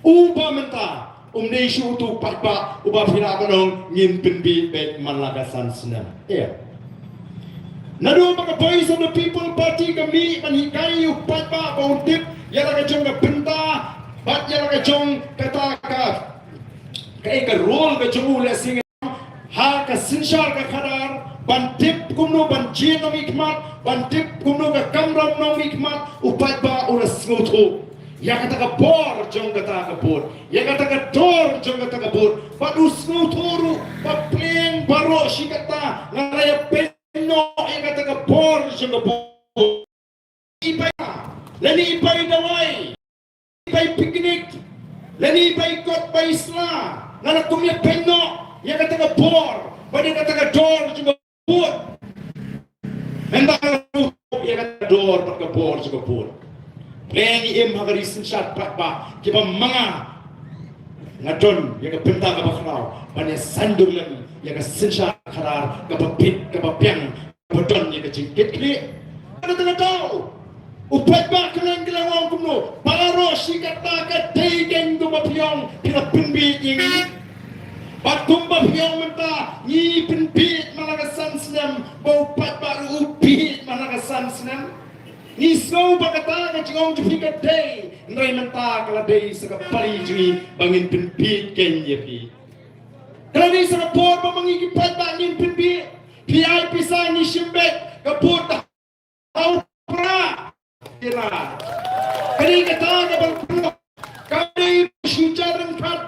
uba mynta um dei shuh utu u paidbah uba phi lah ban ong ngin pynbieit beit man la ka san snem. Ïa, naduh ba ka Voice of the People Party ka mih ban hikai ïa u paidbah ba un tip ïa la ka jong ka bynta bad ïa la ka jong kata ka, ka, ka role ka jong u lehse ha ka synshar ka khadar, ban tip kumno ban jied nongmihkhmat, ban tip kumno ka kamram nongmihkhmat, u paidbah u la sngewthuh ïa kata ka bor jong kata ka vote, ïa kata ka dor jong kata ka vote, bad u sngewthuh ruh ba pleng baroh shi katta nga la ïa pynnoh ïa kata ka bor jong ka vote. I bai, lane i bai dawai, i bai picnic, lane i bai kot bai sla, nga la kum ïa pynnoh ïa kata ka bor bad ïa kata ka dor jong ka vote. Mynta nga la kum ïa kata ka dor bad ka bor jong ka vote. Pleng i im ha ka ri synshar paidbah kiba ma nga, nga don ïa ka bynta kaba khraw ban ïa saiñdur lem ïa ka synshar khadar kaba bit kaba biang, ba don ïa ka jingkitkhlieh. Kata ka daw u paidbah kylleng kylleng u ong kumno, baroh shi katta ka dei keiñ kumba phi ong phi la pynbieit ïa ngi. Bad kumba phi ong mynta ngi pynbieit man la ka san snem, ba u paidbah ruh u bieit man la ka san snem. Ngi sngew ba kata ka jingong jong phi ka dei, hynrei mynta ka la dei sa ka pali jong ngi ba ngin pynbieit keiñ ïa phi. Ka la dei sa ka por ba ma ngi ki paidbah ngin pynbieit. Phi ai pisa ngi shim beit, ka vote da ha u Prah. Ïa la ka dei kata kaba pynlong. Kam dei shu jar ryngkat,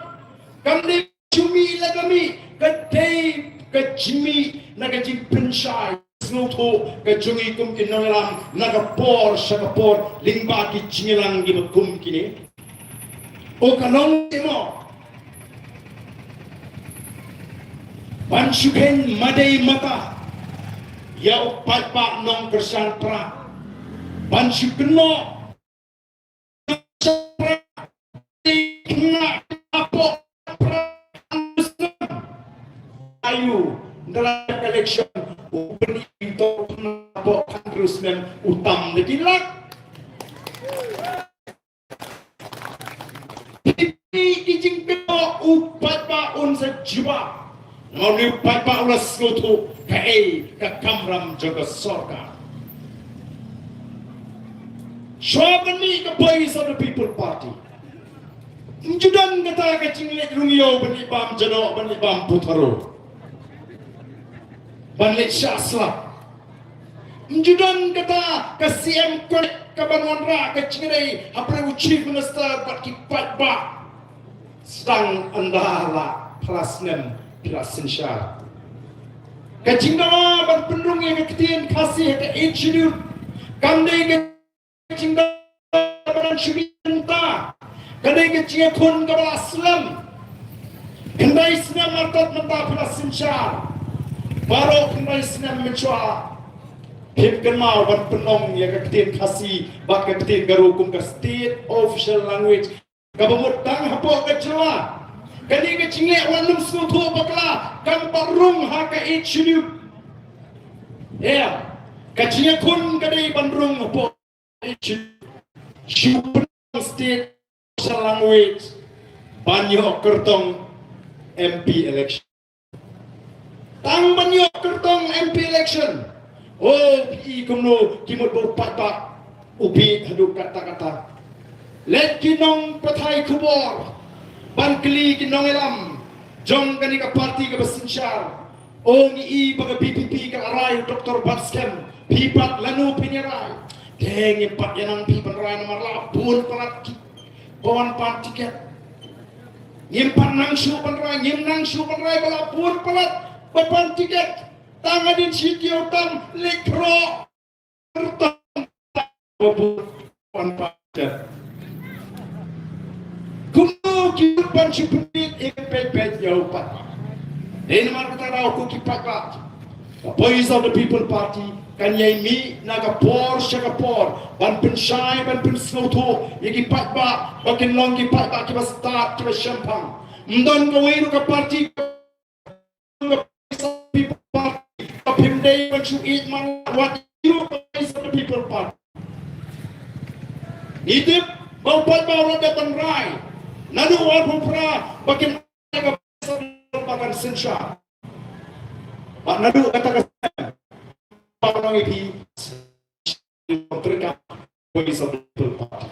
kam dei shu mih la ka mih, ka dei ka jingmih na ka jingpynshai sngewthuh ka jong ngi kum ki nongïalam na ka por sha ka por lyngba ki jingïalang kiba kum kine. O ka long te mo ban shu kheiñ madei mata ïa u paidbah nongkyrshan Prah, ban shu kynnoh khynnah hapoh Prah. Ayu, dalam election u bni to hapoh Congressman u tam da ki lak. Ki jingkynnoh u paidbah un sa jubab. Nga ong u paidbah u la sngewthuh kaei ka kamram jong ka sorkar. Shuwa ban mih ka Voice of the People Party, ym ju don kata ka jingleit rung ïew ban leit bam janoh, ban leit bam putharo, ban leit shah slap. Ym ju don kata ka C M Connect kaban wanrah ka jingïadei hapdeng u Chief Minister bad ki paidbah. Sdang ynda la phra snem phi la synshar. Ka jingdawa ban pynrung ïa ka ktien Khasi ha ka Eighth Schedule kam dei ka jingdawa ban shu mih mynta. Ka dei ka jingïakhun kaba la slem. Khyndai snem artat mynta phi la synshar. Baroh khyndai snem mynshuwa. Phim kynmaw ban pynlong ïa ka ktien Khasi bad ka ktien Garo kum ka state official language kaba mut tang hapoh ka jylla. Kane ka jingeh wat nym sngewthuh bakla kam pat rung ha ka Eighth Schedule. Ïa, ka jingïakhun ka dei ban rung hapoh State language ban ïoh kyrtong M P election. Tang ban ïoh kyrtong M P election. Oh, phi kumno ki mut ba u paidbah u bieit haduh katta katta. Leit ki nongpathai khubor ban kylli ki nongïalam jong kane ka party kaba synshar. Oh, ngi i ba ka V P P ka la rai u Doctor Batskhem, phi pat lano phin ïa rai? Te ngim pat ïa nang phi ban rai namar la bun palat ki ba wan pan tiket. Ngim pat nang shuh ban rai, ngim nang shuh ban rai ba la bun palat ba pan tiket. Tang hadien shi taïew tam leit khroh. Kumno ki mut ban shu pynbit ïa ka peit peit ïa u paidbah. Dei namar kata daw ko ki paidbah, ka Voice of the People Party kan ïai mih na ka por sha ka por ban pynshai ban pynsngewthuh ïa ki paidbah ba kin long ki paidbah kiba stad kiba shemphang. Ym don kawei ruh ka party People Party, ka phim dei ban shu ïeit man wat ïoh ka Voice of the People Party. Ngi tip ba u paidbah u la dep ban rai naduh arphew phra ba kin ai ka Voice of the People ba kan synshar. Ba naduh kata ka snem ba ngi phi Voice of the People Party.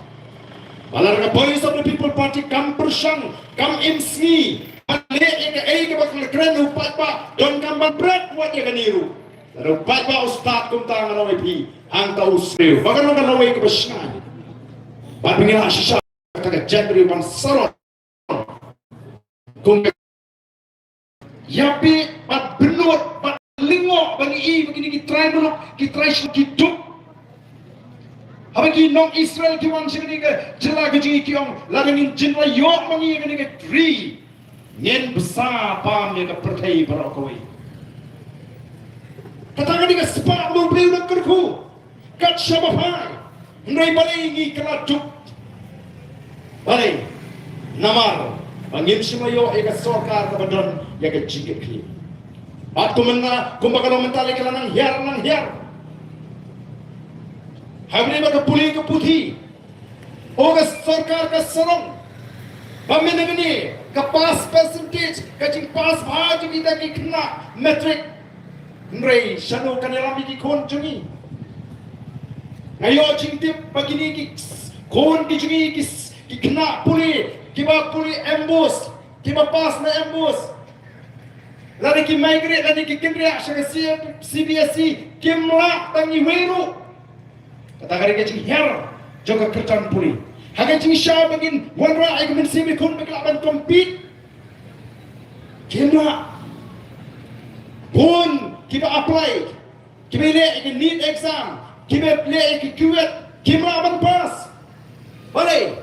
Ba la ka Voice of the People Party kam pyrshang, kam im sngi ban leh ïa kaei kaba kren u paidbah, donkam ban bret wat ïa kane ruh. Lada u paidbah u stad kumta ngan ong ïa phi, hangta u sniew ba kan long ka lawei kaba shngaiñ. Bad ba ngin ïa shisha kata ka jaitbynriew ban sarong. Kum ïa phi bad bynnud bad lyngngoh ba ngi i ba kine ki trai muluk, ki trai shnong ki duk. Haba ki nong Israel ki wan sha kane ka jylla ka jong ngi ki ong, lada ngin jin la ïoh ma ngi ïa kane ka ri, ngin bsa bam ïa ka pyrthei baroh kawei. Kata kane ka spah ba U Blei u la kyrkhu. Kat shaba phai, hynrei balei ngi kylla duk? Balei? Namar ba ngim shym la ïoh ïa ka sorkar kaba don ïa ka jingkitkhlieh. Bad kumne, kumba ka long mynta lei ka la nang hiar nang hiar. Hynrei ba ka pule ka puthi, o ka sorkar ka sarong ba mynta kane ka pass percentage, ka jingpass bha jong kita ki khynnah matric. Hynrei shano kan ïalam ïa ki khun jong ngi? Nga ïoh jingtip ba kine ki khun ki jong ngi ki, ki khynnah pule, kiba pule MBOSE, kiba pass na MBOSE, lada ki migrate lada ki kynriah sha ka C-, CBSE, kim lah tang iwei ruh. Kata ka dei ka jinghiar jong ka kyrdan pule. Ha ka jingshisha ba ngin wanrah ïa ka mynsiem ïa ki khun ba ki lah ban compete, kim lah. Bun kiba apply, kiba leh ïa ka NEET exam, kiba leh ïa ka KUET, kim lah ban pass. Balei?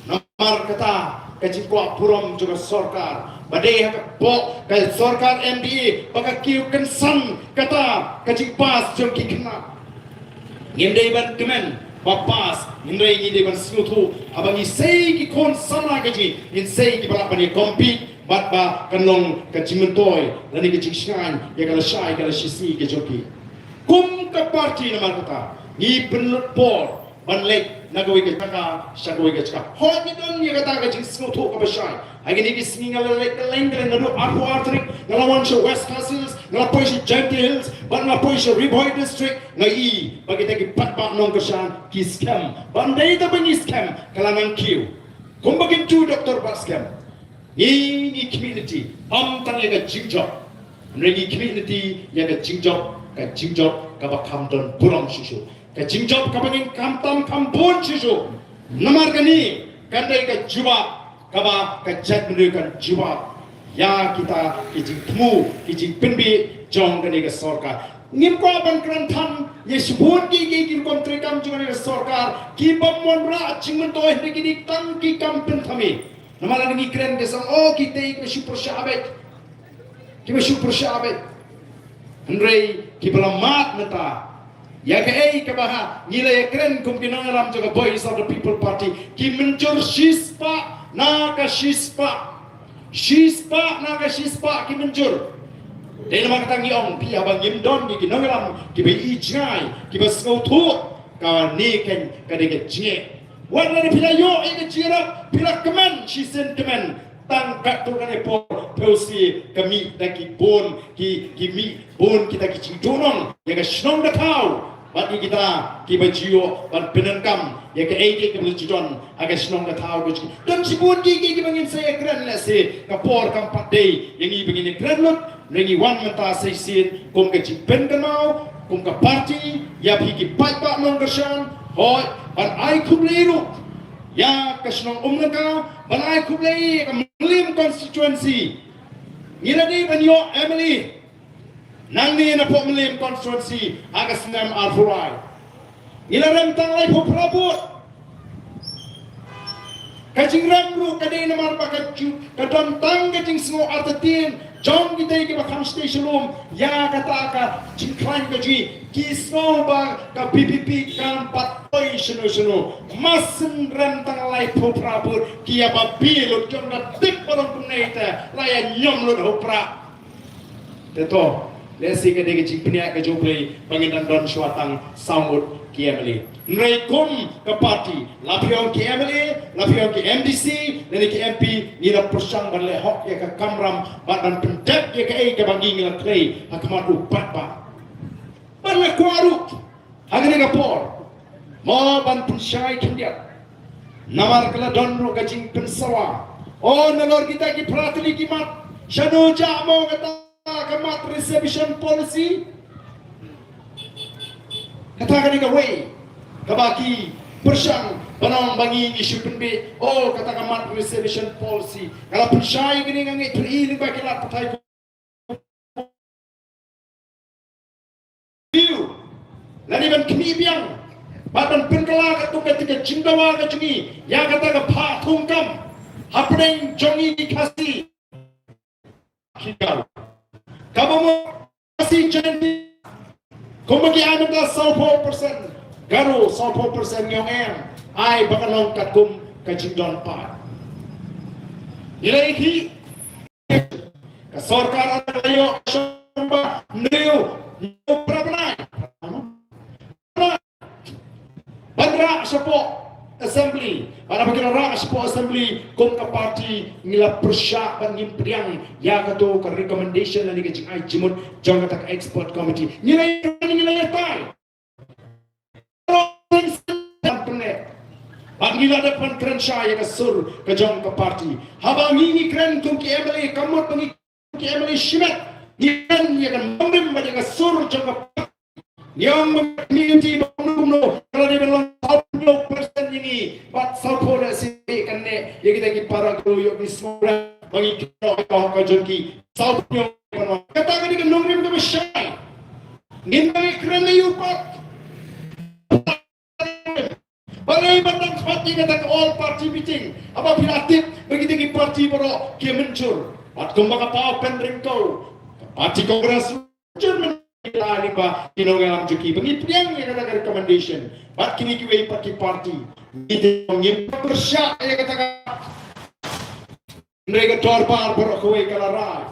Namar kata ka jingkwah burom jong ka sorkar ba dei ha ka pok ka sorkar MDA ba ka kiew kynsan kata ka jingpass jong ki khynnah. Ngim dei ban kmen ba pass, hynrei ngi dei ban sngewthuh haba ngi sei ki khun samla ka jong ngi, ngin sei kiba lah ban ïa compete bad ba kan long ka jingmyntoi lane ka jingshngaiñ ïa ka lashai ka lashisngi ka jong ki. Kum ka party namar kata ngi pynlut por ban leit na kawei ka jaka sha kawei ka jaka. Hooid ngi don ïa kata ka jingsngewthuh kaba shai. Ha kine ki sngi nga la leit kylleng kylleng, naduh arphew ar tarik nga la wan sha West Khasi Hills, nga la poi sha Jaintia Hills bad nga la poi sha Ri Bhoi District. Nga i ba kita ki paidbah nongkyrshan ki skhem. Ban dei ta ba ngi skhem ka la nang kiew. Kumba kyntu Doctor Batskhem, ngi, ngi khmih lynti ym tang ïa ka jingjop, hynrei ngi khmih lynti ïa ka jingjop, ka jingjop kaba kham don burom shuh shuh, ka jingjop kaba ngin kham tam kham bun shuh shuh. Namar kane kan dei ka jubab kaba ka jaitbynriew kan jubab ïa kita ki jingthmu, ki jingpynbeit jong kane ka sorkar. Ngim kwah ban kren than ïa shibun ki, ki, ki rukom treikam jong ka sorkar kiba mon rah jingmyntoi, hynrei kine tang ki kam pynthame. Namar lada ngi kren ki song, oh, kita kiba shu pyrshah beit, kiba shu pyrshah beit. Hynrei kiba la mad mynta ïa kaei kaba ha ngi la ïakren kum ki nongïalam jong ka Voice of the People Party, ki mynjur shispah na ka shispah. Shispah na ka shispah ki mynjur. Dei namar kata ngi ong, phi, haba ngim don ki, ki nongïalam kiba ïohi jngai, kiba sngewthuh, kane kan ka dei ka jingeh. Wat lada phi la ïoh ïa ka jingïarap, phi la kmen shisien kmen, tang katto katne por phi sngewsih ka mih da ki bun, ki, ki mih bun kita ki jingduhnong ïa ka shnong ka thaw. Bad ïa kita kiba ju ïoh ban pyndonkam ïa kaei kaei kaba ju don ha ka shnong ka thaw ka jong ngi. Don shibun kiei kiei kiba ngin sa ïakren, lehse ka por kam pat dei ïa ngi ba ngin ïakren lut. Ngi wan mynta sa shisien kum ka jingpynkynmaw kum ka party ïa phi ki paidbah nongkyrshan. Hooid, ban ai khublei ruh ïa ka shnong Umlyngka, ban ai khublei ïa ka Mylliem constituency. Ngi la dei ban ïoh M L A nangne na pdeng Mylliem constituency ha ka snem arphew lai. Ngi la rem tang laiphew phra vote. Ka jingrem ruh ka dei namar ba ka ju, ka don tang ka jingsngew artatien jong kita kiba kham sdang shlur ïa kata ka jingkhlaiñ ka jong ngi. Ki sngew ba ka V P P kam pat poi shano shano. Mar shu rem tang laiphew phra vote ki ïa ba bieit lut, jong ka tip ba long kumne te la ïa ñiom lut ha u prah. Te to, lehse ka dei ka jingpynïaid ka jong U Blei ba ngin dang don shuwa tang saw ngut ki M L A. Hynrei kum ka party, la phi ong ki M L A, la phi ong ki M D C, lane ki M P, ngi la pyrshang ban leh hok ïa ka kamram bad ban pyndep ïa kaei kaba ngi la khlei ha khmat u paidbah. Bad la kwah ruh ha kane ka por mo ban pynshai khyndiat. Namar ka la don ruh ka jingpynsawa, o, nalor kita ki phra tylli ki mat, shano jah mo kata ka mat reservation policy. Kata ka dei kawei kaba ki pyrshang ban ong ba ngi, ngi shu pynbeit, o, kata ka mat reservation policy. Ka la pynshai kane, nga ngeit phi i lyngba ki lad pathai view, lane ban khmih biang bad ban pynkylla katto katne ka jingdawa ka jong ngi ïa kata ka phah thungkam hapdeng jong ngi ki Khasi. Ki Garo, kaba mut Khasi Jaintia, kumba ki ai mynta sawphew percent, Garo sawphew percent, ngi ong em, ai ba kan long katkum ka jingdon paid. Ngi la ïohi ka sorkar ka la ïoh shong ba hynriew, hynriew phra bnai ban rah shapoh assembly. Bad haba ki la rah shapoh assembly, kum ka party ngi la pyrshah ban ngim pdiang ïa kato ka recommendation lane ka jingai jingmut jong kata ka expert committee. Ngi la ïa, ngi la ïatai. Bad ngi la dep ban kren shai ïa ka sur ka jong ka party. Haba ngi, ngi kren kum ki M L A, ka mut ba ngi ki M L A shimet, ngi kren ïa ka nongrim bad ïa ka sur jong ka party. Ngi ong ba community ba kumno kumno ka la dei ban long sawphew percent ïa ngi, bad sawphew lehse kan neh ïa kita ki para Garo, ïoh ki sawphew ba ngi kren ïa ka hok ka jong ki. Sawphew, kata ka dei ka nongrim kaba shai. Ngin nang kren ïa u pat. Balei ban nang khot ïa kata ka all party meeting haba phi la tip ba kita ki party baroh ki mynjur? Bad kumba ka Paw Pynryngkaw, ka party Congress mynjur, mynjur ïa lyngba ki nongïalam jong ki ba ngi pdiang ïa kata ka recommendation. Bad kine kiwei pat ki party, ngi te ngim pyrshah ïa kata ka Hynrei ka dorbar baroh kawei ka la rai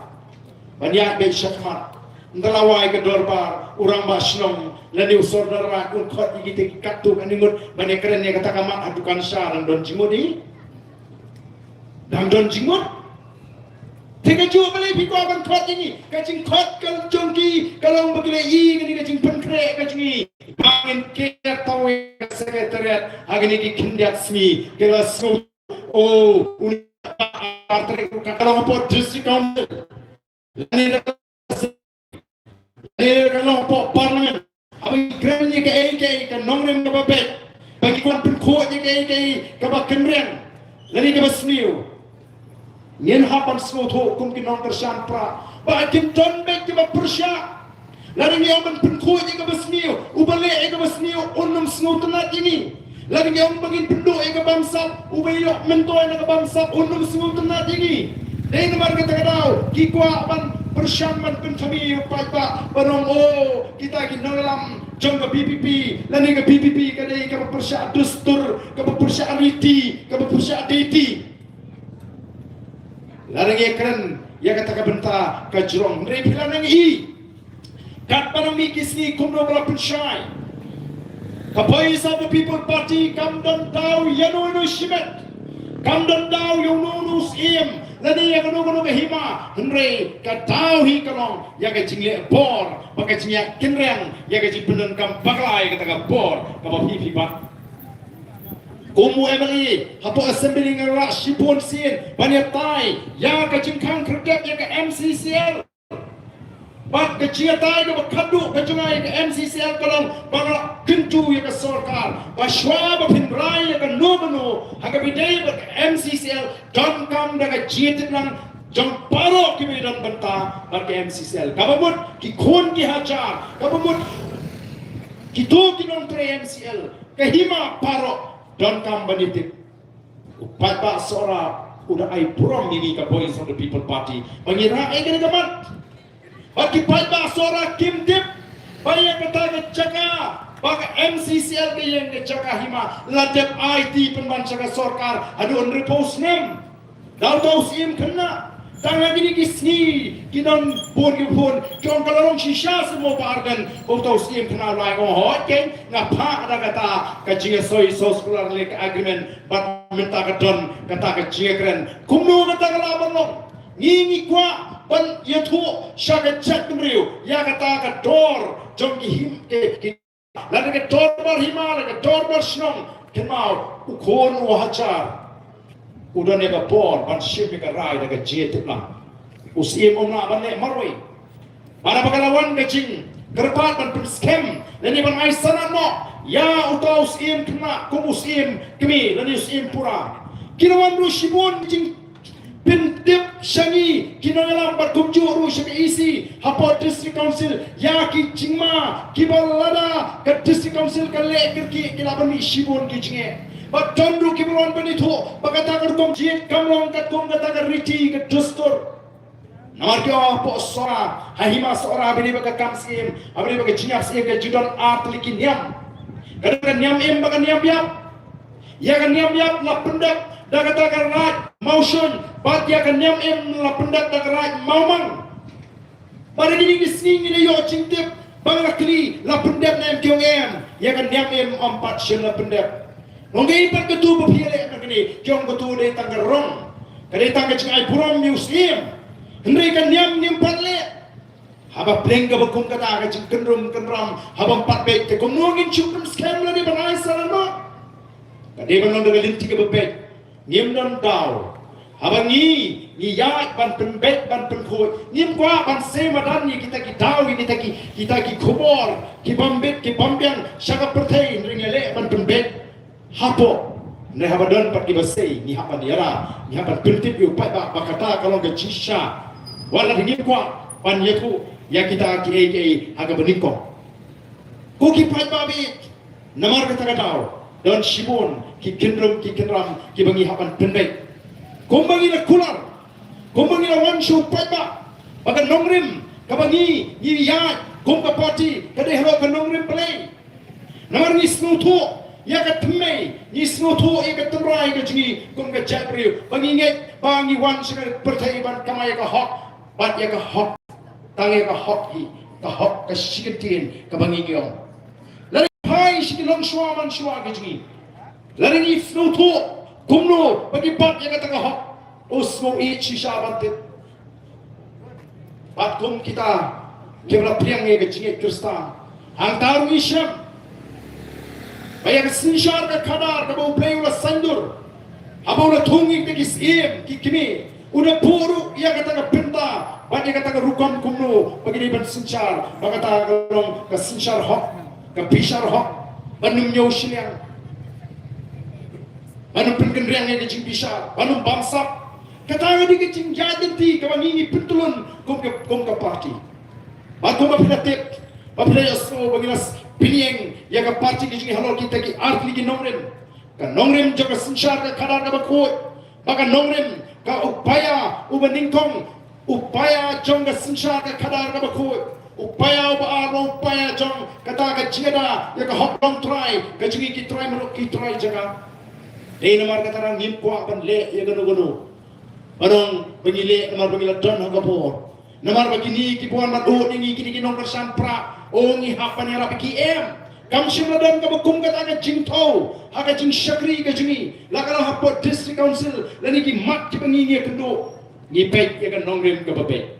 ban ïaid beit shakhmat. Ynda la wai ka dorbar, u rangbah shnong lane u sordar raid un khot ïa kita ki katto katne ngut ban ïakren ïa kata ka mat ha dukan sha, dang don jingmut hi? Dang don jingmut? Te kajuh balei phi kwah ban khot ïa ngi? Ka jingkhot ka jong ki ka long ba ki la ïohi ïa kane ka jingpynkhreh ka jong ngi. Ba ngin ker tang ïa ka secretariat ha kine ki khyndiat sngi, ki la sngew, oh, une u artrik ruh ka long hapoh District Council, lane ka long hapoh Parliament. Haba ngi kren ïa kaei kaei ka nongrim kaba beit, ba ngi kwah pynkhuid ïa kaei kaei kaba kynriang lane kaba sniew, ngin hap ban sngewthuh kum ki nongkyrshan pra ba kin don beit kiba pyrshah. Lada ngi ong ban pynkhuid ïa kaba sniew, uba leh ïa kaba sniew un ym sngewtynnat ïa ngi. Lada ngi ong ba ngin pynduh ïa ka bamsap, uba ïoh myntoi na ka bamsap un ym sngewtynnat ïa ngi. Dei namar kata ka daw ki kwah ban pyrshang ban pynthame ïa u paidbah ban ong, oh, kita ki nongïalam jong ka VPP lane ka VPP ka dei kaba pyrshah dustur, kaba pyrshah riti, kaba pyrshah deiti. Lada ngi kren ïa kata ka bynta ka jrong, hynrei phi la nang i katba nang mih ki sngi kumno ba la pynshai. Ka Voice of the People Party kam don daw ïa uno uno shimet, kam don daw ïa uno uno u syiem lane ïa kano kano ka hima, hynrei ka daw hi ka long ïa ka jingleh bor bad ka jingïakynreng ïa ka jingpyndonkam bakla ïa kata ka bor kaba phi phi bat. Kum u MLA hapoh Assembly nga lah shibun sien ban ïatai ïa ka jingkhang khyrdep ïa ka MCCL. Bad ka jingïatai kaba khatduh ka jong nga ïa ka MCCL ka long ba nga lah kyntu ïa ka sorkar ba shwa ba phin rai ïa kano kano ha kaba ïadei bad ka MCCL, donkam da ka jingïatiplang jong baroh kiba ïadon bynta bad ka MCCL. Kaba mut ki khun ki hajar, kaba mut kito ki nongtrei MCL, ka hima baroh donkam ban ïatip. U paidbah Sohra u da ai burom ïa ngi ka Voice of the People Party ba ngi rah ïa kane ka mat. Bad ki paidbah Sohra kim tip ba ïa kata ka jaka ba ka MCCL ka ïeng ka jaka hima la dep aiti pynban sha ka sorkar haduh hynriewphew snem da uta u Syiem Khynnah. Tang ha kine ki sngi ki don bun ki bun ki ong ka la long shisha seh mo ba arden ba uta u Syiem Khynnah u la ong, hooid keiñ, nga phah da kata ka jingïasoi soskular lane ka agreement. Bad mynta ka don kata ka jingïakren. Kumno kata ka lah ban long? Ngi ngi kwah ban ïathuh sha ka jaitbynriew ïa kata ka dor jong ki him, ki, ki, lada ka dorbar hima, lada ka dorbar shnong, kynmaw u khun u hajar u don ïa ka bor ban shim ïa ka rai da ka jingïatiplang. U Syiem um lah ban leh marwei. Bad haba ka la wan ka jingkyrpad ban pynskhem lane ban ai sanad noh ïa uta u Syiem Khynnah kum u Syiem Kmie lane u Syiem Pura, ki la wan ruh shibun ki jingpyntip sha ngi ki nongïalam bad kumjuh ruh sha ka EC hapoh District Council ïa ki jingma kiba lada ka District Council ka leh kyrkieh ki lah ban mih shibun ki jingeh. Bad don ruh kiba wan ban ïathuh ba kata ka rukom jied kam long katkum kata ka riti ka dustur. Namar ki ong hapoh Sohra, ha hima Sohra, haba ïadei bad ka kam syiem, haba ïadei bad ka jingïap syiem ka ju don ar tylli ki niam. Ka don ka niam im bad ka niam ïap. Ïa ka niam ïap la pyndep da kata ka raid Mawshun bad ïa ka niam im la pyndep da ka raid Mawmang. Bad ha kine ki sngi ngi la ïoh jingtip ba nga la kylli la pyndep ne em, ki ong em, ïa ka niam im ym pat shym la pyndep. Nga ong kaei pat katu ba phi ïaleh na kane? Ki ong katu dei tang ka rong, ka dei tang ka jingai burom ïa u syiem. Hynrei ka niam ngim pat leh. Haba pleng kaba kum kata ka jingkynrum kynram, haba ym pat beit te kumno ngin shu pynskhem lane ban ai sanad noh? Ka dei ban long da ka lynti kaba beit. Ngim don daw. Haba ngi ngi ïaid ban pynbeit ban pynkhuid, ngim kwah ban sei madan ïa kita ki daw, ïa kita ki, kita ki khubor ki bym bit ki bym biang sha ka pyrthei, hynrei ngi leh ban pynbeit hapoh. Hynrei haba don pat kiba sei, ngi hap ban ïada, ngi hap ban pyntip ïa u paidbah ba kata ka long ka jingshisha. Wat la ngim kwah ban ïathuh ïa kita kiei kiei ha kaba nyngkong. Ko ki paidbah baieit, namar kata ka daw don shibun ki kynrum ki kynram kiba ngi hap ban pynbeit. Kumba ngi la kular, kumba ngi la wan sha u paidbah ba ka nongrim kaba ngi ngi ïaid kum ka party ka dei halor ka nongrim Blei. Namar ngi sngewthuh ïa ka thymmei, ngi sngewthuh ïa ka tynrai ka jong ngi kum ka jaitbynriew ba ngi ngeit ba ngi wan sha ka pyrthei ban kamai ïa ka hok, bad ïa ka hok. Tang ïa ka hok hi, ka hok ka shi kyntien kaba ngi ïoh. Lada ngi phai sha ki longshuwa manshuwa ki jong ngi, lada ngi sngewthuh kumno ba ngi bat ïa kata ka hok, u sngew ïeit shisha ban tip. Bad kum kita kiba la pdiang ïa ka jingngeit Khristan, hangta ruh ngi shem ba ïa ka synshar ka khadar kaba U Blei u la saiñdur, haba u la thung ïa kita ki syiem ki kmie, u da buh ruh ïa kata ka bynta bad ïa kata ka rukom kumno ba ki dei ban synshar, ba kata ka long ka synshar hok, ka bishar hok, ban ym ñiew shiliang, ban ym pynkynriang ïa ka jingbishar, ban ym bamsap. Kata ka dei ka jingïaid lynti kaba ngi ngi pyntylun kum ka, kum ka party. Bad kumba phi la tip, Ba phi la ïohsngew ba ngi la pynïeng ïa ka party ka jong ngi halor kita ki artylli ki nongrim. Ka nongrim jong ka synshar ka khadar kaba khuid. Ba ka nongrim ka u paia uba nyngkong, u paia jong ka synshar ka khadar kaba khuid. U paia uba ar, u paia jong kata ka jingada ïa ka hok longtrai ka jong ngi ki trai mruk ki trai jaka. Dei namar kata ngim kwah ban leh ïa kano kano. Ba nong ba ngi leh namar ba ngi la don ha ka bor. Namar ba kine ki bor ban ud ïa ngi kine ki nongkyrshan pra. O ngi hap ban ïarap ïa ki, em. Kam shym la don kaba kum kata ka jingthaw ha ka jingshakri ka jong ngi, la ka la hapoh District Council lane ki mat kiba ngi ngi ïakynduh. Ngi peit ïa ka nongrim kaba beit.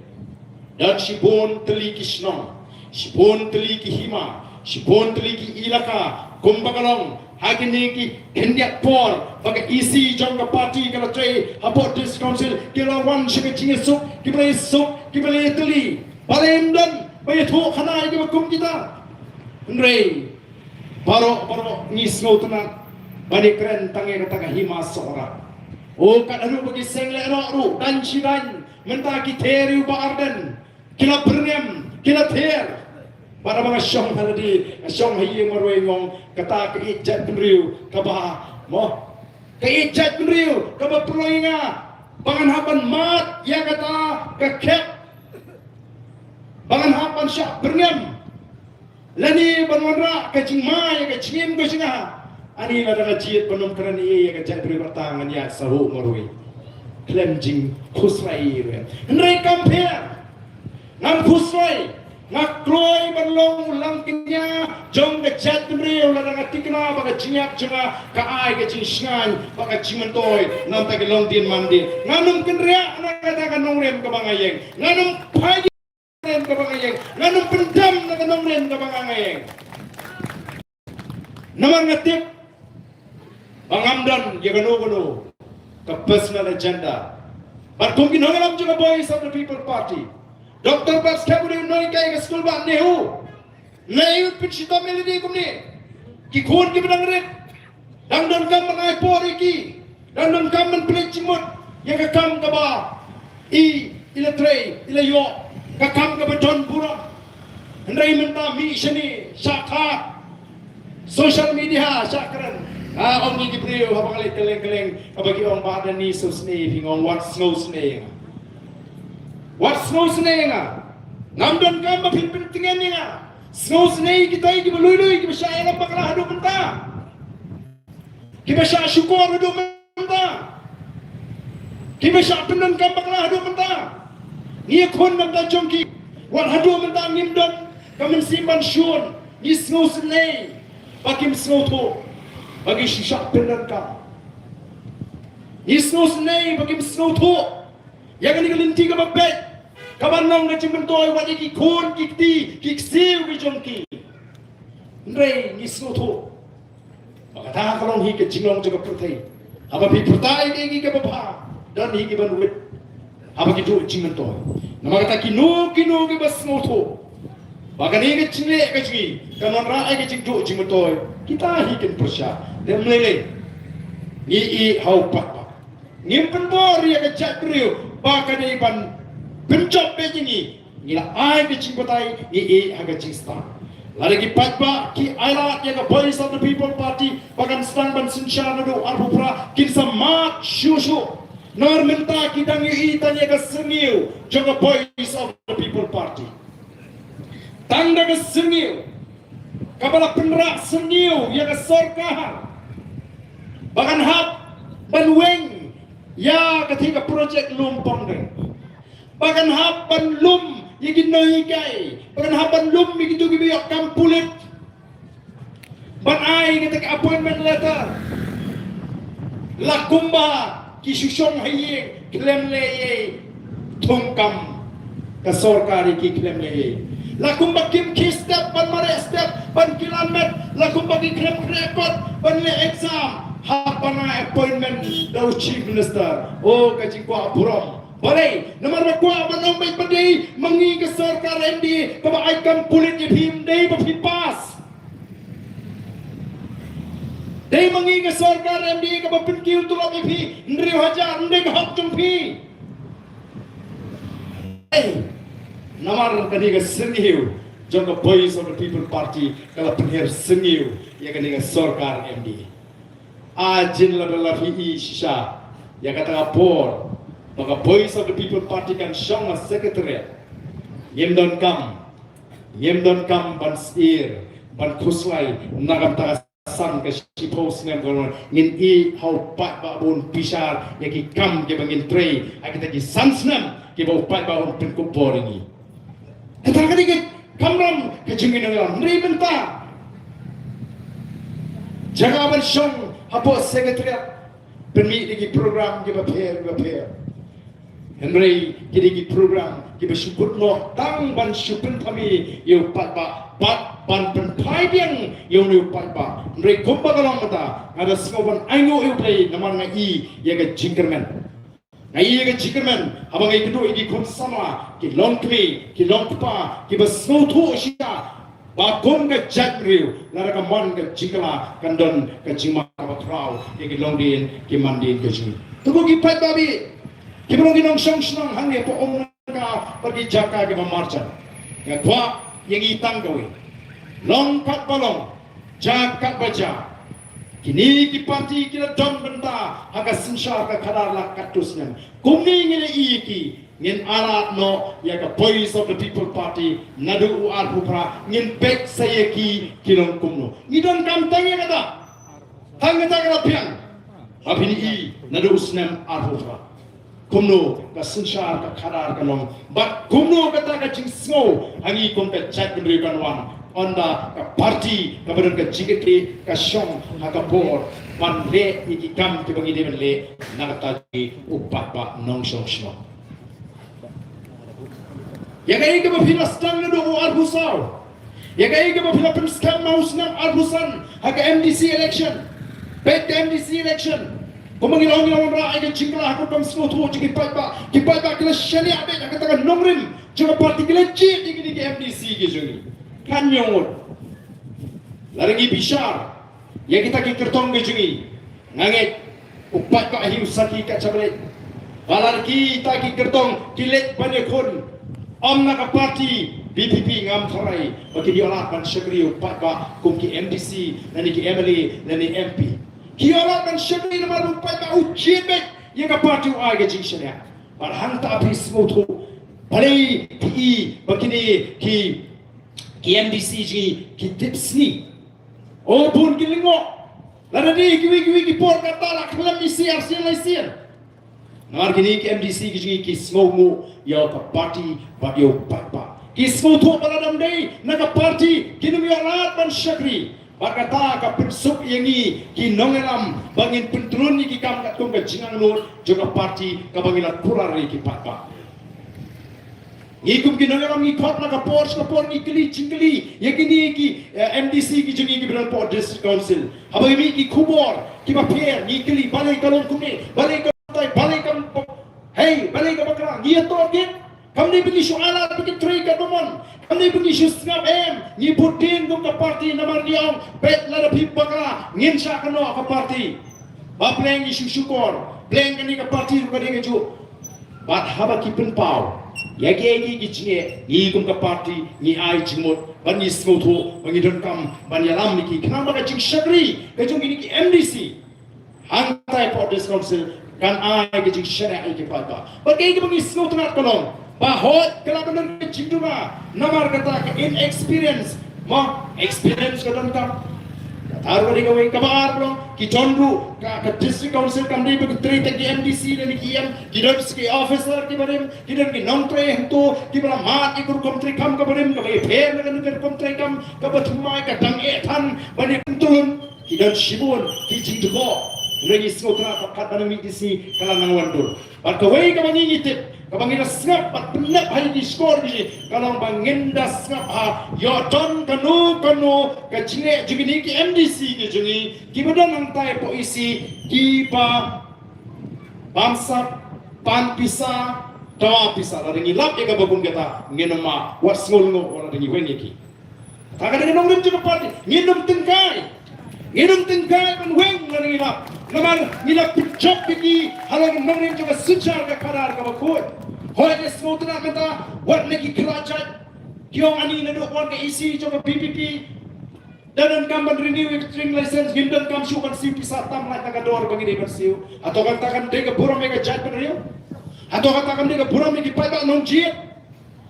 Don shibun tylli ki shnong, shibun tylli ki hima, shibun tylli ki ilaka kumba ka long ha kine ki khyndiat por ba ka E C jong ka party ka la trei hapoh District Council, ki la wan sha ka jingïasuk, kiba la ïasuk, kiba la ïatylli. Balei ym don ba ïathuh khana ïa kiba kum kita? Hynrei baroh baroh ngi sngewtynnat ban ïakren tang ïa kata ka hima Sohra. O, kat haduh ba ki seng leh noh ruh, dang shi dang mynta ki ther ïa u Bah Ardent. Ki la byrngem, ki la ther. Bad haba nga shong ha lade, nga shong ha ïing marwei, nga ong kata ka ïeit jaitbynriew kaba, mo, ka ïeit jaitbynriew kaba pynlong ïa nga ba ngan hap ban mad ïa kata ka khep, ba ngan hap ban shah byrngem lane ban wanrah ka jingma ïa ka jingim ka jong nga. Ani lada nga jied ban ym kren ei ei ïa ka jaitbynriew, kata ngan ïaid sahuh marwei khlem jingkhuslai ei ei ruh. Hynrei kam pher. Ngam khuslai, nga kloi ban long u langkñia jong ka jaitbynriew lada nga tikna ba ka jingïap jong nga ka ai ka jingshngaiñ bad ka jingmyntoi na ka bynta ki longdien mandien. Ngan ym kynriah na kata ka nongrim kaba nga ïeng. Ngan ym phai na ka nongrim kaba nga ïeng. Ngan ym pyndem na ka nongrim kaba nga ïeng. Namar nga tip ba ngam don ïa kano kano ka personal agenda. Bad kum ki nongïalam jong ka Voice of the People Party, Doctor Babs Kep u dei u nonghikai ka skul bah NEHU. NEHU pynshitom ïa lade kumne. Ki khun kiba dang rit dang donkam ban ai por ïa ki. Dang donkam ban pynleit jingmut ïa ka kam kaba i, i la trei, i la ïoh, ka kam kaba don burom. Hynrei mynta mih shane shah kha social media shah kren. Nga ong ïa ki briew haba nga leit kylleng kylleng, haba ki ong Bah Danny sngewsynei, phi, nga ong wat sngewsynei ïa nga. Wat sngewsynei ïa nga. Ngam donkam ba phin pyntngen ïa nga. Sngewsynei ïa kitai kiba lui lui kiba shah ïalam bakla haduh mynta. Kiba shah shukor haduh mynta. Kiba shah pyndonkam bakla haduh mynta. Ngi khun na bynta jong ki. Wat haduh mynta ngim don ka mynsiem ban shun. Ngi sngewsynei ba kim sngewthuh ba ki shu shah pyndonkam. Ngi sngewsynei ba kim sngewthuh ïa kane ka lynti kaba beit, kaba long ka jingmyntoi wat ïa ki khun ki kti ki ksiew ki jong ki. Hynrei ngi sngewthuh ba kata ka long hi ka jinglong jong ka pyrthei. Haba phi pyrta ïa ki, ïa ki kaba bha, don hi ki ban wit haba ki duh jingmyntoi. Namar kata kino kino kiba sngewthuh ba kane ka jingleh ka jong ngi kan wanrah ïa ka jingduh jingmyntoi, kita hi kin pyrshah. Te ym lei lei ngi ïeh ha u paidbah. Ngim pynbor ïa ka jaitbynriew ba ka dei ban pynjop beit ïa ngi. Ngi la ai ka jingbatai, ngi ïeh ha ka jingstad. Lada ki paidbah ki ailad ïa ka Voice of the People Party ba kan sdang ban synshar naduh arphew phra, kin sa mad shuh shuh. Namar mynta ki dang ïohi tang ïa ka syrngiew jong ka Voice of the People Party. Tang da ka syrngiew kaba la pynrah syrngiew ïa ka sorkar ba kan hap ban weng ïa kata ka projek lum pongdeng, ba kan hap ban lum ïa ki nonghikai, ba kan hap ban lum ïa kito kiba ïoh kam pulit, ban ai kata ka appointment letter. La kumba ki shu shong ha ïing khlem leh ei ei, thung kam ka sorkar ïa ki khlem leh ei ei. La kumba kim khie step ban mareh step ban kylla met, la kumba ki khlem khreh kot ban leh exam, hap ban ai appointment da u Chief Minister. O ka jingkwah burom. Balei? Namar ba kwah ban ong beit ba dei ma ngi ka sorkar M D A kaba ai kam pulit ïa phi, ym dei ba phi pass. Dei ma ngi ka sorkar M D A kaba pynkiew tulop ïa phi hynriew hajar, ym dei ka hok jong phi. Ei, namar kane ka syrngiew jong ka Voice of the People Party ka la pynher sngewthuh ïa kane ka sorkar M D A. Ai jin lada la phi i shisha ïa kata ka por ba ka Voice of the People Party kan shong ha Secretariat. Ngim donkam, ngim donkam ban sir, ban khuslai na ka bynta ka san ka shiphew snem ka long. Ngin ïohi ha u paidbah ba un bishar ïa ki kam kiba ngin trei ha kita ki san snem kiba u paidbah un pynkup bor ïa ngi. Kata ka dei ka kamram ka jingïalam. Hynrei mynta jaka ban shong hapoh Secretariat pynmih da ki program kiba pher kiba pher. Hynrei ki dei ki program kiba shu kut noh tang ban shu pynthame ïa u paidbah bad ban pynphai biang ïa une u paidbah. Hynrei kumba ka long mynta, nga da sngew ban ainguh ïa U Blei namar nga i ïa ka jingkyrmen. Nga i ïa ka jingkyrmen haba nga ïakynduh ïa ki khun samla, ki longkmie, ki longkpa kiba sngewthuh shisha ba kum ka jaitbynriew lada ka mon ka jingkylla kan don ka jingma kaba khraw ïa ki longdien ki mandien ka jong ngi. To ko ki paidbah, kiba long ki nongshong shnong hangne hapoh Umnangkah bad ki jaka kiba marjan, nga kwah ïa ngi tang kawei: long katba long, jia katba jia, kine ki party ki la don bynta ha ka synshar ka khadar la katto snem. Kumne ngi la ïohi ki, ngin ailad noh ïa ka Voice of the People Party naduh u arphew phra, ngin peit sa ïa ki ki long kumno. Ngi donkam tang ïa kata, tang kata ka la biang. Ba phin i naduh u snem arphew phra kumno ka synshar ka khadar ka long bad kumno kata ka jingsngew ha ngi kum ka jaitbynriew kan wan, ynda ka party kaba don ka jingkitkhlieh ka shong ha ka por ban leh ïa ki kam kiba ngi dei ban leh na ka bynta u paidbah nongshong shnong. Ïa kaei kaba phi la sdang naduh u arphew saw, ïa kaei kaba phi la pynskhem ha u snem arphew san ha ka M D C election. Peit ka M D C election, kumba ngi la ong ngi la wanrah ïa ka jingkylla ha ka kam sngewthuh jong ki paidbah, ki paidbah ki la shaniah beit ha kata ka nongrim jong ka party, ki la jied ïa kine ki M D C ki jong ngi. Kan ïa ngut, lada ngi bishar ïa kita ki kyrtong ki jong ngi, nga ngeit u paidbah hi u sakhi katba leit. Ba lada kita ki kyrtong ki leit ban ïakhun, ym na ka party V P P, ngam tharai ba kin ïoh lad ban shakri u paidbah kum ki M D C lane ki M L A lane M P. Ki ïoh lad ban shakri namar u paidbah u jied beit ïa ka party, u ai ka jingshaniah. Bad hangta phi sngewthuh balei phi i ba kine ki, ki M D C jong ngi ki tipsngi. O bun ki lyngngoh. Lada dei kiwei kiwei ki por kata la khlem isih arsien laisien. Namar kine ki M D C ki jong ngi ki sngewnguh ïa ka party bad ïa u paidbah. Ki sngewthuh ba lada ym dei na ka party kin ym ïoh lad ban shakri. Bad kata ka pynsuk ïa ngi ki nongïalam ba ngin pyntylun ïa ki kam katkum ka jingangnud jong ka party kaba ngi la kular ïa ki paidbah. Ngi kum ki nongïalam ngi khot na ka por sha ka por, ngi kylli jingkylli ïa kine ki, eh, M D C ki jong ngi kiba don hapoh District Council. Haba ngi mih ki khubor kiba pher ngi kylli, balei ka long kumne, balei ka tai, balei ka, hei, balei ka bakla, ngi ïa target. Kam dei ba ngi shu ailad ba ki trei katba mon, kam dei ba ngi shu sngap, em, ngi bud dien kum ka party namar ngi ong, peit, lada phi bakla ngin shah kynnoh ka party. Ba pleng ngi shu shukor, pleng kane ka party ruh ka dei kajuh. Bad haba ki pynpaw ïa kiei kiei ki jingeh, ngi kum ka party ngi ai jingmut bad ngi sngewthuh ba ngi donkam ban ïalam ïa ki, khnang ba ka jingshakri ka jong kine ki M D C hangtai hapoh District Council kan ai ka jingshaniah ïa ki paidbah. Bad kaei kaba ngi sngewtynnat ka long ba hooid ka la don ka jingduna namar kata ka inexperience. Mo, experience ka donkam. Kata ruh ka dei kawei. Kaba ar ka long, ki don ruh ka, ka District Council kam dei ba ki trei tang ki M D C lane ki E M, ki don sa ki officer kiba rim, ki don ki nongtrei hangto kiba la mad ïa ka rukom treikam kaba rim, kaba ïapher na kane ka rukom treikam kaba thymmai, ka dang eh than ban ïa pyntylun. Ki don shibun ki jingdkhoh. Hynrei ngi sngewtynnat ba katba nang mih D C ka la nang wan dur. Bad kawei kaba ngi ngi tip, kaba ngi da sngap bad pynnep ha ïa ki shkor ki jong ngi, ka long ba ngin da sngap ha ïoh don kano kano ka jingeh jong kine ki M D C ki jong ngi kiba don hangtai hapoh E C kiba bamsap, pan pisa, dawa pisa. Lada ngi lap ïa kaba bun kata, ngin ym mad, wat sngew lyngngoh wat lada ngi weng ïa ki. Kata ka dei ka nongrim jong ka party. Ngin ym tyngkai. Ngin ym tyngkai ban weng lada ngi lap. Namar ngi la pynjop ïa ki halor ka nongrim jong ka synshar ka khadar kaba khuid. Hooid, ngi sngewtynnat mynta wat na ki khlad jait, Ïong ani naduh wan ka E C jong ka B P P. Da donkam ban renew ïa ka trading license, ngim donkam shuh ban siew pisa tam lait na ka dor ba ngi dei ban siew. Hato kata kan dei ka burom ïa ka jaitbynriew? Hato kata kan dei ka burom ïa ki paidbah nongjied?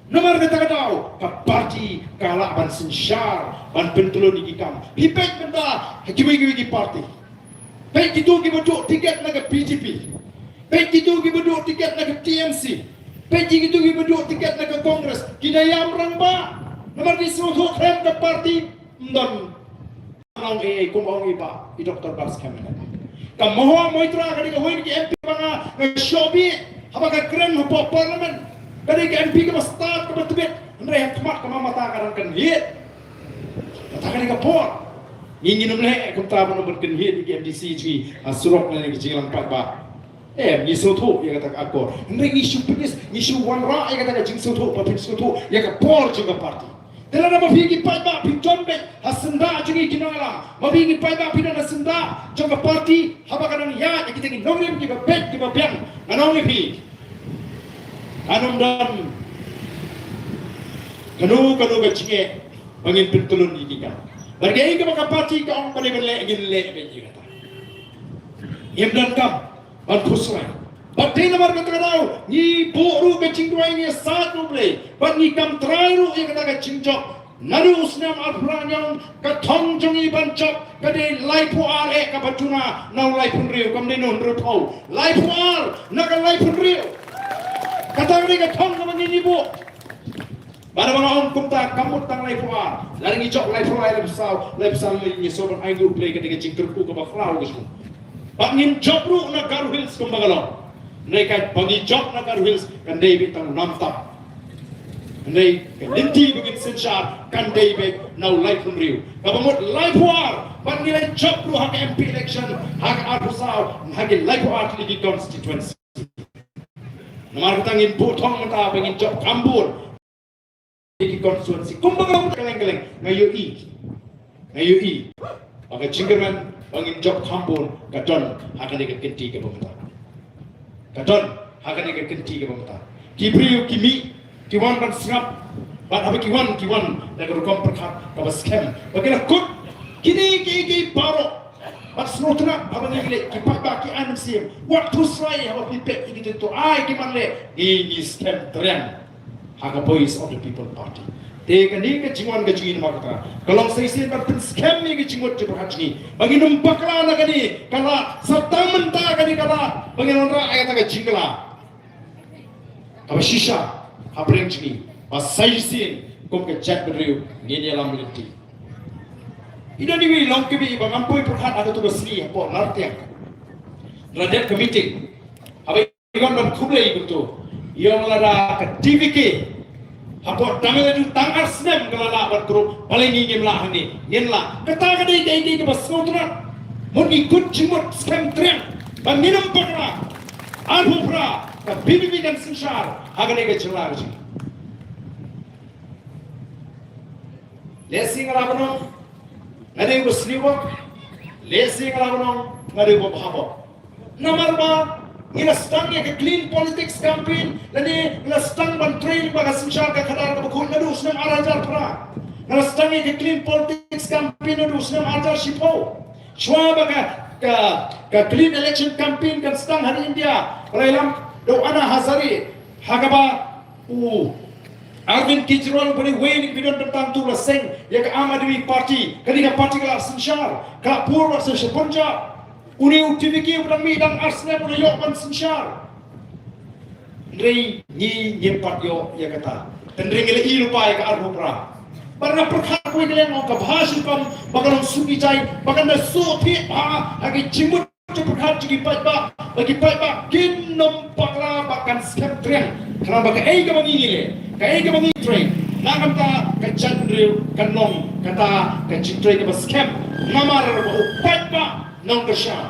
Namar kata ka daw ka party ka lah ban synshar, ban pyntylun ïa ki kam. Phi peit mynta ha kiwei kiwei ki party. Peit kito kiba duh tiket na ka B J P. Peit kito kiba duh tiket na ka T M C. Peit kito kiba duh tiket na ka Congress. Ki da ïam rangbah. Namar ki sngewthuh khlem ka party. Ym don. Ong ei ei kum ong i Bah, i Doktor Batskhem. Ka Mahua Moitra ka dei kawei na ki M P ba nga, nga shoh bit haba ka kren hapoh Parliament. Ka dei ka M P kaba stad, kaba tbit. Hynrei ha khmat ka Mamata ka dang kynhied. Kata ka dei ka por. Ngi ngin ym leh kumta ban ym ban kynhied ïa ki M D C jong ngi ha surok lane ka jingïalang paidbah. Em, ngi sngewthuh ïa kata ka akor. Hynrei ngi shu pynïas, ngi shu wanrah ïa kata ka jingsngewthuh, ba phin sngewthuh ïa ka por jong ka party. Te lada ma phi ki paidbah phi don beit ha syndah jong ngi ki nongïalam, ma phi ki paidbah phi don ha syndah jong ka party, haba ka nang ïaid ïa kita ki nongrim kiba beit kiba biang, ngan ong ïa phi, kan ym don kano kano ka jingeh ba ngin pyntylun ïa ki kam. Bad kaei kaba ka party ka ong ba dei ban leh, ngin leh beit ïa kata. Ngim donkam ban khuslai. Bad dei namar kata ka daw ngi buh ruh ka jingduwai, ngi ïasaid ruh Blei, bad ngi kam trai ruh ïa kata ka jingjop. Naduh u snem arphew hynñiew ka thong jong ngi ban jop ka dei laiphew ar eh kaba duna na u laiphew hynriew, kam dei na u hynriewphew. Laiphew ar na ka laiphew hynriew. Kata ka dei ka thong kaba ngi ngi buh. Bad haba nga ong kumta kam mut tang laiphew ar, lada ngi jop laiphew lai, laiphew saw, laiphew saw, ngi sngewbha ban ai nguh Blei ka dei ka jingkyrkhu kaba khraw ka jong. Bad ngin jop ruh na Garo Hills kumba ka long. Hynrei ka ba ngi jop na Garo Hills kan dei beit tang u namtam. Hynrei ka lynti ba ngin synshar kan dei beit na u laiphew hynriew. Kaba mut laiphew ar bad ngi la jop ruh ha ka M P election ha ka arphew saw, ha ki laiphew ar tylli ki constituency. Namar kata ngin buh thong mynta ba ngin jop kham bun. Ki constituency kumba ka long kylleng kylleng, nga ïohi, nga ïohi ba ka jingkyrmen ba ngin jop kham bun ka don ha kane ka kynti kaba mynta. Ka don ha kane ka kynti kaba mynta. Ki briew ki mih, ki wan ban sngap, bad haba ki wan, ki wan da ka rukom pyrkhat kaba skhem ba ki la kut kine kiei kiei baroh. Bad sngewtynnat haba ngi leh, ki paidbah ki ai mynsiem. Wat khuslai haba phi peit ïa kito, to ai ki man leh, ngi ngi skhem triang ha ka Voice of the People Party. Te kane ka jingwan ka jong ngi namar kata ka long sa shisien ban pynskhem ïa ka jingmut jingpyrkhat jong ngi ba ngin ym bakla na kane ka lad, sa tang mynta kane ka lad ba ngin wanrah ïa kata ka jingkylla kaba shisha ha pdeng jong ngi, ba sa shisien kum ka jaitbynriew ngin ïalam lynti. I don iwei i longkmie ba ngam poi pyrkhat ha kato ka sngi hapoh Lartiang. La dep ka meeting. Haba i wan ban khublei kumto, i ong lada ka D V K hapoh Tamil Nadu tang ar snem ka la lah ban kurup, balei ngi ngim lah hangne? Ngin lah. Kata ka dei kaei kaei kaba sngewtynnat. Mut ngi kut jingmut skhem triang ba ngin ym bakla. Arphew phra ka B P P kan synshar ha kane ka jylla ka jong ngi. Lehse nga la ban ong nga dei uba sniewbok, lehse nga la ban ong nga dei uba bhabok. Namar ba ngi la sdang ïa ka clean politics campaign, lane ngi la sdang ban trei lyngba ka synshar ka khadar kaba khuid naduh u snem ar hajar phra. Ngi la sdang ïa ka clean politics campaign naduh u snem ar hajar shiphew. Shuwa ba ka, ka, ka clean election campaign kan sdang ha ri India, ba la ïalam da u Anna Hazare, ha kaba u Arvind Kejriwal uba dei uwei na ki ba don bynta, u la seng ïa ka Aam Aadmi Party, kane ka party ka la synshar, ka la pur bad sa sha Punjab. Une u D V K uba dang mih dang ar snem u la ïoh ban synshar. Hynrei ngi ngim pat ïoh ïa kata. Hynrei ngi la ïoh lypa ïa ka arphew phra. Bad nga pyrkhat kawei ka liang, ong ka bha shi rukom ba ka long suki jai, ba kan da shu thied bha ha ki jingmut jingpyrkhat jong ki paidbah, ba ki paidbah kin ym bakla bad kan skhem triang. Khnang ba kaei kaba ngi ngi leh, kaei kaba ngi trei, na ka bynta ka jaitbynriew kan long kata ka jingtrei kaba skhem. Namar ba u paidbah nongkyrshan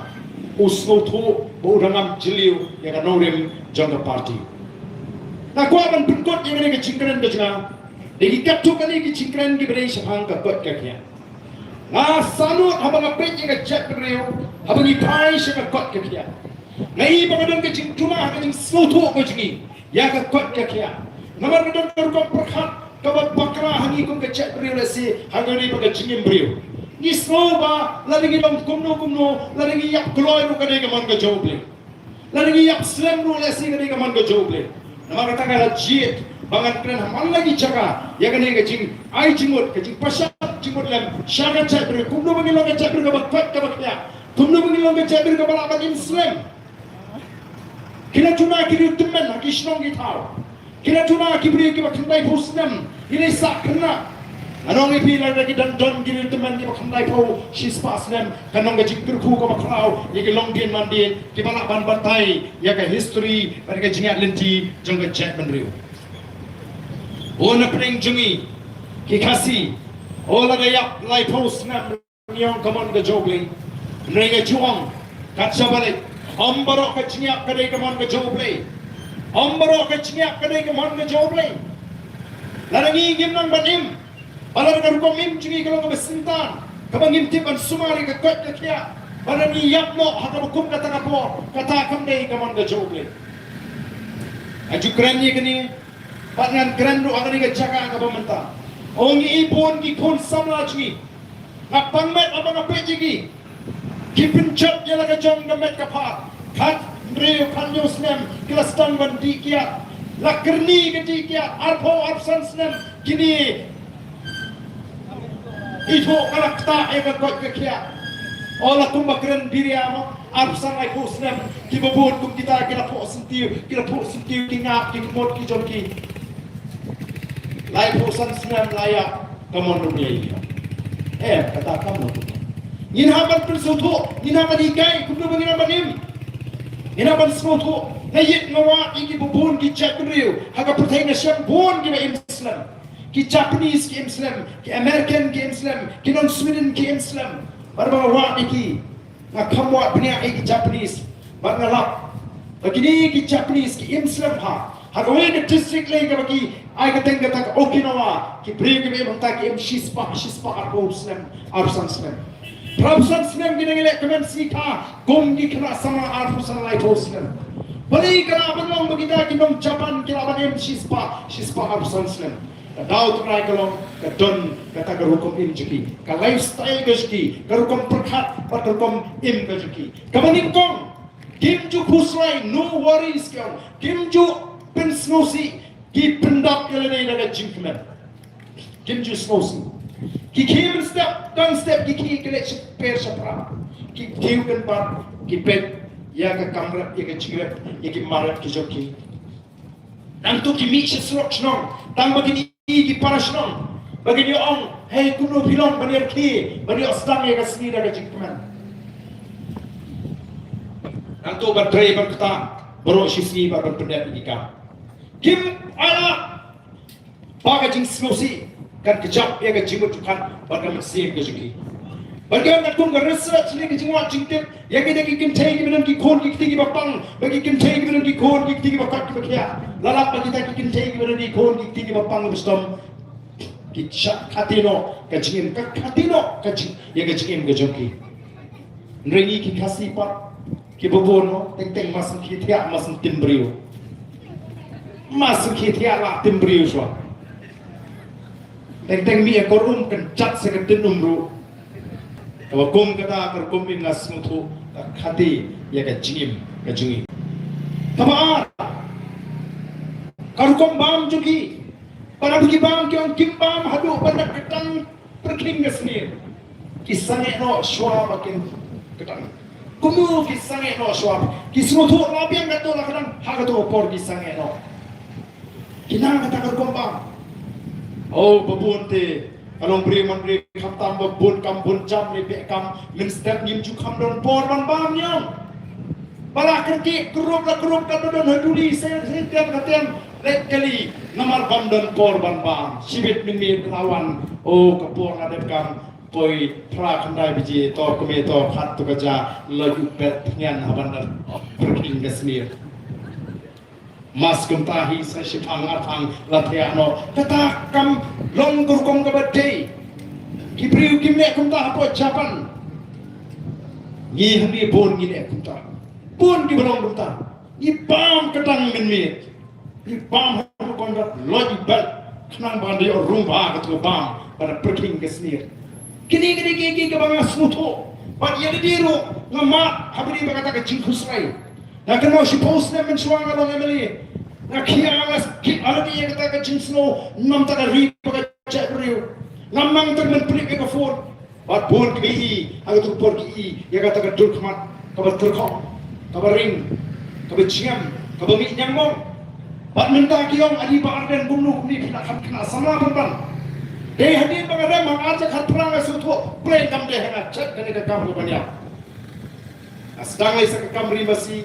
u sngewthuh ba u dang ngam jylliew ïa ka nongrim jong ka party. Nga kwah ban pynkut ïa kane ka jingkren ka jong nga da ki katto katne ki jingkren kiba dei shaphang ka koit ka khiah. Nga salut haba nga peit ïa ka jaitbynriew haba ngi phai sha ka koit ka khiah. Nga i ba ka don ka jingtuma ha ka jingsngewthuh ka jong ngi ïa ka koit ka khiah. Namar ka don ka rukom pyrkhat kaba bakla ha ngi kum ka jaitbynriew lehse ha kane pat ka jingim briew. Ngi sngew ba lada ngi long kumno kumno, lada ngi ïap kloi ruh ka dei ka mon ka jong U Blei. Lada ngi ïap slem ruh lehse ka dei ka mon ka jong U Blei. Namar kata nga la jied ba ngan kren ha man la ki jaka ïa kane ka jingai jingmut, ka jingpashat jingmut lem sha ka jaitbynriew, kumno ba ngi long ka jaitbynriew kaba koit kaba khiah, kumno ba ngi long ka jaitbynriew kaba lah ban im slem. Ki la tuna ki riew tymmen ha ki shnong ki thaw. Ki la tuna ki briew kiba khyndai phew snem, ki la sah khynnah. Nga ong ïa phi, lada ki dang don ki riew tymmen kiba khyndai phew shispah snem, kan long ka jingkyrkhu kaba khraw ïa ki longdien mandien kiba lah ban batai ïa ka history bad ka jingïaid lynti jong ka jaitbynriew. O na pdeng jong ngi ki Khasi, o lada ïap laiphew snem, ngi ong ka mon ka jong U Blei. Hynrei nga ju ong, kat shaba leit, ym baroh ka jingïap ka dei ka mon ka jong U Blei. Ym baroh ka jingïap ka dei ka mon ka jong U Blei. Lada ngi ngim nang ban im, ba lada ka rukom im jong ngi ka long kaba syntan, kaba ngim tip ban sumar ïa ka koit ka khiah, ba lada ngi ïap noh ha kaba kum kata ka por, kata kam dei ka mon ka jong U Blei. Nga ju kren ïa kane, bad ngan kren ruh ha kane ka jaka kaba mynta. O ngi i bun ki khun samla jong ngi, nga pang met haba nga peit ïa ki. Ki pynjot ïa la ka jong ka met ka phad. Khathynriew khathynñiew snem ki la sdang ban dih kiad. La kyrni ka dih kiad, arphew arphew san snem kine. Ithuh ka la ktah ïa ka koit ka khiah. O la kumba kren biria mo, arphew san laiphew snem kiba bun kum kita ki la phuh syntiew, ki la phuh syntiew, ki ngap ki kmut ki jong ki. Laiphew san snem la ïap. Ka mon ruh ïa ïa. Eh, kata kam ruh. Ngin hap ban pynsngewthuh, ngin hap ban hikai kumno ba ngin hap ban im. Ngin hap ban sngewthuh. Nga ïeit nga wad ïa ki bun ki jaitbynriew ha ka pyrthei, nga shem bun kiba im slem. Ki Japanese ki im slem, ki American ki im slem, ki non Sweden ki im slem. Bad ba nga wad ïa ki, nga kham wad bniah ïa ki Japanese. Bad nga lap ba kine ki Japanese ki im slem ha, ha kawei ka district lei kaba ki ai kyrteng kata ka Okinawa, ki briew kiba im hangta ki im shispah, shispah arphew snem, arphew san snem. Arphew san snem ki dang ïaleh kmen sngi kha kum ki khynnah samla arphew san laiphew snem. Balei ka lah ban long ba kita ki nong Japan ki lah ban im shispah, shispah arphew san snem? Ka daw tynrai ka long ka don kata ka rukom im jong ki, ka lifestyle ka jong ki, ka rukom pyrkhat bad ka rukom im ka jong ki. Kaba nyngkong, kim ju khuslai, no worries ki ong, kim ju pynsngewsih, ki pyndap ïa lade da ka jingkmen. Kim ju sngewsih. Ki khie mynstep, dang step ki khie ki leit shaper shaphrang. Ki khie kynbat, ki peit ïa ka kam rep, ïa ka jingrep, ïa ki mar rep ki jong ki. Nangta ki mih sha surok shnong, tang ba kin ïohi ki para shnong, ba kin ïoh ong, hei kumno phi long ban ïa rkhie, ban ïoh sdang ïa ka sngi da ka jingkmen. Nangta ban trei ban kta, baroh shi sngi ban pyndep ïa ki kam. Kim ai la ba ka jingsngewsih kan kjap ïa ka jingmut jingpyrkhat bad ka mynsiem ka jong ki. Bad ka ong katkum ka research ne ka jingwad jingtip ïa kita ki kynthei kiba don ki khun ki kti kiba pang, ba ki kynthei kiba don ki khun ki kti kiba koit kiba khiah, la lap ba kita ki kynthei kiba don ki khun ki kti kiba pang kiba shitom, ki shah khati noh ka jingim, ka khati noh ka jing, ïa ka jingim ka jong ki. Hynrei ngi ki Khasi pat kiba bun mo, teng teng ma sngewkhie thiah, ma sngewtim briew. Ma sngewkhie thiah la tim briew shuwa. Teng teng mih ïa ka rum kan jat sa ka tin um ruh. Kaba kum kata ka rukom im nga sngewthuh ka khati ïa ka jingim ka jong ngi. Kaba ar, ka rukom bam jong ki. Para ba ki bam ki ong kim bam haduh ban da kdang pyrkhing ka snier. Ki sangeh noh shuwa ba kin kdang. Kumno ki sangeh noh shuwa? Ki sngewthuh la biang kato la kdang, ha kato por ki sangeh noh. Ki nang kata ka rukom bam. O ba bun te, ka long briew man briew khamtam ba bun kam bun jam ne beh kam, mynstep ngim ju kham don por ban bam ïa. Ba la kyrkieh krup la krup, ka don ha duli, se se tem ka tem, leit kali namar bym don por ban bam. Shibit mynmiet la wan, o ka por la dep kam, poi phra khyndai baje, to kmie to khat to ka ja, la ju pet thngan ha ban da pyrkhing ka snier. Mas kumta hi sa shiphang arphang la thiah noh. Kata kam long ka rukom kaba dei. Ki briew kim leh kumta hapoh Japan. Ngi hangne bun ngi leh kumta. Bun kiba long kumta. Ngi bam kdang mynmiet. Ngi bam haduh ban da loj i belt. Khnang ba da ïoh rung bha katto ka bam, ba da pyrkhing ka snier. Kine kine ki ki kaba nga sngewthuh. Bad ïa lade ruh nga mad ha kane ba kata ka jingkhuslai. Nga kynmaw shiphew snem mynshuwa nga long M L A. Nga khia nga kit ha lade ïa kata ka jingsngew, namar kata ka ri ba ka jaitbynriew. Ngam nang tyrmen pynlip ïa ka phone. Bad bun kiba ïohi ha kato ka por ki ïohi ïa kata ka dur khmat kaba tyrkhong, kaba ring, kaba jngiam, kaba mih ñiangmong. Bad mynta ki ong, "Adi Bah Ardent, kumno kumne phi la khan khynnah samla pynban?" Dei hadien ba nga rem ha ka ar hajar khatphra nga sngewthuh, Blei kam dei ha nga, check kane ka kam kaba ñiam. Nga sdang ïa sa ka kam ri masi,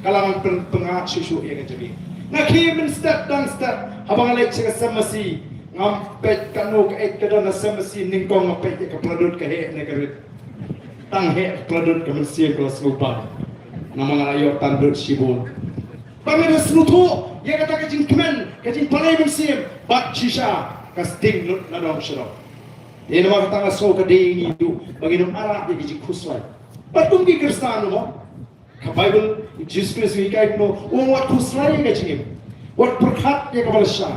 ka la ngan pyn-, pyngngad shuh shuh ïa ka jong ngi. Nga khie mynstep dang step, haba nga leit sha ka sem masi, ngam peit kano kaei ka don ha sem masi, nyngkong nga peit ïa ka pla dud ka heh ne ka rit. Tang heh ka pla dud, ka mynsiem ka la sngewbha. Namar nga la ïoh tan dud shibun. Ba nga da sngewthuh ïa kata ka jingkmen, ka jingpalai mynsiem, bad shisha ka sting lut na dong sha dong. Te namar kata nga sngew ka dei ïa ngi ruh ba ngin ym arap ïa ka jingkhuslai. Bad kum ki Khristan ruh mo, ka Baibl, u Jisu Khrist u hikai kumno, u ong wat khuslai ïa ka jingim. Wat pyrkhat ïa kaba lashai.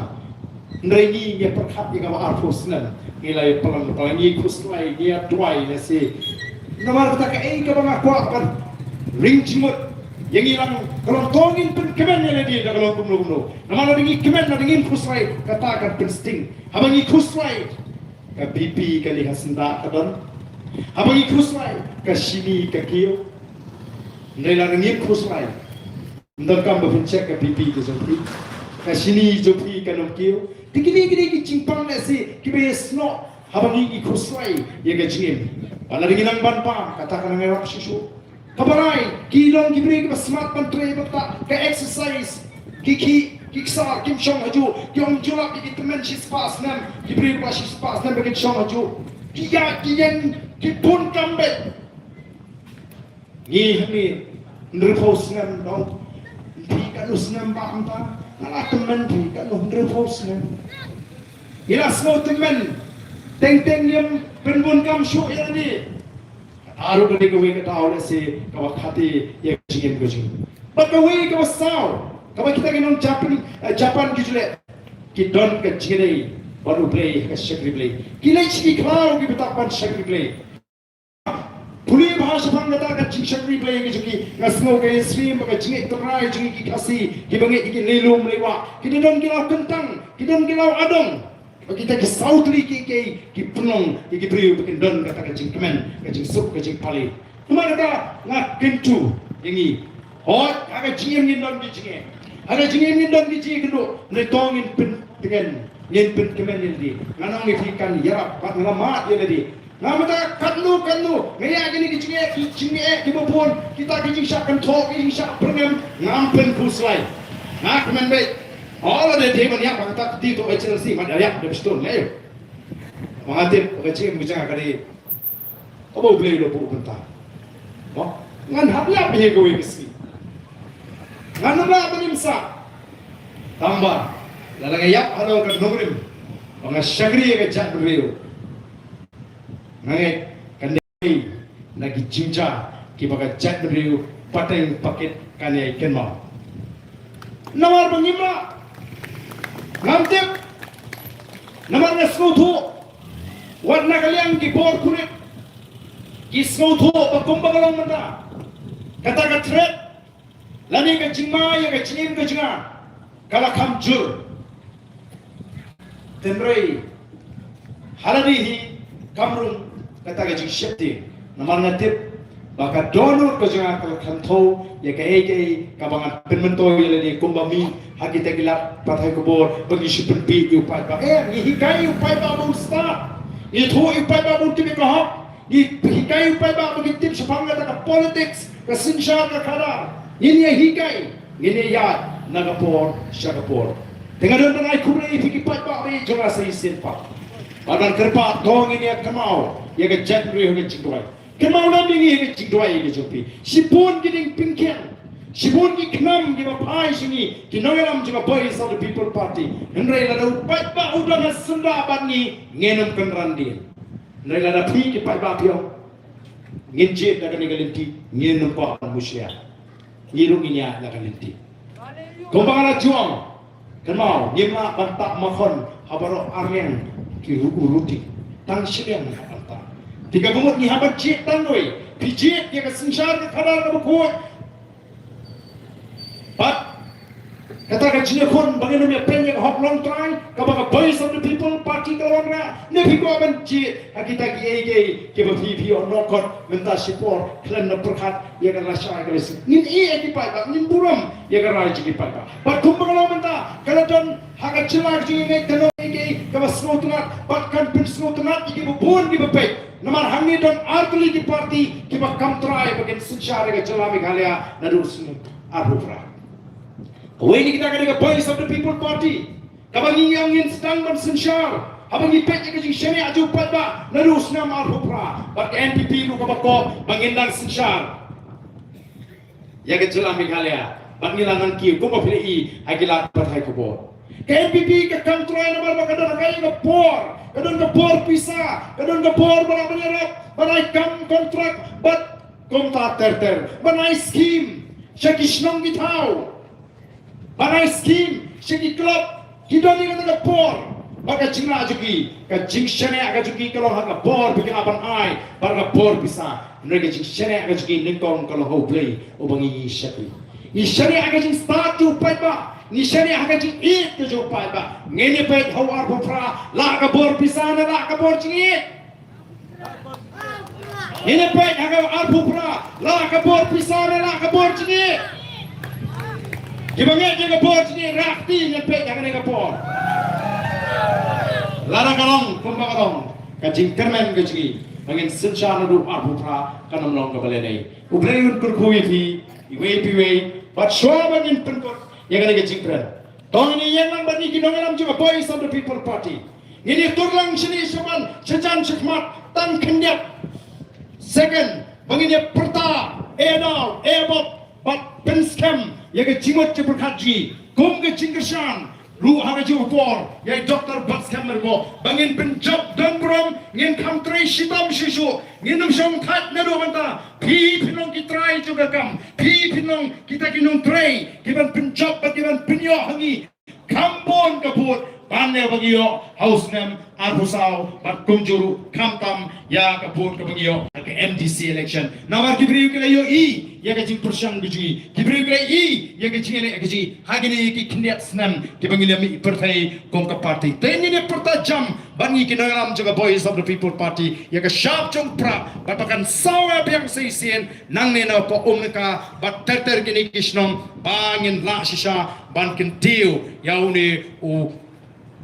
Hynrei ngi, ngi pyrkhat ïa kaba arphew snem. Ngi la ïa plang, plang, ngi khuslai, ngi ïa duwai lehse. Namar kata kaei kaba nga kwah ban ring jingmut ïa ngi lang, ka long to ngin pynkmen ïa lade da ka long kumno kumno. Namar lada ngi kmen, lada ngin khuslai, kata kan pynsting. Haba ngi khuslai, ka B P ka lieh ha syndah ka don. Haba ngi khuslai, ka shini ka kiew. Hynrei lada ngim khuslai, ym donkam ba phin check ka B P ka jong phi. Ka shini jong phi kan ym kiew. Te kine kine ki jingpang lehse kiba ïasnoh haba ngi, ngi khuslai ïa ka jingim. Ba lada ngi nang ban bam, kata ka nang ïarap shuh shuh. Kaba lai, ki long ki briew kiba smat ban trei bad ka exercise. Ki, ki, ki ksar kim shong hajuh, ki ym ju lap ïa ki tymmen shispah snem, ki briew kiba shispah snem ba kin shong hajuh. Ki ïa, ki ïeng, ki bun kam beit. Ngi hangne hynriewphew snem dong. Phi katno snem bah mynta? Nga la tymmen phi katno, hynriewphew snem. Ngi la sngew tymmen. Teng teng ngim pynbun kam shuh ïa lade. Kata ruh ka dei kawei ka daw lehse kaba khate ïa ka jingim ka jong ngi. Bad kawei kaba saw, kaba kita ki nong Japan, eh, Japan ki ju leh, ki don ka jingïadei bad U Blei ha ka shakri Blei. Ki leit sha ki khlaw kiba tap ban shakri Blei. Pule bha shaphang kata ka jingshakri Blei ka jong ki, nga sngew ka ïasyriem bad ka jingngeit tynrai jong ngi ki Khasi, kiba ngeit ïa ki lei lum lei wah, ki don ki law kyntang, ki don ki law adong. Ba kita ki saw tylli ki, ki, ki pynlong ïa ki briew ba kin don kata ka jingkmen, ka jingsuk, ka jingpalai. Namar kata nga kyntu ïa ngi. Hooid, ha ka jingim ngin don ki jingeh. Ha ka jingim ngin don ki jingeh kynduh. Hynrei to ngin pyntngen, ngin pynkmen ïa lade. Nga ong ïa phi kan ïarap, bad nga la mad ïa lade. Nga mynta katno katno nga ïa kine ki jingeh, ki jingeh kiba bun, kita ki jingshah kynthoh, ki jingshah pyrngem, ngam pynkhuslai. Nga kmen beit. Hooid, lada dei ban ïap ha kata ka kti to H L C, mat ïap da pistol ne. Ba nga tip ka jingim ka jong nga ka dei kaba U Blei u la buh bynta. Mo, ngan hap ïap ïa kawei ka sngi. Ngan ym lah ban im sah. Tangba lada nga ïap halor ka nongrim ba nga shakri ïa ka jaitbynriew, nga ngeit kan dei na ki jingjia kiba ka jaitbynriew pateng pakit kan ïai kynmaw. Namar ba ngim lah, ngam tip. Namar nga sngewthuh wat na ka liang ki bor khurit ki sngewthuh ba kumba ka long mynta, kata ka threat lane ka jingma ïa ka jingim ka jong nga ka la kham jur. Hynrei ha lade hi kam rung kata ka jingsheptieng. Namar nga tip ba ka dohnud ka jong nga ka la kham thew ïa kaei kaei kaba ngan pynmyntoi ïa lade kumba mih ha kita ki lad pathai khubor ba ngi shu pynbiej ïa u paidbah. Eh, ngi hikai ïa u paidbah ba un stad. Ngi ïathuh ïa u paidbah ba un tip ïa ka hok. Ngi hikai ïa u paidbah ba ki tip shaphang kata ka politics, ka synshar ka khadar. Ngin ïa hikai, ngin ïa ïaid na ka por sha ka por. Te nga don ban ai khublei ïa phi ki paidbah ba ïeit jong nga sa shisien pat. Bad ban kyrpad to ngin ïa kynmaw ïa ka jaitbynriew ha ka jingduwai. Kynmaw lem ïa ngi ha ka jingduwai ïa ka jong phi. Shibun ki diengpyngkhia, shibun ki khnam kiba phai sha ngi, ki nongïalam jong ka Voice of the People Party. Hynrei lada u paidbah u don ha syndah bad ngi, ngin ym kynran dien. Hynrei lada phi ki paidbah phi ong ngin jied na kane ka lynti, ngin ym kwah ban mushlia. Ngi ruh ngin ïaid na ka lynti. Kumba nga la ju ong, kynmaw, ngim lah ban tap makhon Ha baroh arliang ki ruku ruti. Tang shiliang ha kata. Te kaba mut ngi hap ban jied tang wei. Phi jied ïa ka synshar ka khadar kaba khuid. Bad kata ka jingïakhun ba ngin ym ïa pyn ïa ka hok longtrai kaba ka Voice of the People Party ka la wanrah. Ne phi kwah ban jied ha kita kiei kiei kiba phi phi ïoh nohkot mynta shipor khlem da pyrkhat ïa ka lashai ka lashai. Ngin ïeh ïa ki paidbah, ngin burom ïa ka rai jong ki paidbah. Bad kumba ka long mynta ka la don ha ka jylla ka jong ngi, ngeit ka long ïa kiei kaba sngewtynnat bad kan pynsngewtynnat ïa kiba bun kiba peit. Namar hangne don artylli ki parti kiba kam trai ba kin synshar ïa ka jylla Meghalaya naduh u snem arphew phra. Kawei na kita ka dei ka Voice of the People Party. Kaba ngi ong ngin sdang ban synshar haba ngi peit ïa ka jingshaniah jong u paidbah naduh u snem arphew phra. Bad ka N P P ruh kaba kob ba ngin dang synshar ïa ka jylla Meghalaya. Bad ngi la nang kiew kumba phi la i ha ki lad pathai khubor. Ka N P P ka kam trai namar ba ka don ha ka ïa ka bor, ka don ka bor pisa, ka don ka bor ba la ban ïarap, ban ai kam kontrak bad kumta ter ter, ban ai skim sha ki shnong ki thaw, ban ai skim sha ki club. Ki don ïa kata ka bor. Bad ka jingrah jong ki, ka jingshaniah ka jong ki ka long ha ka bor ba ki lah ban ai, bad ka bor pisa. Hynrei ka jingshaniah ka jong ki nyngkong ka long ha U Blei uba ngi ïeit sha ki. Ngi shaniah ha ka jingstad jong u paidbah, ngi shaniah ha ka jingïeit ka jong u paidbah. Ngin ïa peit ha u arphew phra, lah ka bor pisa ne lah ka bor jingïeit. Ngin ïa peit ha ka arphew phra, lah ka bor pisa ne lah ka bor jingïeit. Kiba ngeit ïa ka bor jingïeit rah kti, ngin peit ha kane ka por. Lada ka long kumba ka long, ka jingkyrmen ka jong ngi ba ngin synshar naduh arphew phra kan ym long kaba lehnoh. U Blei un kyrkhu ïa phi iwei pa iwei. Bad shuwa ba ngin pynkut ïa kane ka jingkren, to ngin ïeng lang bad ngi ki nongïalam jong ka Voice of the People Party. Ngin ïa tur lang shane shaban, shajan shakhmat, tang khyndiat second ba ngin ïa pyrta, eh daw, eh bok, bad pynskhem ïa ka jingmut jingpyrkhat jong ngi kum ka jingkyrshan ruh ha ka juh ka por ïa i Doktor Batskhem Myrboh ba ngin pynjop don burom, ngin kham trei shitom shisha. Ngin ym shongthait naduh mynta. Phi phin long ki trai jong ka kam, phi phin long kita ki nongtrei kiban pynjop bad kiban pynïoh ha ngi. Kham bun ka vote ban ïa ba ngi ïoh ha u snem arphew saw bad kumjuh ruh khamtam ïa ka vote kaba ngi ïoh ha ka M D C election. Namar ki briew ki la ïohi ïa ka jingpyrshang ka jong ngi, ki briew ki la ïohi ïa ka jingïaleh ka jong ngi ha kine ki khyndiat snem kiba ngi la mih pyrthei kum ka party. Te ngin ïa pyrta jam bad ngi ki nongïalam jong ka Voice of the People Party ïa ka shap jong u prah bad ba kan sawa biang sa shisien nangne na Umnaka bad ter ter kine ki shnong ba ngin lah shisha ban kyntiew ïa une u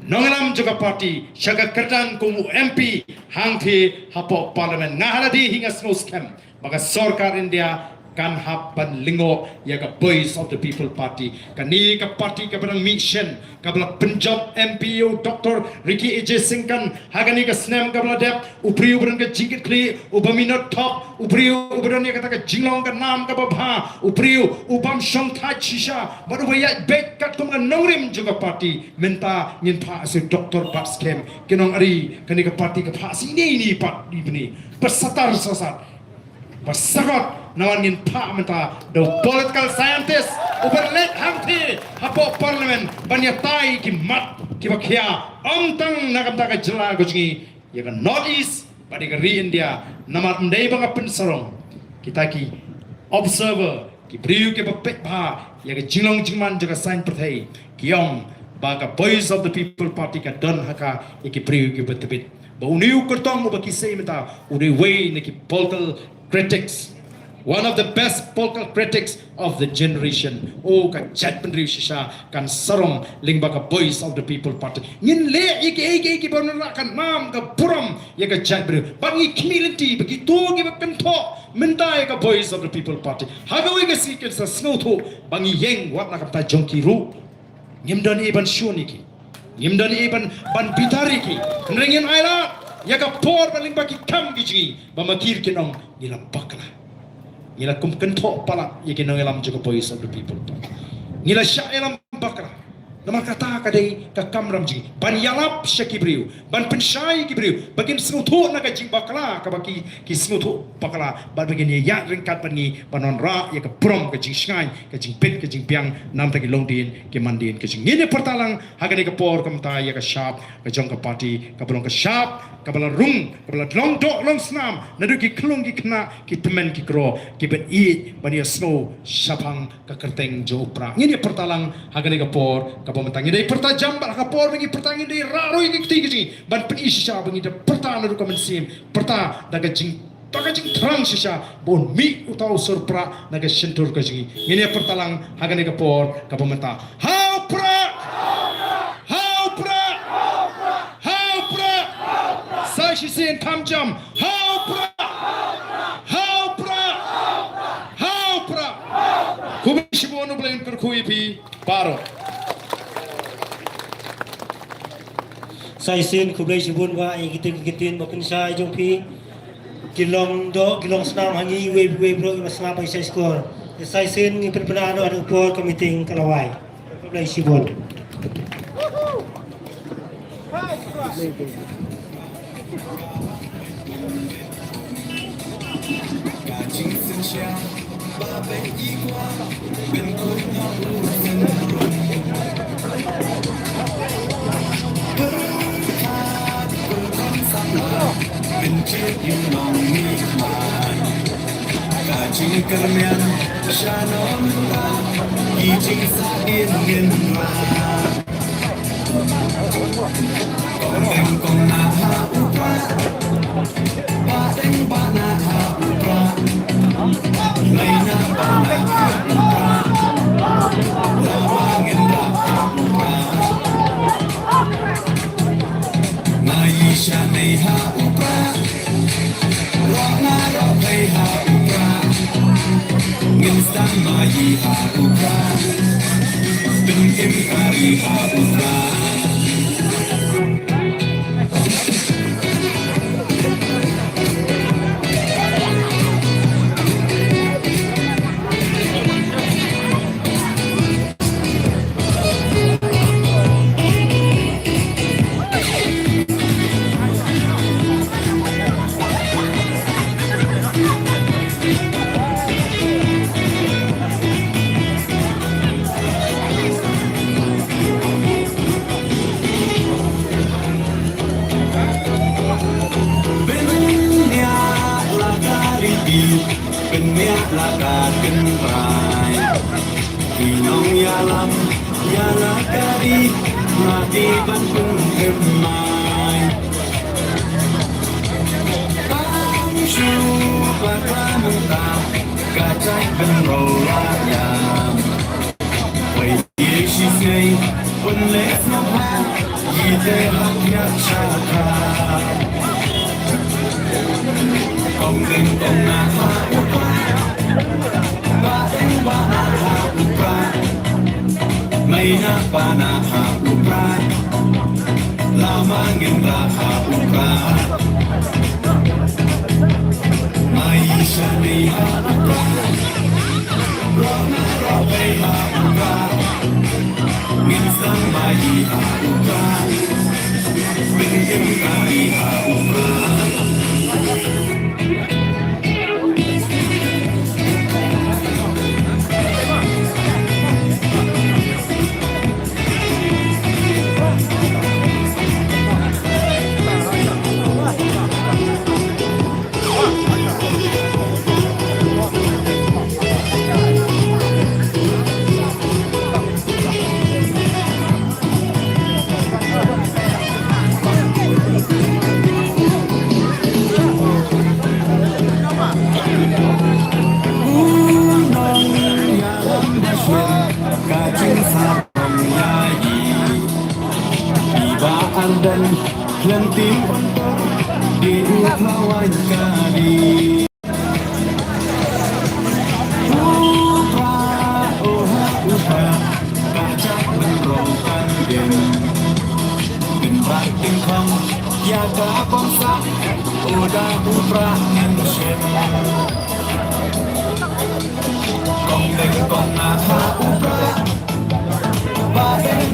nongïalam jong ka party sha ka kyrdan kum u M P hangthie hapoh Parliament. Nga ha lade hi nga sngew skhem ba ka sorkar India kan hap ban lyngngoh ïa ka Voice of the People Party. Kane ka party kaba dang mih shen, kaba la pynjop M P ïa u Doktor Ricky A J Syngkon ha kane ka snem kaba la dep. U briew uba don ka jingkitkhlieh, uba minot thok, u briew uba don ïa kata ka jinglong ka nam kaba bha, u briew u bym shongthait shisha bad uba ïaid beit katkum ka nongrim jong ka party. Mynta ngin phah sa u Doktor Batskhem. Ki nong ari, kane ka party ka phah sa ine ine pat ine, ba satar sasat, ba sakot. Namar ngin phah mynta da u political scientist uba leit hangthie hapoh Parliament ban ïatai ki mat kiba khia, ym tang na ka bynta ka jylla ka jong ngi, ïa ka North East bad ïa ka ri India. Namar ym dei ba nga pynsarong, kita ki observer, ki briew kiba peit bha ïa ka jinglong jingman jong ka saiñ pyrthei, ki ong ba ka Voice of the People Party ka don ha ka ïa ki briew kiba tbit. Ba une u kyrtong uba ki sei mynta u dei uwei na ki political critics, one of the best political critics of the generation. Oh, ka jaitbynriew shisha kan sarong lyngba ka Voice of the People Party. Ngin leh ïa kiei kiei kiba wanrah ka nam ka burom ïa ka jaitbynriew. Bad ngi khmih lynti ba kito kiba kynthoh mynta ïa ka Voice of the People Party, ha kawei ka sngi kin sa sngewthuh ba ngi ïeng wat na ka bynta jong ki ruh. Ngim don ei ban shun ïa ki. Ngim don ei ban, ban bitar ïa ki. Hynrei ngin ailad ïa ka por ba lyngba ki kam ki jong ngi ba ma ki ruh kin ong ngi la bakla. Ngi la kum kynthoh palat ïa ki nongïalam jong ka Voice of the People Party. Ngi la shah ïalam bakla. Namar kata ka dei ka kamram jong ngi ban ïalap sha ki briew, ban pynshai ki briew ba kin sngewthuh na ka jingbakla kaba ki, ki sngewthuh bakla, bad ba kin ïaid ryngkat bad ngi ban wanrah ïa ka burom, ka jingshngaiñ, ka jingbit, ka jingbiang na ka bynta ki longdien ki mandien ka jong ngi. Ngin ïa pyrta lang ha kane ka por ka mynta ïa ka shap ka jong ka party kaba long ka shap kaba la rung, kaba la long doh long snam naduh ki khlung ki khynnah, ki tymmen ki kro, kiban ïeit ban ïasngew shaphang ka kyrteng jong u Prah. Ngin ïa pyrta lang ha kane ka por kaba mynta. Ngin ïa pyrta jam bad ha ka por ba ngi pyrta ngin ïa rah ruh ïa ki kti ka jong ngi ban pyni shisha ba ngi da pyrta naduh ka mynsiem, pyrta da ka jing, da ka jingthrang shisha ba un mih uta u sur Prah na ka shyntur ka jong ngi. Ngin ïa pyrta lang ha kane ka por kaba mynta. Ha u Prah! Ha u Prah! Ha u Prah! Sa shisien kham jam. Ha u Prah! Ha u Prah! Ha u Prah! Khublei shibun, U Blei un kyrkhu ïa phi baroh. Sa shisien khublei shibun Bah ïa kita ki ktien ba pynshai jong phi. Ki long doh ki long snam ha ngi iwei pa iwei baroh kiba sngap ïa ka shai shkor. Sa shisien ngi pynbna noh ha ka por ka meeting ka la wai. Khublei shibun. Ka jingkyrmen sha no mynta, ki jingsahdien ngin rah. Kong deng kong nah ha u Prah, bah deng bah nah ha u Prah, mei nah bah nah ha u Prah, lama ngin rah ha u Prah. Nga ïeit shane ha u Prah. Roh nga roh pei ha u Prah. Ngin sdang maïi ha u Prah. Pynkim kari ha u Prah. Pynïaid la ka riti, pynïaid la ka kynrai. Ki nongïalam ïa la ka ri, nga dei ban pynthymmai. Tang shu bakla mynta, ka jait bynriew la ïam. Wei ïa shisnei, pynleh sngewbha, ïa te hap ïa shaka. Kong deng kong nah ha u Prah. Bah deng bah nah ha u Prah. Mei nah bah nah ha u Prah. Lama ngin rah ha u Prah. Mei shane ha u Prah. Roh nah roh pei ha u Prah. Ngin sdang maïi ha u Prah. Pynkim kari ha u Prah. Bah Ardent, lynti, di u Thawaiñ ka ri. U Prah, oh ha u Prah, ka jait bynriew kan ïeng. Pynbat tyngkhong ïa ka bamsap, oh da u Prah ngin shim. Kong deng kong nah ha u Prah. Bah deng